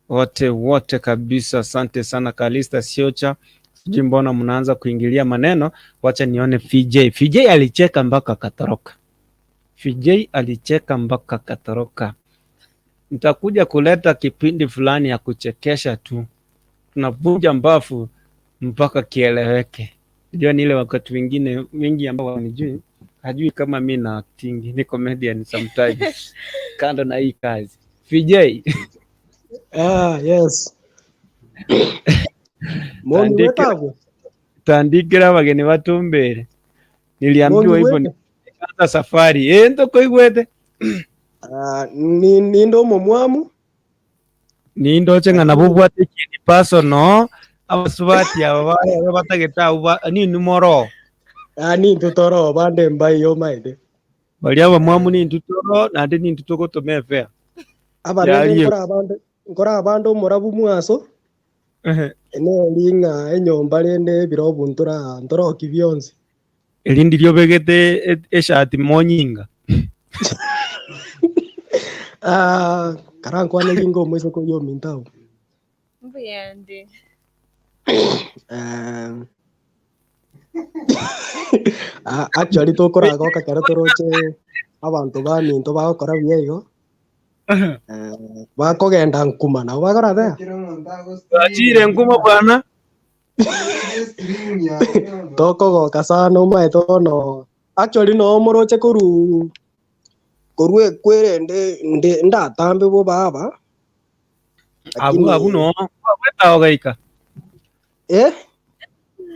wote wote kabisa, asante sana Kalista Siocha. Sijui mbona mnaanza kuingilia maneno, wacha nione FJ. FJ alicheka mpaka akatoroka. FJ alicheka mpaka akatoroka. Nitakuja kuleta kipindi fulani ya kuchekesha tu, tunavunja mbafu mpaka kieleweke. Unajua ni ile wakati wengine wengi ambao wanijui hajui kama mi na acting, ni comedian sometimes kando na hii kazi. FJ
Ah, yes. Moni
tandikira
wetagwo?
tandikira abageni batumbere, niliambiwa
Moni
hivyo
wete?
nikaanza safari ntoko igwete.
Ah, ni nindo omomwamu
Nindoche ng'a nabo obwate ekintu personal abasubati aba bare batagete abo nini moro.
Ah, nintu toro bande mbai omaete.
Baria abamwamu nintu toro nande nintu togotoma efea
Abarende
yarie.
nkora abande omorabu mwaso neri ng'a enyomba rende ebirobu ntora ntoroki bionsi.
Erindi riobegete eshati monyinga.
Ah, karankwane ringo omoiseke oyo ominto abwo.
Mbuyande.
Eh, ah, actually tokoragoka kero toroche abanto baminto bagokora buya igo bakogenda nkuma nabo bakora bea
Achire nkuma bwana.
Tokogoka sana omaete bono actually no omoroche koru koru ekwere nde nde ndatambe bo baba
Abu abu
lakini
no ngwarweta ogaika
eh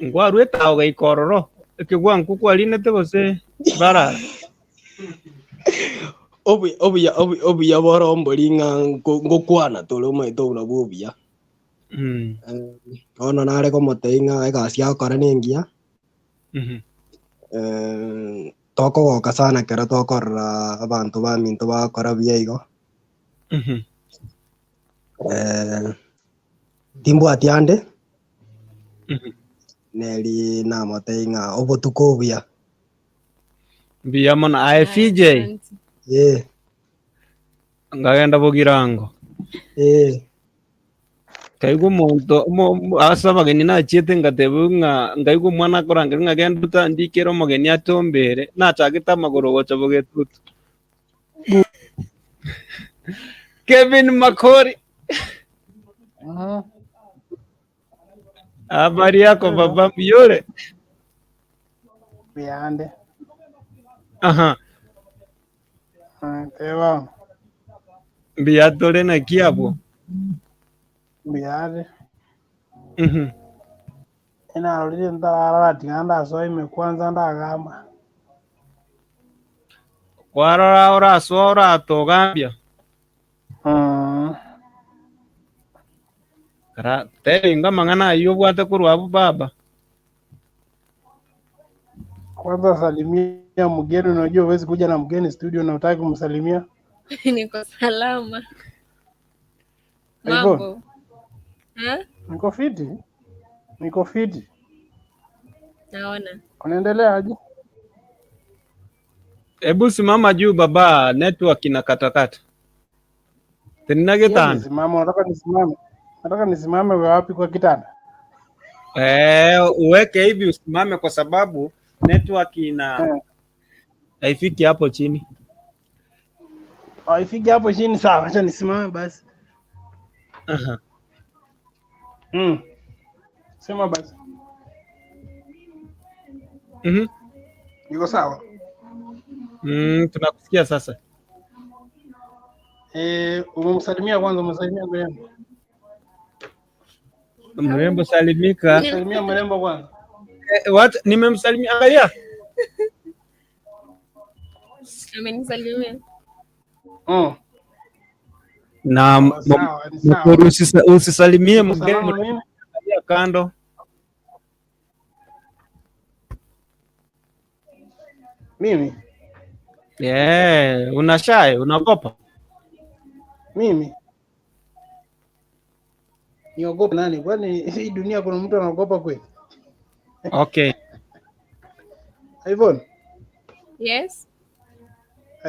ngwarweta ogaika ororo ekigwa nku kwarinete gose barara.
Obuya obuya obuya boro mbori ng'a ngokwana tore omaete obuna bwa obuya. Bono nare komotebia ng'a egasi agokora na engiya. Tokogoka sana kero tokorora abanto baminto bagokora buya igo. Timbwati ande neri namotebia ng'a obotuko obuya.
Mbuya mono aye
Aya,
FJ
asante.
Eh,
ngagenda Bogirango
eh.
Kaigwa omonto ase abageni nachiete ngateba ng'a ngaigwa omwana akorangeria ng'a genda otandikere omogeni atombere nachagete amagoro gocha bogetutu. Kevin Makori, habari yako baba Muyore?
Biyande.
Aha,
Teba
mbuya tore naki abwo?
biyande. Inarorire ntararara tiga ndasoime kwanza ndagamba.
Kwarora orasoa oratogambia kara tebinga amang'ana aywo obwate korwa abwo baba.
Kwanza salimia mgeni, unajua huwezi kuja na mgeni studio na utaki kumsalimia.
Niko salama.
Hivyo
Mambo. Ha?
niko fiti, niko fiti.
Naona.
Unaendelea aje?
Hebu simama juu baba, network inakatakata. Tenina
Siwezi
kitanda.
simama, unataka nisimame? Nataka nisimame wapi kwa kitanda?
Uweke hivi usimame kwa sababu network ina haifiki hapo chini.
Haifiki hapo chini, sawa, acha nisimame basi.
Aha.
Sema basi. Niko sawa.
Tunakusikia sasa.
Umemsalimia kwanza, umemsalimia mrembo.
Mrembo salimika.
Salimia mrembo kwanza.
What? Nimemsalimia, angalia.
Amenisalimia.
Oh.
Na
Sawa, ni sawa.
Mkuru, usisalimie
Niko
mgeni,
salama mimi.
angalia kando.
Mimi
Yeah, unashai, unaogopa?
mimi niogope nani? Kwani hii dunia kuna mtu anaogopa kweli?
Okay.
Ivon,
Yes.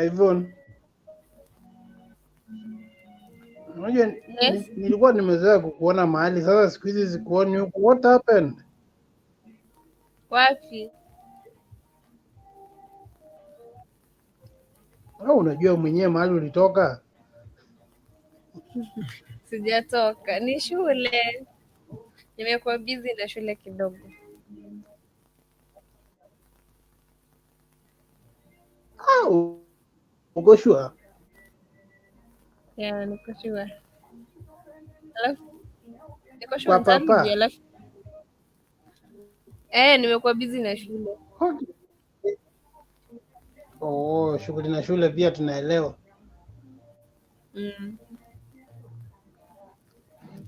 Ivon. Unajua
Yes.
nilikuwa nimezoea kukuona mahali, sasa siku hizi sikuoni huku. What happened?
Wapi?
Au unajua mwenyewe mahali ulitoka?
Sijatoka. Ni shule. Nimekuwa busy na shule kidogo.
Ah, uko sure?
Yeah, niko sure. Alafu niko sure
Kwa
nitarudi
papa.
alafu nimekuwa busy na shule.
Okay. Oh, shughuli na shule pia tunaelewa.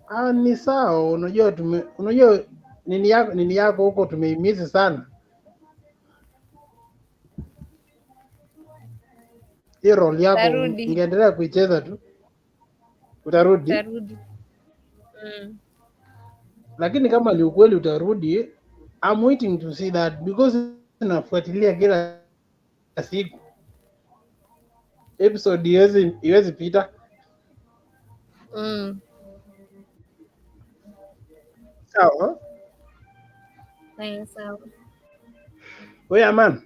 Ah, ni sawa. Unajua unajua nini yako huko tumeimizi sana. Hiyo role yako
Tarudi.
ungeendelea kuicheza tu. Utarudi.
Tarudi.
Lakini kama ni ukweli utarudi, I'm waiting to see that because nafuatilia kila siku. Episode iwezi pita. Sawa.
Haya, sawa.
Wewe Aman,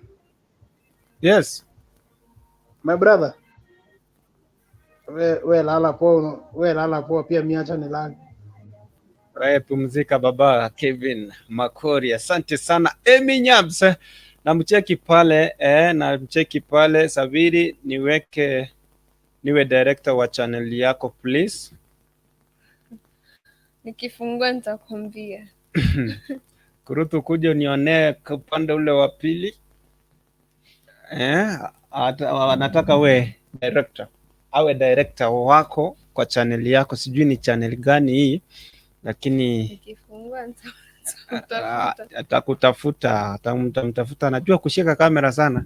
Yes.
my brother. We lala poa, we lala poa pia miacha nilale.
Wewe pumzika baba Kevin Makori, asante sana. Emi Nyabs namcheki pale namcheki pale. Sabiri, niweke niwe director wa channel yako please.
Nikifungua nitakwambia.
Kurutu, kuja unionee kwa upande ule wa pili. Nataka we director awe director wako kwa channel yako, sijui ni channel gani hii, lakini
Nikifungua nitakutafuta.
atakutafuta, atamtafuta. Anajua kushika kamera sana.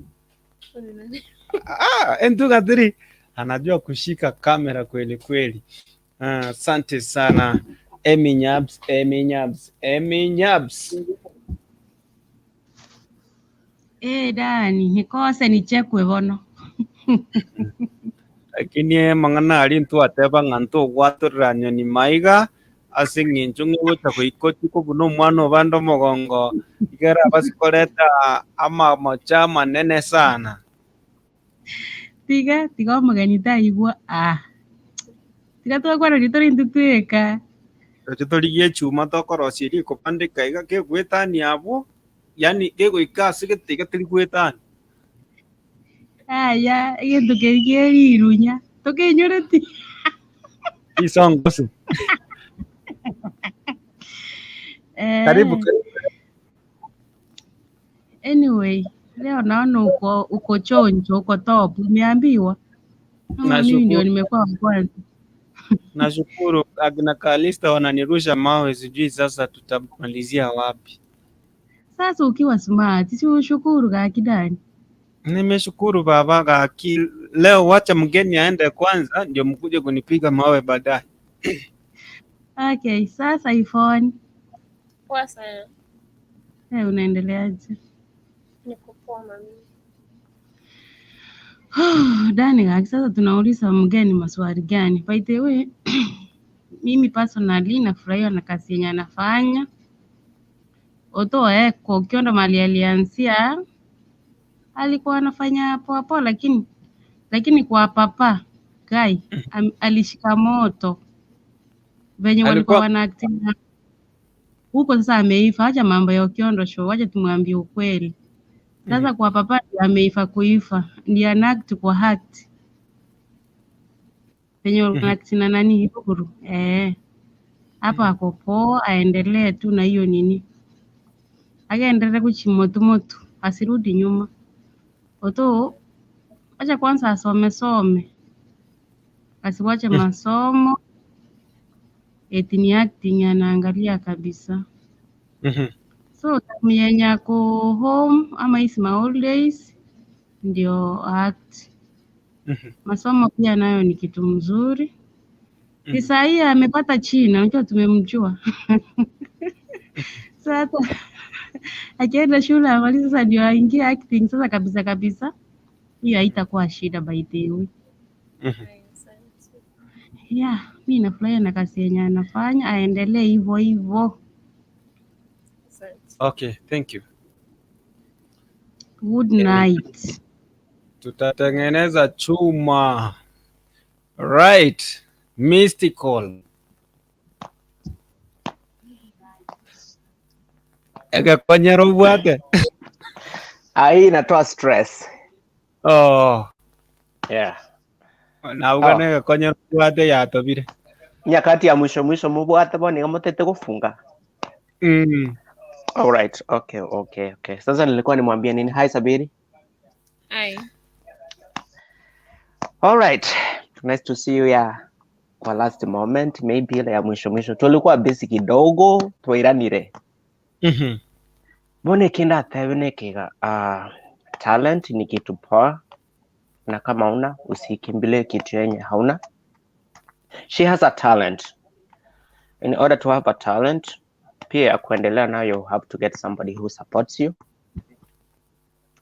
Ah, 3 anajua kushika kamera kweli kweli. Asante sana Emi Nyabs, Emi Nyabs, Emi Nyabs.
Dani, nikose nichekwe bono.
Lakini mang'ana ari ntwateba ng'a ntogwatorera nyoni maiga ase eng'encho ng'egocha goikochiko buna omwana obande omogongo igera basikoreta amamocha manene sana.
Tiga, tiga omogeni taigwa. Ah. Tiga twakwarani turi ntitweka.
Roche torigie echuma tokorosia rikobandeka iga kegwetania abwo, yani kegoika ase gete iga teri gwetania.
Aya, egento keri kierirunya. Tokenyoreti.
Isongose. Karibu karibu.
Anyway, leo naona uko chonjo, uko top, umeambiwa. Ama mimi ndio
Nashukuru.
nimekuwa wa kwanza.
Nashukuru akina Kalista wananirusha mawe, sijui sasa tutamalizia wapi.
Sasa ukiwa smart, si ushukuru kakidani.
Nimeshukuru baba kaki. Leo wacha mgeni aende kwanza, ndio mkuje kunipiga mawe baadaye.
Okay, sasa iPhone.
Poa sana.
Unaendeleaje?
Niko poa mami.
Dani kaki, sasa tunauliza mgeni maswali gani? By the way, mimi personally nafurahia na kazi yenye anafanya. Although kwa Okiondo mali alianzia alikuwa anafanya poa poa, lakini kwa papa guy alishika moto venye walikuwa
Alikuwa
wanaacting huko. Sasa ameifa, acha mambo ya Okiondo show, wacha tumwambie ukweli. Sasa kwa papa ndiye ameifa kuifa, ndiye anact kwa act venye walikuwa wanact na nani Uhuru hapa ako poa, aendelee tu na hiyo nini. Agenderere kuchimotumotu asirudi nyuma. Oto acha kwanza asome some, asiwache masomo eti ni acting anaangalia kabisa. So time yenye ako home ama hizi ma holidays ndio act. Masomo pia nayo ni kitu mzuri. Si saa hii amepata China, unajua tumemjua. Sasa hata akienda shule amalize sasa ndio aingie acting sasa kabisa kabisa, hiyo haitakuwa shida by the way. Yeah, mi nafurahia na kazi yenye anafanya, aendelee hivyo hivyo.
Okay, thank you.
Good night.
Tutatengeneza chuma. Right. Mystical. Egekonyera obwate.
Ah, hii inatoa stress.
Oh.
Yeah.
Nauga
Oh.
negekonyera obwate yatobire.
Nyakati ya mwisho mwisho mubwate bo niga mutete gufunga. All right. Okay. Sasa nilikuwa nimwambie nini? Hi Sabiri.
Hi.
All right. Nice to see you, yeah. Kwa last moment maybe ile ya mwisho mwisho tulikuwa busy kidogo twairanire. Mbona kinda tebene kiga talent ni kitu poa, na kama una usikimbilie kitu yenye hauna. She has a talent. In order to have a talent, pia ya kuendelea nayo you have to get somebody who supports you.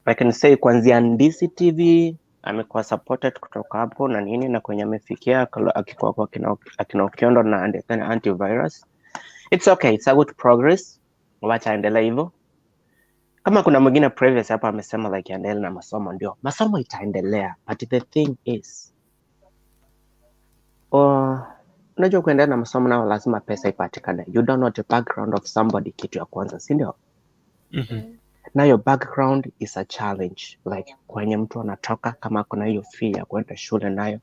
I can say kuanzia Ndisi TV amekuwa supported kutoka hapo na nini na kwenye amefikia akikuwa kwa akina Okiondo na and then antivirus. It's okay, it's a good progress. Wacha aendelee hivyo. Kama kuna mwingine previous hapa amesema like aendelee na masomo, ndio masomo itaendelea, but the thing is unajua kuendelea na masomo nao lazima pesa ipatikane. You don't know the background of somebody, kitu ya kwanza, si ndio? Nayo background is a challenge, like kwenye mtu anatoka, kama kuna hiyo fee ya kwenda shule nayo,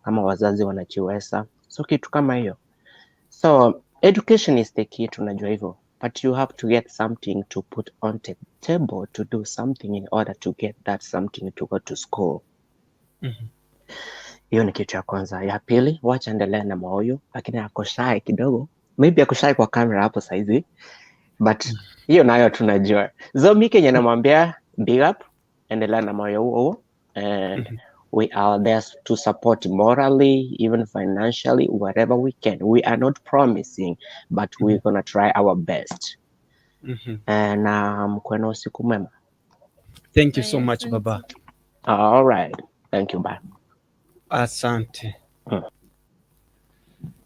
kama wazazi wanajiweza, so kitu kama hiyo. So education is the key, tunajua hivyo, but you have to get something to put on the table to do something in order to get that something to go to school. Hiyo ni kitu ya kwanza. Ya pili, wacha endelea na moyo, lakini ako shy kidogo, maybe ako shy kwa kamera hapo saizi, but hiyo nayo tunajua. So mi kenye namwambia big up, endelea na moyo huo huo, and we are there to support morally, even financially, whatever we can. We are not promising, but we're gonna try our best. Na mkuwe na usiku mwema.
Thank you so much baba.
All right. Thank you, bye.
Asante.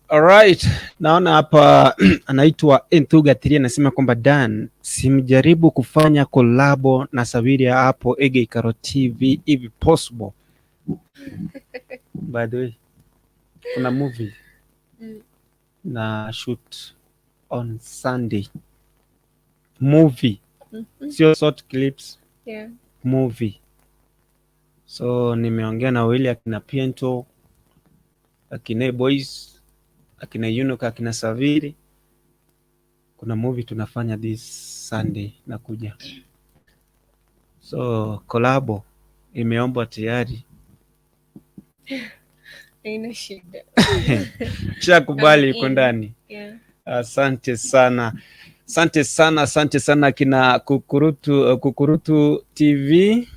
Alright, naona hapa anaitwa Enthuga 3 anasema kwamba Dan, simjaribu kufanya kolabo na Sabiria hapo Ege Ikaro TV if possible. By the way, kuna movie na shoot on Sunday. Movie. Sio short clips.
Yeah.
Movie. So nimeongea na wawili akina Piento, akina Boys, akina Yunuk, akina Saviri. Kuna movie tunafanya this Sunday nakuja. So kolabo imeombwa tayari.
Haina shida.
Shakubali
I'm
iko
in.
ndani.
Yeah.
Asante sana. Asante sana, asante sana kina Kukurutu TV.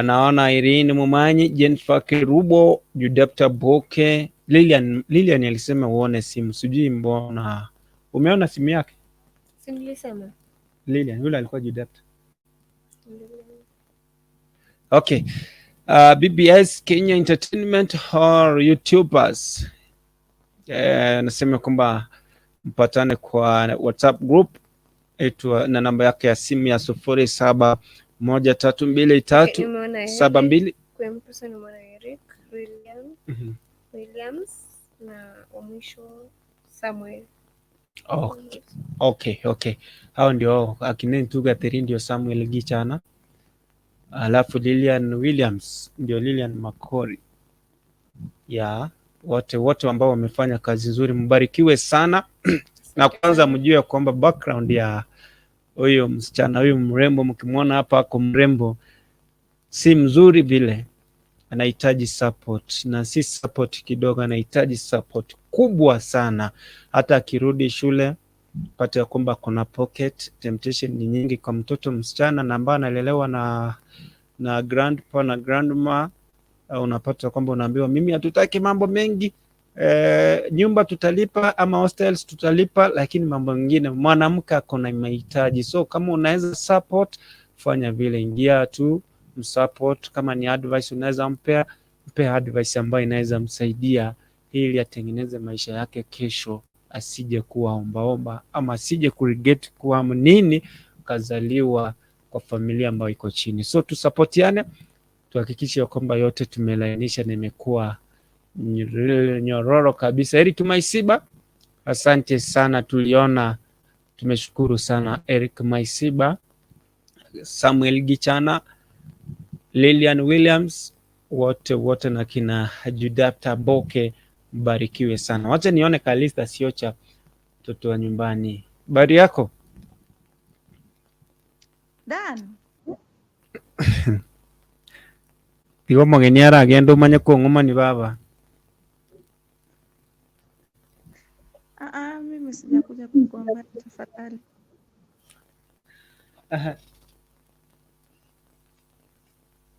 Naona Irene Mumanyi, Jennifer Kerubo, Judapta Boke, Lilian alisema uone simu, sijui mbona umeona simu yake
Si nilisema?
Lilian, yule alikuwa Judapta. Okay. BBS Kenya Entertainment or YouTubers. Nasema kwamba mpatane kwa WhatsApp group etu na namba yake ya simu ya 071323
Nimeona
72
Eric. Kwa M-Pesa nimeona Eric Williams na wa mwisho Samuel.
Okay. Hao ndio akina Ntuga Theri ndio Samuel Gichana, alafu Lilian Williams ndio Lilian Makori. Ya wote ambao wamefanya kazi nzuri, mbarikiwe sana. Na kwanza mjue kwamba background ya Huyu msichana huyu mrembo, mkimwona hapa ako mrembo, si mzuri vile, anahitaji support, na si support kidogo, anahitaji support kubwa sana. Hata akirudi shule pate ya kwamba kuna pocket temptation ni nyingi kwa mtoto msichana na ambaye analelewa na grandpa na grandma. Unapata kwamba unaambiwa mimi hatutaki mambo mengi, nyumba tutalipa ama hostels tutalipa, lakini mambo mengine mwanamke ako na mahitaji. So kama unaweza support, fanya vile, ingia tu msupport. Kama ni advice unaweza mpea, mpe advice ambayo inaweza msaidia ili atengeneze maisha yake kesho, asije kuwa ombaomba ama asije kuregret kuwa nini kazaliwa kwa familia ambayo iko chini. So tusapotiane, tuhakikishe ya kwamba yote tumelainisha na imekuwa nyororo kabisa. Eric Maisiba, asante sana, tuliona, tumeshukuru sana Eric Maisiba, Samuel Gichana, Lilian Williams, wote wote na kina Judapta Boke, mbarikiwe sana. Wacha nione Kalista Siocha, mtoto wa nyumbani. Habari yako?
Dan,
Tigo mogeni aragenda umanye kong'uma ni baba.
Mimi sijakuja kukuomba tafadhali.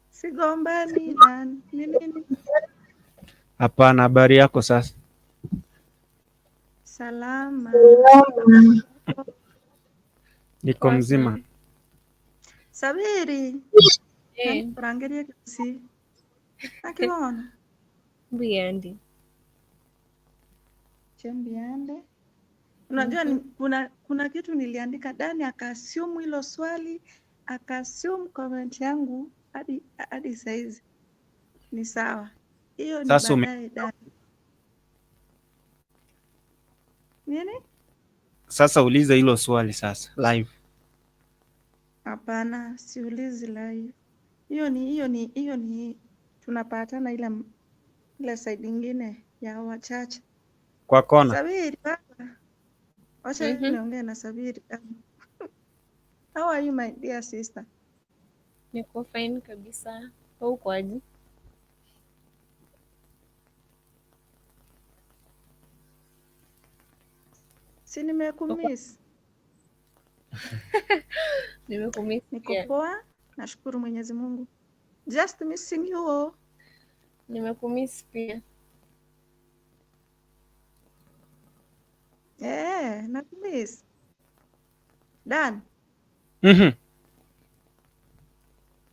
Sigombani Dan. Ni nini?
Hapana, habari yako sasa?
Salama.
Niko mzima.
Sabiri. Nani kisi. Akiona.
Mbuyandi.
Chembiande. Unajua ni, kuna kitu niliandika Dani akaassume hilo swali, akaassume comment yangu hadi saizi. Ni sawa. Hiyo ni
Sasa
baadaye Dani. Nini?
Sasa uliza hilo swali sasa live.
Hapana, siulizi live. Hiyo ni tunapatana ile side ingine ya wachache.
Kwa kona.
Sabiri baba. Wacha niongee na Sabiri. How are you my dear sister?
Niko fine kabisa. Wewe uko aje?
Si nimekumiss.
Nimekumiss
Niko
pia.
poa, nashukuru Mwenyezi Mungu. Just missing you all.
Nimekumiss pia.
Nakumiss. Dan,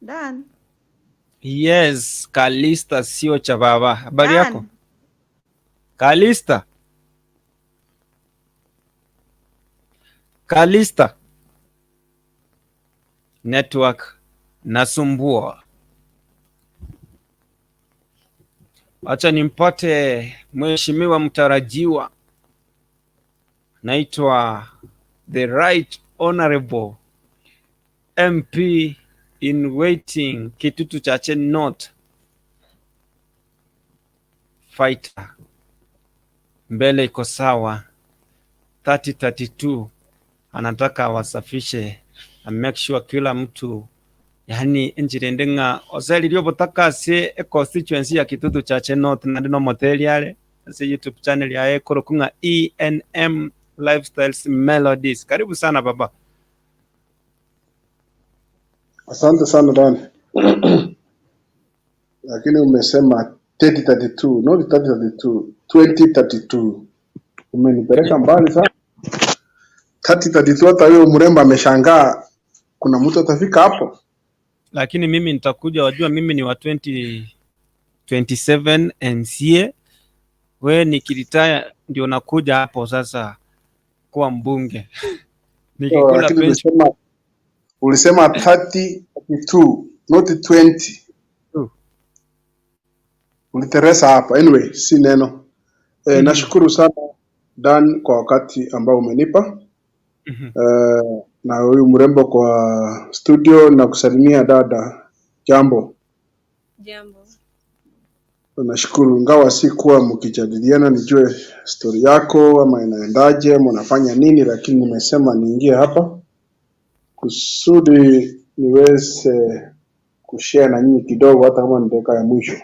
Dan,
Yes, Kalista sio cha baba. Habari yako?
Dan.
Kalista. Kalista. Network nasumbua. Acha nimpate mheshimiwa mtarajiwa, naitwa the right honorable MP in waiting, Kitutu Chache North fighter, mbele iko sawa, 3032 anataka wasafishe and make sure kila mtu yani enjirende ng'a oseri riobotaka ase e constituency ya Kitutu Chache North nandi no moteli are ase YouTube channel yaye koroku ng'a ENM Lifestyles Melodies. Karibu sana baba.
Asante sana Dan. Lakini umesema 3032, not 3032, 2032. Umenipeleka mbali sana. 3032 hata huyo mrembo ameshangaa kuna mtu atafika hapo.
Lakini mimi nitakuja, wajua mimi ni wa 2027 MCA, we nikiretire ndio nakuja hapo sasa kuwa mbunge.
So,
Nikikula
lakini
pension
ulisema 3032, not 20. Uliteresa hapa. Anyway, si neno. Nashukuru sana Dan kwa wakati ambao umenipa. Na huyu mrembo kwa studio na kusalimia dada. Jambo.
Jambo.
Nashukuru, ingawa si kuwa mkijadiliana nijue story yako ama inaendaje ama unafanya nini, lakini nimesema niingie hapa. kusudi niweze kushare na nyinyi kidogo, hata kama ni dakika ya mwisho.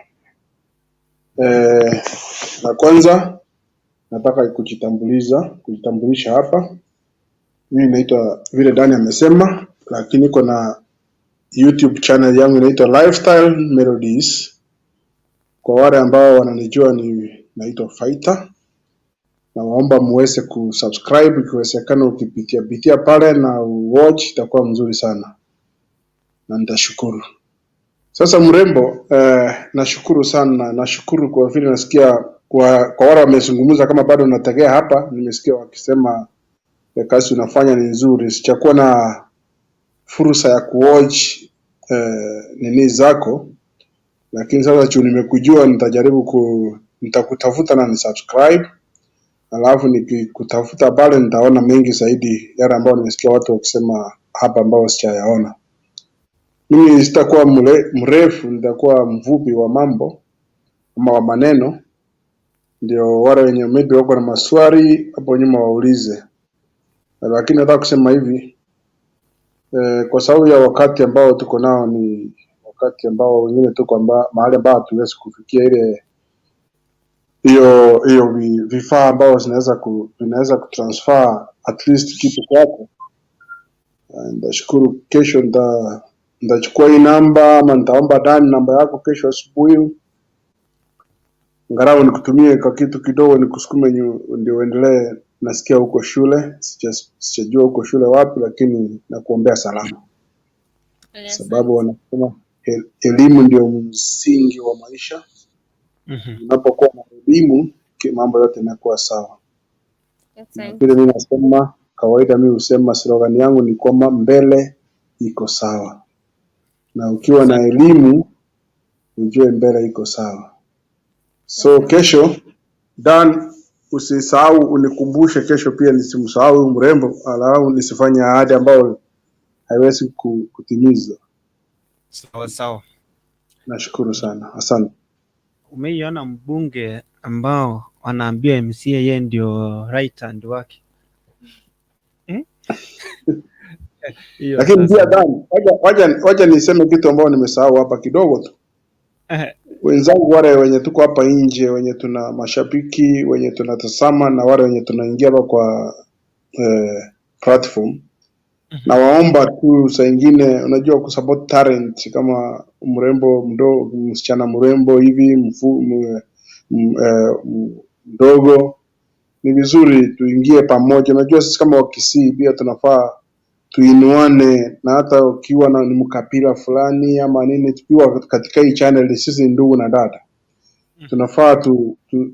Na kwanza nataka kujitambulisha hapa. Mimi naitwa vile Dani amesema, lakini niko na YouTube channel yangu inaitwa Lifestyle Melodies. Kwa wale ambao wananijua ni naitwa Fighter. Nawaomba muweze kusubscribe, ikiwezekana ukipitia pitia pale na watch itakuwa mzuri sana na nitashukuru. Sasa mrembo, nashukuru sana, nashukuru kwa vile nasikia kwa wale wamezungumza, kama bado nategea hapa, nimesikia wakisema kazi unafanya ni nzuri. Sijakuwa na fursa ya kuwatch nini zako, lakini sasa juu nimekujua, nitajaribu nitakutafuta na nisubscribe, alafu nikikutafuta pale nitaona mengi zaidi yale ambayo nimesikia watu wakisema hapa ambao sijayaona. Mimi sitakuwa mrefu, nitakuwa mfupi wa mambo ama wa maneno, ndio wale wenye maybe wako na maswali hapo nyuma waulize. Lakini nataka kusema hivi kwa sababu ya wakati ambao tuko nao ni wakati ambao wengine tuko mahali ambao hatuwezi kufikia ile hiyo hiyo vifaa ambao vinaweza kutransfer at least kitu kwako. Nitashukuru kesho nitachukua hii namba ama nitaomba Dan namba yako kesho asubuhi, angalau nikutumie kwa kitu kidogo nikusukume ndio uendelee. Nasikia huko shule, sijajua huko shule wapi, lakini nakuombea salama, sababu wanasema elimu ndio msingi wa maisha. Unapokuwa na elimu mambo yote yanakuwa sawa. Na vile mimi nasema kawaida, mimi husema slogan yangu ni kwamba mbele iko sawa, na ukiwa na elimu ujue mbele iko sawa. So kesho Dan, usisahau unikumbushe kesho pia, nisimsahau huyu mrembo, alafu nisifanye ahadi ambayo haiwezi kutimizwa.
Sawa sawa.
Nashukuru sana, asante.
Umeiona mbunge ambao wanaambia MCA yeye ndio right hand wake? Hiyo
Lakini
sasa
pia Dan, wacha niseme kitu ambao nimesahau hapa kidogo tu. Wenzangu wale wenye tuko hapa nje, wenye tuna mashabiki, wenye tunatazama na wale wenye tunaingia hapa kwa platform, nawaomba tu saa ingine, unajua kusupport talent kama mrembo mdogo, msichana mrembo hivi mdogo, ni vizuri tuingie pamoja. Unajua sisi kama Wakisii pia tunafaa tuinuane, na hata ukiwa na ni mkabila fulani ama nini, tukiwa katika hii channel, sisi ni ndugu na dada, tunafaa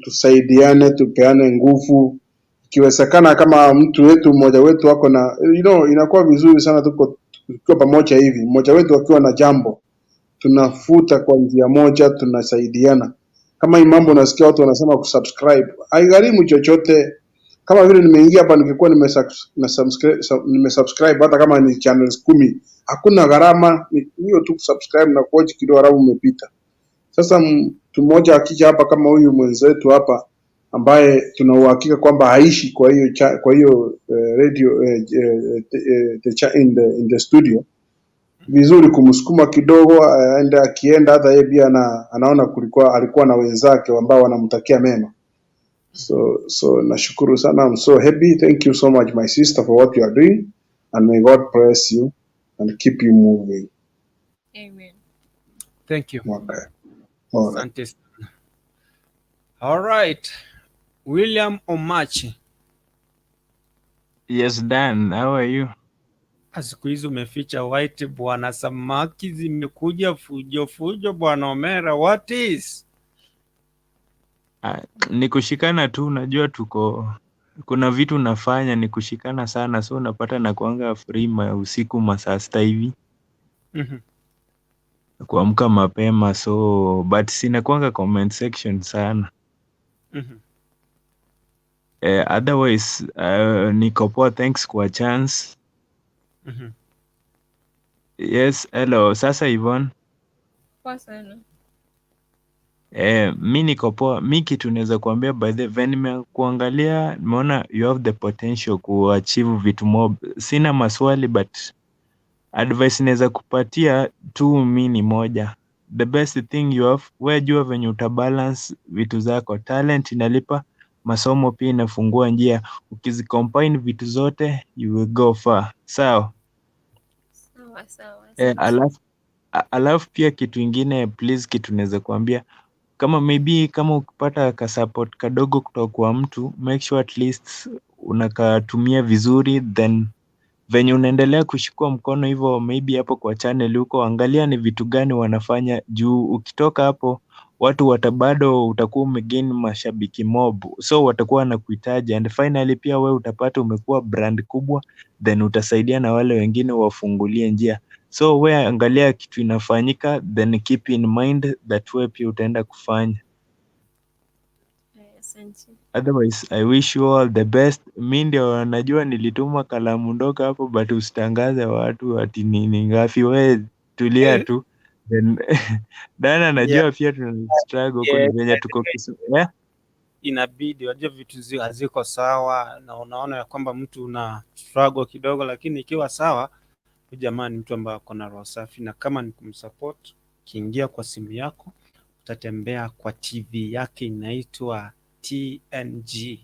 tusaidiane, tupeane nguvu ikiwezekana. Kama mtu wetu mmoja wetu ako na inakuwa vizuri sana tuko tukiwa pamoja hivi, mmoja wetu akiwa na jambo tunafuta kwa njia moja, tunasaidiana. Kama hii mambo unasikia watu wanasema kusubscribe, haigharimu chochote. Kama vile nimeingia hapa nikikuwa nimesubscribe hata kama ni channels 10, hakuna gharama, ni hiyo tu kusubscribe na kuwatch kidogo, halafu umepita. Sasa mtu mmoja akija hapa kama huyu mwenzetu hapa ambaye tuna uhakika kwamba haishi kwa hiyo radio in the studio, vizuri kumsukuma kidogo aende, akienda hata yeye pia anaona kulikuwa alikuwa na wenzake ambao wanamtakia mema. So nashukuru sana. I'm so happy. Thank you so much my sister for what you are doing and may God bless you and keep you moving.
Amen.
Thank you.
Okay. All right.
Asante sana. All right. William Omachi.
Yes, Dan, how are you?
Siku hizi umeficha white bwana, samaki zimekuja fujo fujo bwana Omera, what is?
Ni kushikana tu, unajua tuko kuna vitu nafanya ni kushikana sana, so unapata na kuanga free usiku masaa 6 hivi kuamka mapema, so but sina kuanga comment section sana. Otherwise niko poa, thanks kwa chance. Yes, hello. Sasa Yvonne.
Poa sana.
Mi niko poa. Mi kitu naweza kuambia, by the way, nimekuangalia, nimeona you have the potential kuachieve vitu mob. Sina maswali but Advice naweza kupatia tu mi ni moja. The best thing you have, we jua venye utabalance vitu zako. Talent inalipa, masomo pia inafungua njia. Ukizicombine vitu zote, you will go far. Sawa?
Sawa sawa,
Eh,
asante.
alafu pia kitu ingine please, kitu naweza kuambia kama maybe kama ukipata ka support kadogo kutoka kwa mtu, make sure at least unakatumia vizuri, then venye unaendelea kushikwa mkono hivyo, maybe hapo kwa channel huko, angalia ni vitu gani wanafanya, juu ukitoka hapo watu wata bado utakuwa umegain mashabiki mob, so watakuwa wanakuhitaji, and finally pia we utapata umekuwa brand kubwa, then utasaidia na wale wengine wafungulie njia. So we angalia kitu inafanyika, then keep in mind that we pia utaenda kufanya.
Haya, asante.
Otherwise, I wish you all the best. Mi ndio najua nilituma kalamu ndogo hapo, but usitangaze watu ati nini ngapi. We tulia tu, then Dana najua pia tuna struggle huko, ni venye tuko yeah?
Inabidi wajua vitu haziko sawa, na unaona ya kwamba mtu una struggle kidogo, lakini ikiwa sawa, huyu jamaa ni mtu ambaye ako na roho safi, na kama ni kumsupport, ukiingia kwa simu yako utatembea kwa TV yake inaitwa TNG,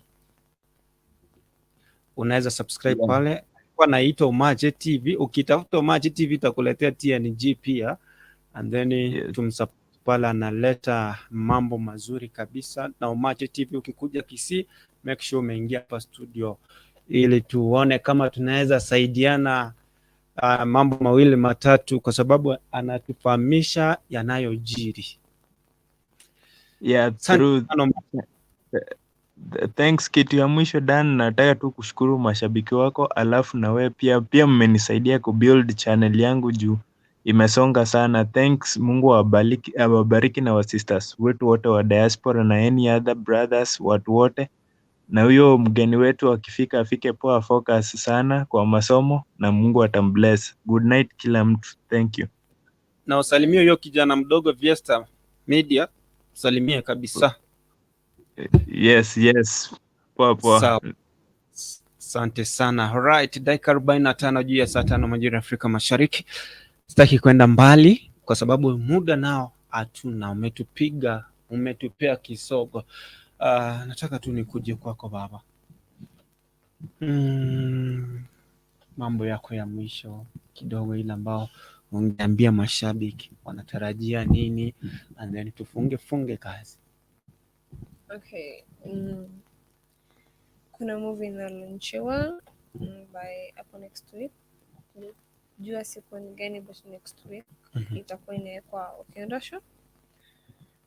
unaweza subscribe pale, alikuwa naitwa Omache TV. Ukitafuta Omache TV itakuletea TNG pia, and then tumsupport pale, analeta mambo mazuri kabisa. Na Omache TV ukikuja Kisii, make sure umeingia hapa studio ili tuone kama tunaweza saidiana mambo mawili matatu, kwa sababu anatufahamisha yanayojiri.
Yeah,
Asante
true.
sana Omache.
Thanks. Kitu ya mwisho Dan, nataka tu kushukuru mashabiki wako, alafu na wewe pia mmenisaidia kubuild channel yangu juu imesonga sana. Thanks, Mungu awabariki, awabariki na wasisters wetu wote wa diaspora na any other brothers, watu wote. Na huyo mgeni wetu akifika afike poa, focus sana kwa masomo na Mungu atambless. Good night kila mtu. Thank you.
Na usalimie huyo kijana mdogo Viesta Media, usalimie kabisa.
Yes. Poa poa.
Sawa. Asante sana. Alright, dakika 45 juu ya saa 5 majira ya Afrika Mashariki. Sitaki kwenda mbali kwa sababu muda nao hatuna, umetupiga, umetupea kisogo. Nataka tu nikuje kwako baba. Mambo yako ya mwisho kidogo, ile ambao ungeambia mashabiki wanatarajia nini, and then tufunge funge kazi.
Okay. Kuna movie inalaunchiwa by hapo next week. Jua siku ni gani, but next week itakuwa inawekwa Okendo Show.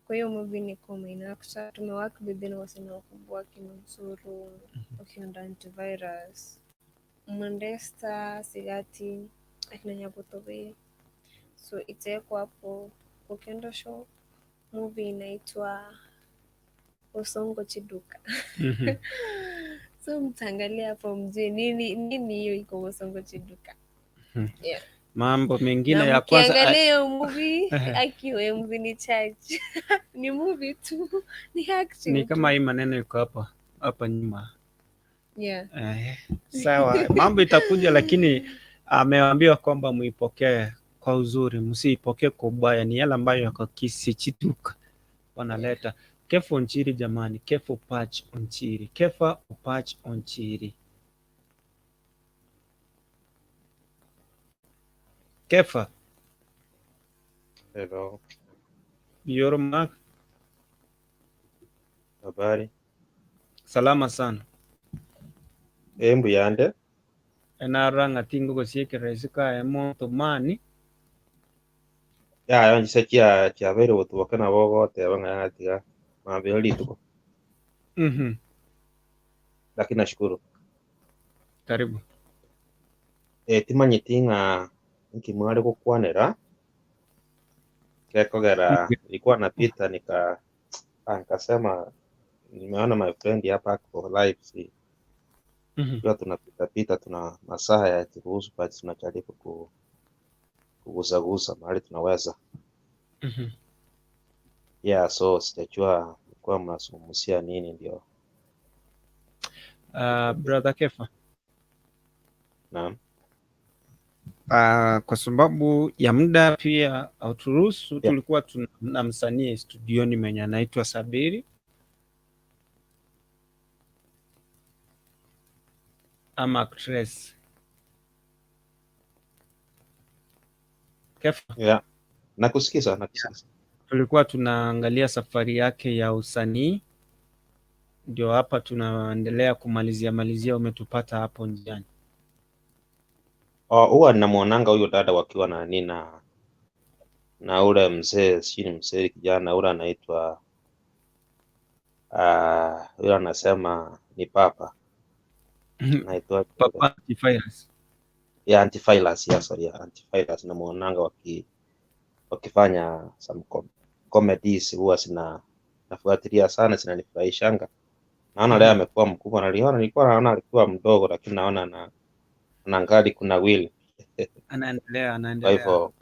Kwa hiyo movie niko main actor. Tumework with wasanii wakubwa kina Msuru, Okendo Antivirus, Mondesta, Sigati, akina Nyabotobe. So itawekwa hapo Okendo Show. Movie inaitwa Osongo Chiduka. So mtaangalia hapo mjue nini nini hiyo iko Osongo Chiduka. Yeah.
Mambo mengine
Na
ya kwanza
mkiangalia hiyo movie akiwe mzini charge. Ni movie tu, ni acting
ni
tu.
Kama hii maneno iko hapa hapa nyuma.
Yeah.
Eh, sawa, mambo itakuja, lakini ameambiwa kwamba muipokee kwa uzuri, msiipokee kwa ubaya. Ni yale ambayo yako kisichituka wanaleta. Kefa Onchiri jamani, Kefa Opach Onchiri, Kefa Opach Onchiri, Kefa.
Hello,
Yoroma,
habari?
Salama sana.
Embuyande.
Enaranga tingo gosiekera emo tumani.
Ya yonjise chia chiabeire gotuboka nabo goteba ng'a yatiga mambia rituko. Lakini nashukuru.
Karibu.
Timanyeti ng'a nkimware gokwanera gekogera nilikuwa napita nikasema nimeona my friend hapa ako live, si tukiwa tunapita pita, tuna masaa ya turuhusu, but tunajaribu kugusagusa mahali tunaweza. Yeah, so sijajua mlikuwa mnazungumzia nini ndio.
Brother Kefa,
Naam.
Kwa sababu ya muda pia hauturuhusu, tulikuwa tuna msanii studioni mwenye anaitwa Sabiri ama actress Kefa.
Yeah. Nakusikiza, nakusikiza.
Tulikuwa tunaangalia safari yake ya usanii, ndio hapa tunaendelea kumalizia malizia, umetupata hapo njiani.
Oh, huwa namwonanga huyo dada wakiwa na nina na ule mzee, sijui ni mzee kijana ule anaitwa yule anasema ni papa anaitwa
Papa Antivirus.
Yeah, Antivirus, yeah, sorry, yeah, Antivirus namuonanga wakifanya some comedies, huwa sina nafuatilia sana, zinanifurahishanga. Naona leo amekuwa mkubwa, naliona nilikuwa naona alikuwa mdogo, lakini naona na angali kuna will.
Anaendelea,
Kwa
anaendelea.
hivyo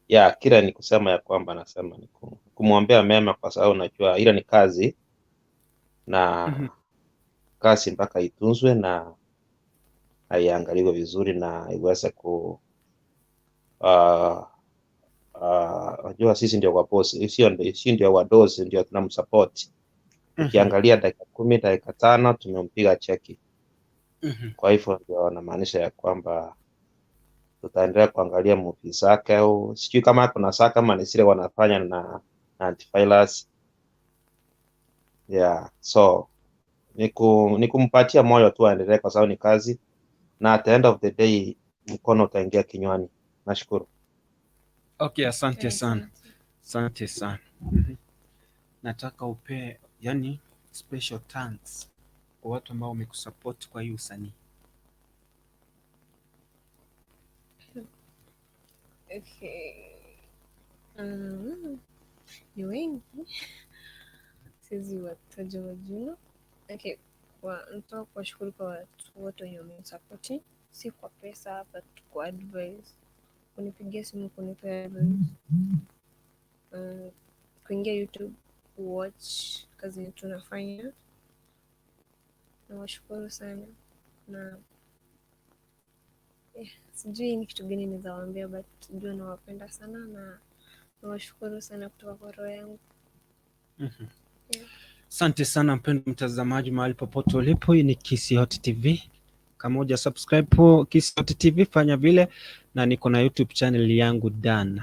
ya kila ni kusema ya kwamba nasema ni kumwombea mema, kwa sababu najua ile ni kazi na kazi mpaka itunzwe na iangaliwe vizuri na iweze ku najua sisi ndio wabosi, sio ndio wadosi, ndio tunamsupport. Ukiangalia dakika 10 dakika 5 tumempiga cheki. Kwa hivyo ndio namaanisha ya kwamba tutaendelea kuangalia movie zake, au sijui kama kuna saa kama ni zile wanafanya na Antivirus. Yeah, so ni kumpatia moyo tu aendelee, kwa sababu ni kazi, na at the end of the day mkono utaingia kinywani. Nashukuru.
Okay, asante sana, asante sana. Nataka upe yani special thanks kwa watu ambao wamekusupport kwa hii usanii.
Okay. Ni wengi, siwezi wataja majina. Okay, nataka kuwashukuru kwa watu wote wenye wamenisapoti, si kwa pesa but kwa advice, kunipigia simu, kunipea advice, kuingia YouTube watch kazi yetu tunafanya. Nawashukuru sana na sijui ni kitu gani naweza waambia, but jua nawapenda sana na nawashukuru sana kutoka kwa roho yangu. Yeah.
Asante sana mpendwa mtazamaji, mahali popote ulipo, hii ni Kisii Hot TV. Kama huja subscribe po Kisii Hot TV, fanya vile, na niko na YouTube channel yangu Dan,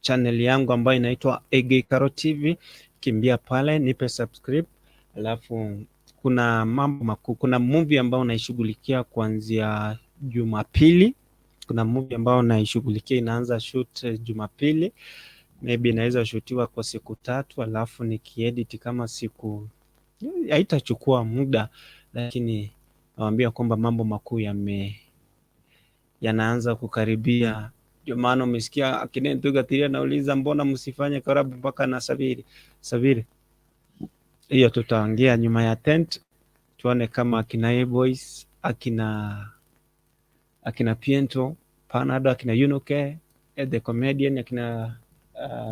channel yangu ambayo inaitwa Ege Karo TV. Kimbia pale nipe subscribe, alafu kuna mambo makuu, kuna movie ambayo naishughulikia kuanzia Jumapili. Kuna movie ambayo naishughulikia inaanza shoot Jumapili, maybe inaweza shootiwa kwa siku 3, alafu nikiedit kama siku haitachukua muda, lakini nawaambia kwamba mambo makuu yanaanza kukaribia. Ndio maana umesikia akina Nduga Tiria nauliza mbona msifanye karabu mpaka na Sabiri. Sabiri hiyo tutaongea nyuma ya tent, tuone kama akina A-Boys, akina Piento, Panado, akina Yunoke, the comedian, akina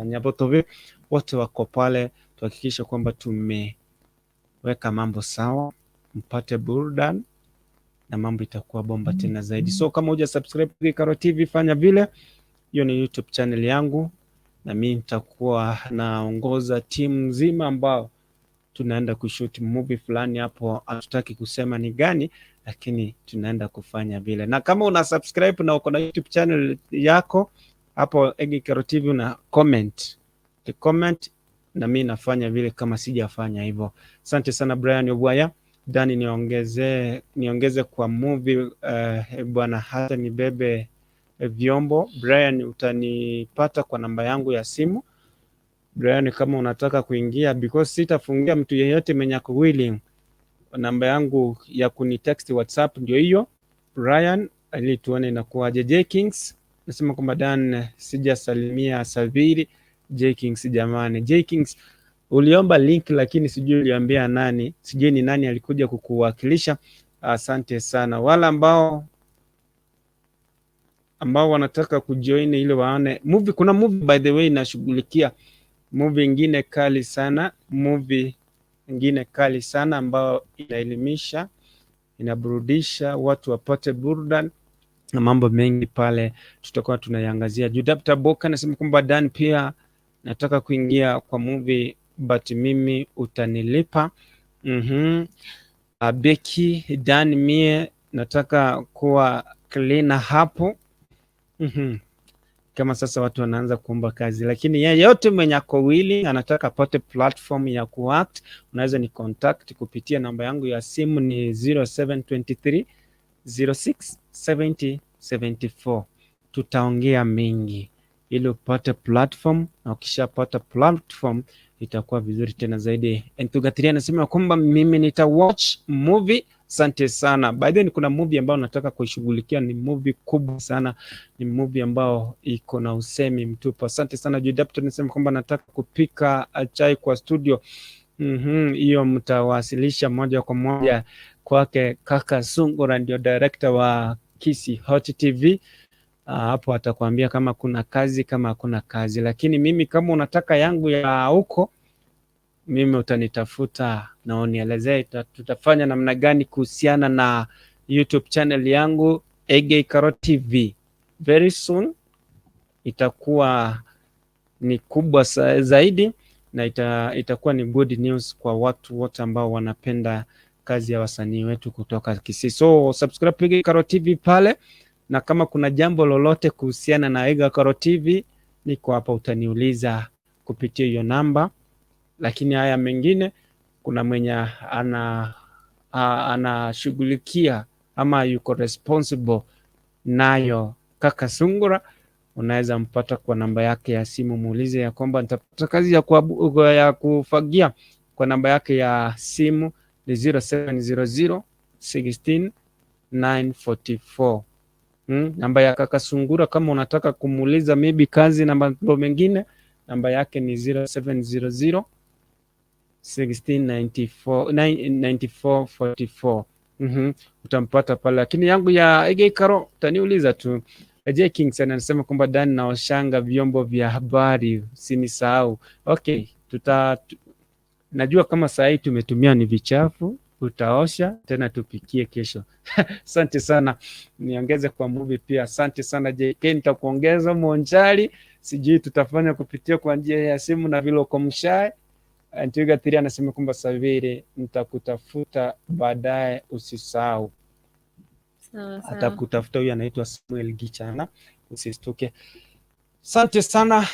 Nyabotove, wote wako pale. Tuhakikishe kwamba tumeweka mambo sawa, mpate burudani na mambo itakuwa bomba tena zaidi. So kama huja subscribe Karo TV, fanya vile. Hiyo ni YouTube channel yangu, na mimi nitakuwa naongoza timu nzima ambao tunaenda kushoot movie fulani hapo, hatutaki kusema ni gani, lakini tunaenda kufanya vile. Na kama una subscribe na uko na YouTube channel yako hapo Ege Karo TV, una comment, comment na mimi nafanya vile kama sijafanya hivyo. Asante sana Brian Obwaya. Dani, niongeze kwa movie bwana, hata nibebe vyombo. Brian, utanipata kwa namba yangu ya simu. Brian, kama unataka kuingia, because sitafungia mtu yeyote mwenye ako willing. Namba yangu ya kunitext WhatsApp ndio hiyo Brian, ili tuone inakuwaje. J Kings nasema kwamba Dan, sijasalimia Sabiri. J Kings jamani, J Kings uliomba link lakini sijui uliambia nani, sijui ni nani alikuja kukuwakilisha. Asante sana wala ambao wanataka kujoin ili waone movie. Kuna movie by the way inashughulikia movie ingine kali sana, movie ingine kali sana ambayo inaelimisha, inaburudisha, watu wapate burudani. Na mambo mengi pale tutakuwa tunaiangazia. Judapta Boka anasema kwamba Dan, pia nataka kuingia kwa movie but mimi utanilipa. Beki Dan, mie nataka kuwa cleaner hapo. Kama sasa watu wanaanza kuomba kazi, lakini yeyote mwenye ako willing anataka apate platform ya kuact, unaweza ni contact kupitia namba yangu ya simu ni 0723 06 70 74. Tutaongea mengi ili upate platform, na ukishapata platform itakuwa vizuri tena zaidi. Entugatiria anasema kwamba mimi nita watch movie. Asante sana. By the way, kuna movie ambayo nataka kuishughulikia, ni movie kubwa sana, ni movie ambayo iko na usemi mtupu. Asante sana Judapto, anasema kwamba nataka kupika chai kwa studio. Hiyo mtawasilisha moja kwa moja kwake kaka Sungura, ndio director wa Kisii Hot TV. Hapo atakwambia kama kuna kazi, kama hakuna kazi. Lakini mimi kama unataka yangu ya huko, mimi utanitafuta na unielezee tutafanya namna gani kuhusiana na YouTube channel yangu Egey Karo TV. Very soon itakuwa ni kubwa zaidi na itakuwa ni good news kwa watu wote ambao wanapenda kazi ya wasanii wetu kutoka Kisii. So subscribe Egey Karo TV pale, na kama kuna jambo lolote kuhusiana na Egey Karo TV niko hapa, utaniuliza kupitia hiyo namba. Lakini haya mengine kuna mwenye anashughulikia ama yuko responsible nayo, kaka Sungura, unaweza mpata kwa namba yake ya simu, muulize ya kwamba nitapata kazi ya kufagia kwa namba yake ya simu ni 0700 16 944. Namba ya kaka Sungura kama unataka kumuuliza maybe kazi na mambo mengine, namba yake ni 0700 1694 94 44. Utampata pale, lakini yangu ya Egey Karo utaniuliza tu. J Kingston anasema kwamba Dan naoshanga vyombo vya habari usinisahau. Okay, najua kama saa hii tumetumia ni vichafu, utaosha tena tupikie kesho. Asante sana, niongeze kwa movie pia. Asante sana JK, nitakuongeza monjali, sijui tutafanya kupitia kwa njia ya simu na vile uko mshae. Antiga Tiri anasema kwamba Sabiri, nitakutafuta baadaye, usisahau.
Sawa sawa.
Atakutafuta huyu anaitwa Samuel Gichana, usistuke. Asante sana,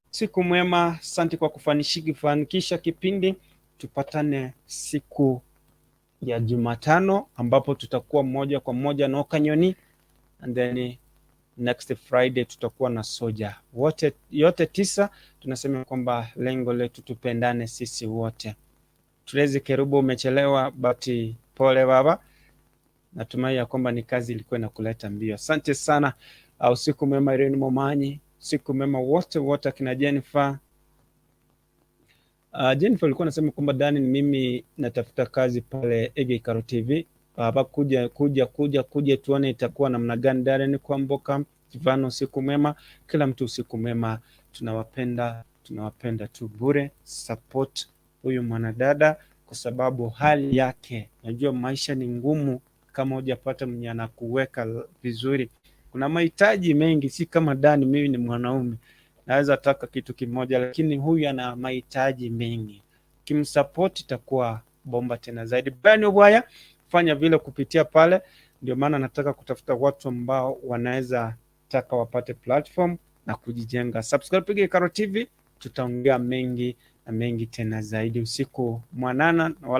siku mwema. Asante kwa kufanikisha kipindi. Tupatane siku ya Jumatano ambapo tutakuwa moja kwa moja na Okanyoni, and then next Friday tutakuwa na Soja wote, yote 9. Tunasema kwamba lengo letu tupendane sisi wote. Tracy Kerubo, umechelewa but pole baba, natumai ya kwamba ni kazi ilikuwa inakuleta mbio. Asante sana. Usiku mwema Irene Momanyi, usiku mwema wote wote akina Jennifer. Jennifer alikuwa anasema kwamba Dani, mimi natafuta kazi pale Egey Karo TV. Baba kuja kuja kuja kuja tuone itakuwa namna gani. Darren Kwamboka, Kivano, usiku mwema. Kila mtu usiku mwema, tunawapenda, tunawapenda tu bure. Support huyu mwanadada kwa sababu hali yake, najua maisha ni ngumu kama hujapata mwenye anakuweka vizuri. Kuna mahitaji mengi, si kama Dani, mimi ni mwanaume naweza taka kitu kimoja, lakini huyu ana mahitaji mengi. Kimsupport itakuwa bomba tena zaidi. Brian Obwaya, fanya vile kupitia pale. Ndio maana nataka kutafuta watu ambao wanaweza taka wapate platform na kujijenga. Subscribe Egey Karo TV, tutaongea mengi na mengi tena zaidi. Usiku mwanana na wala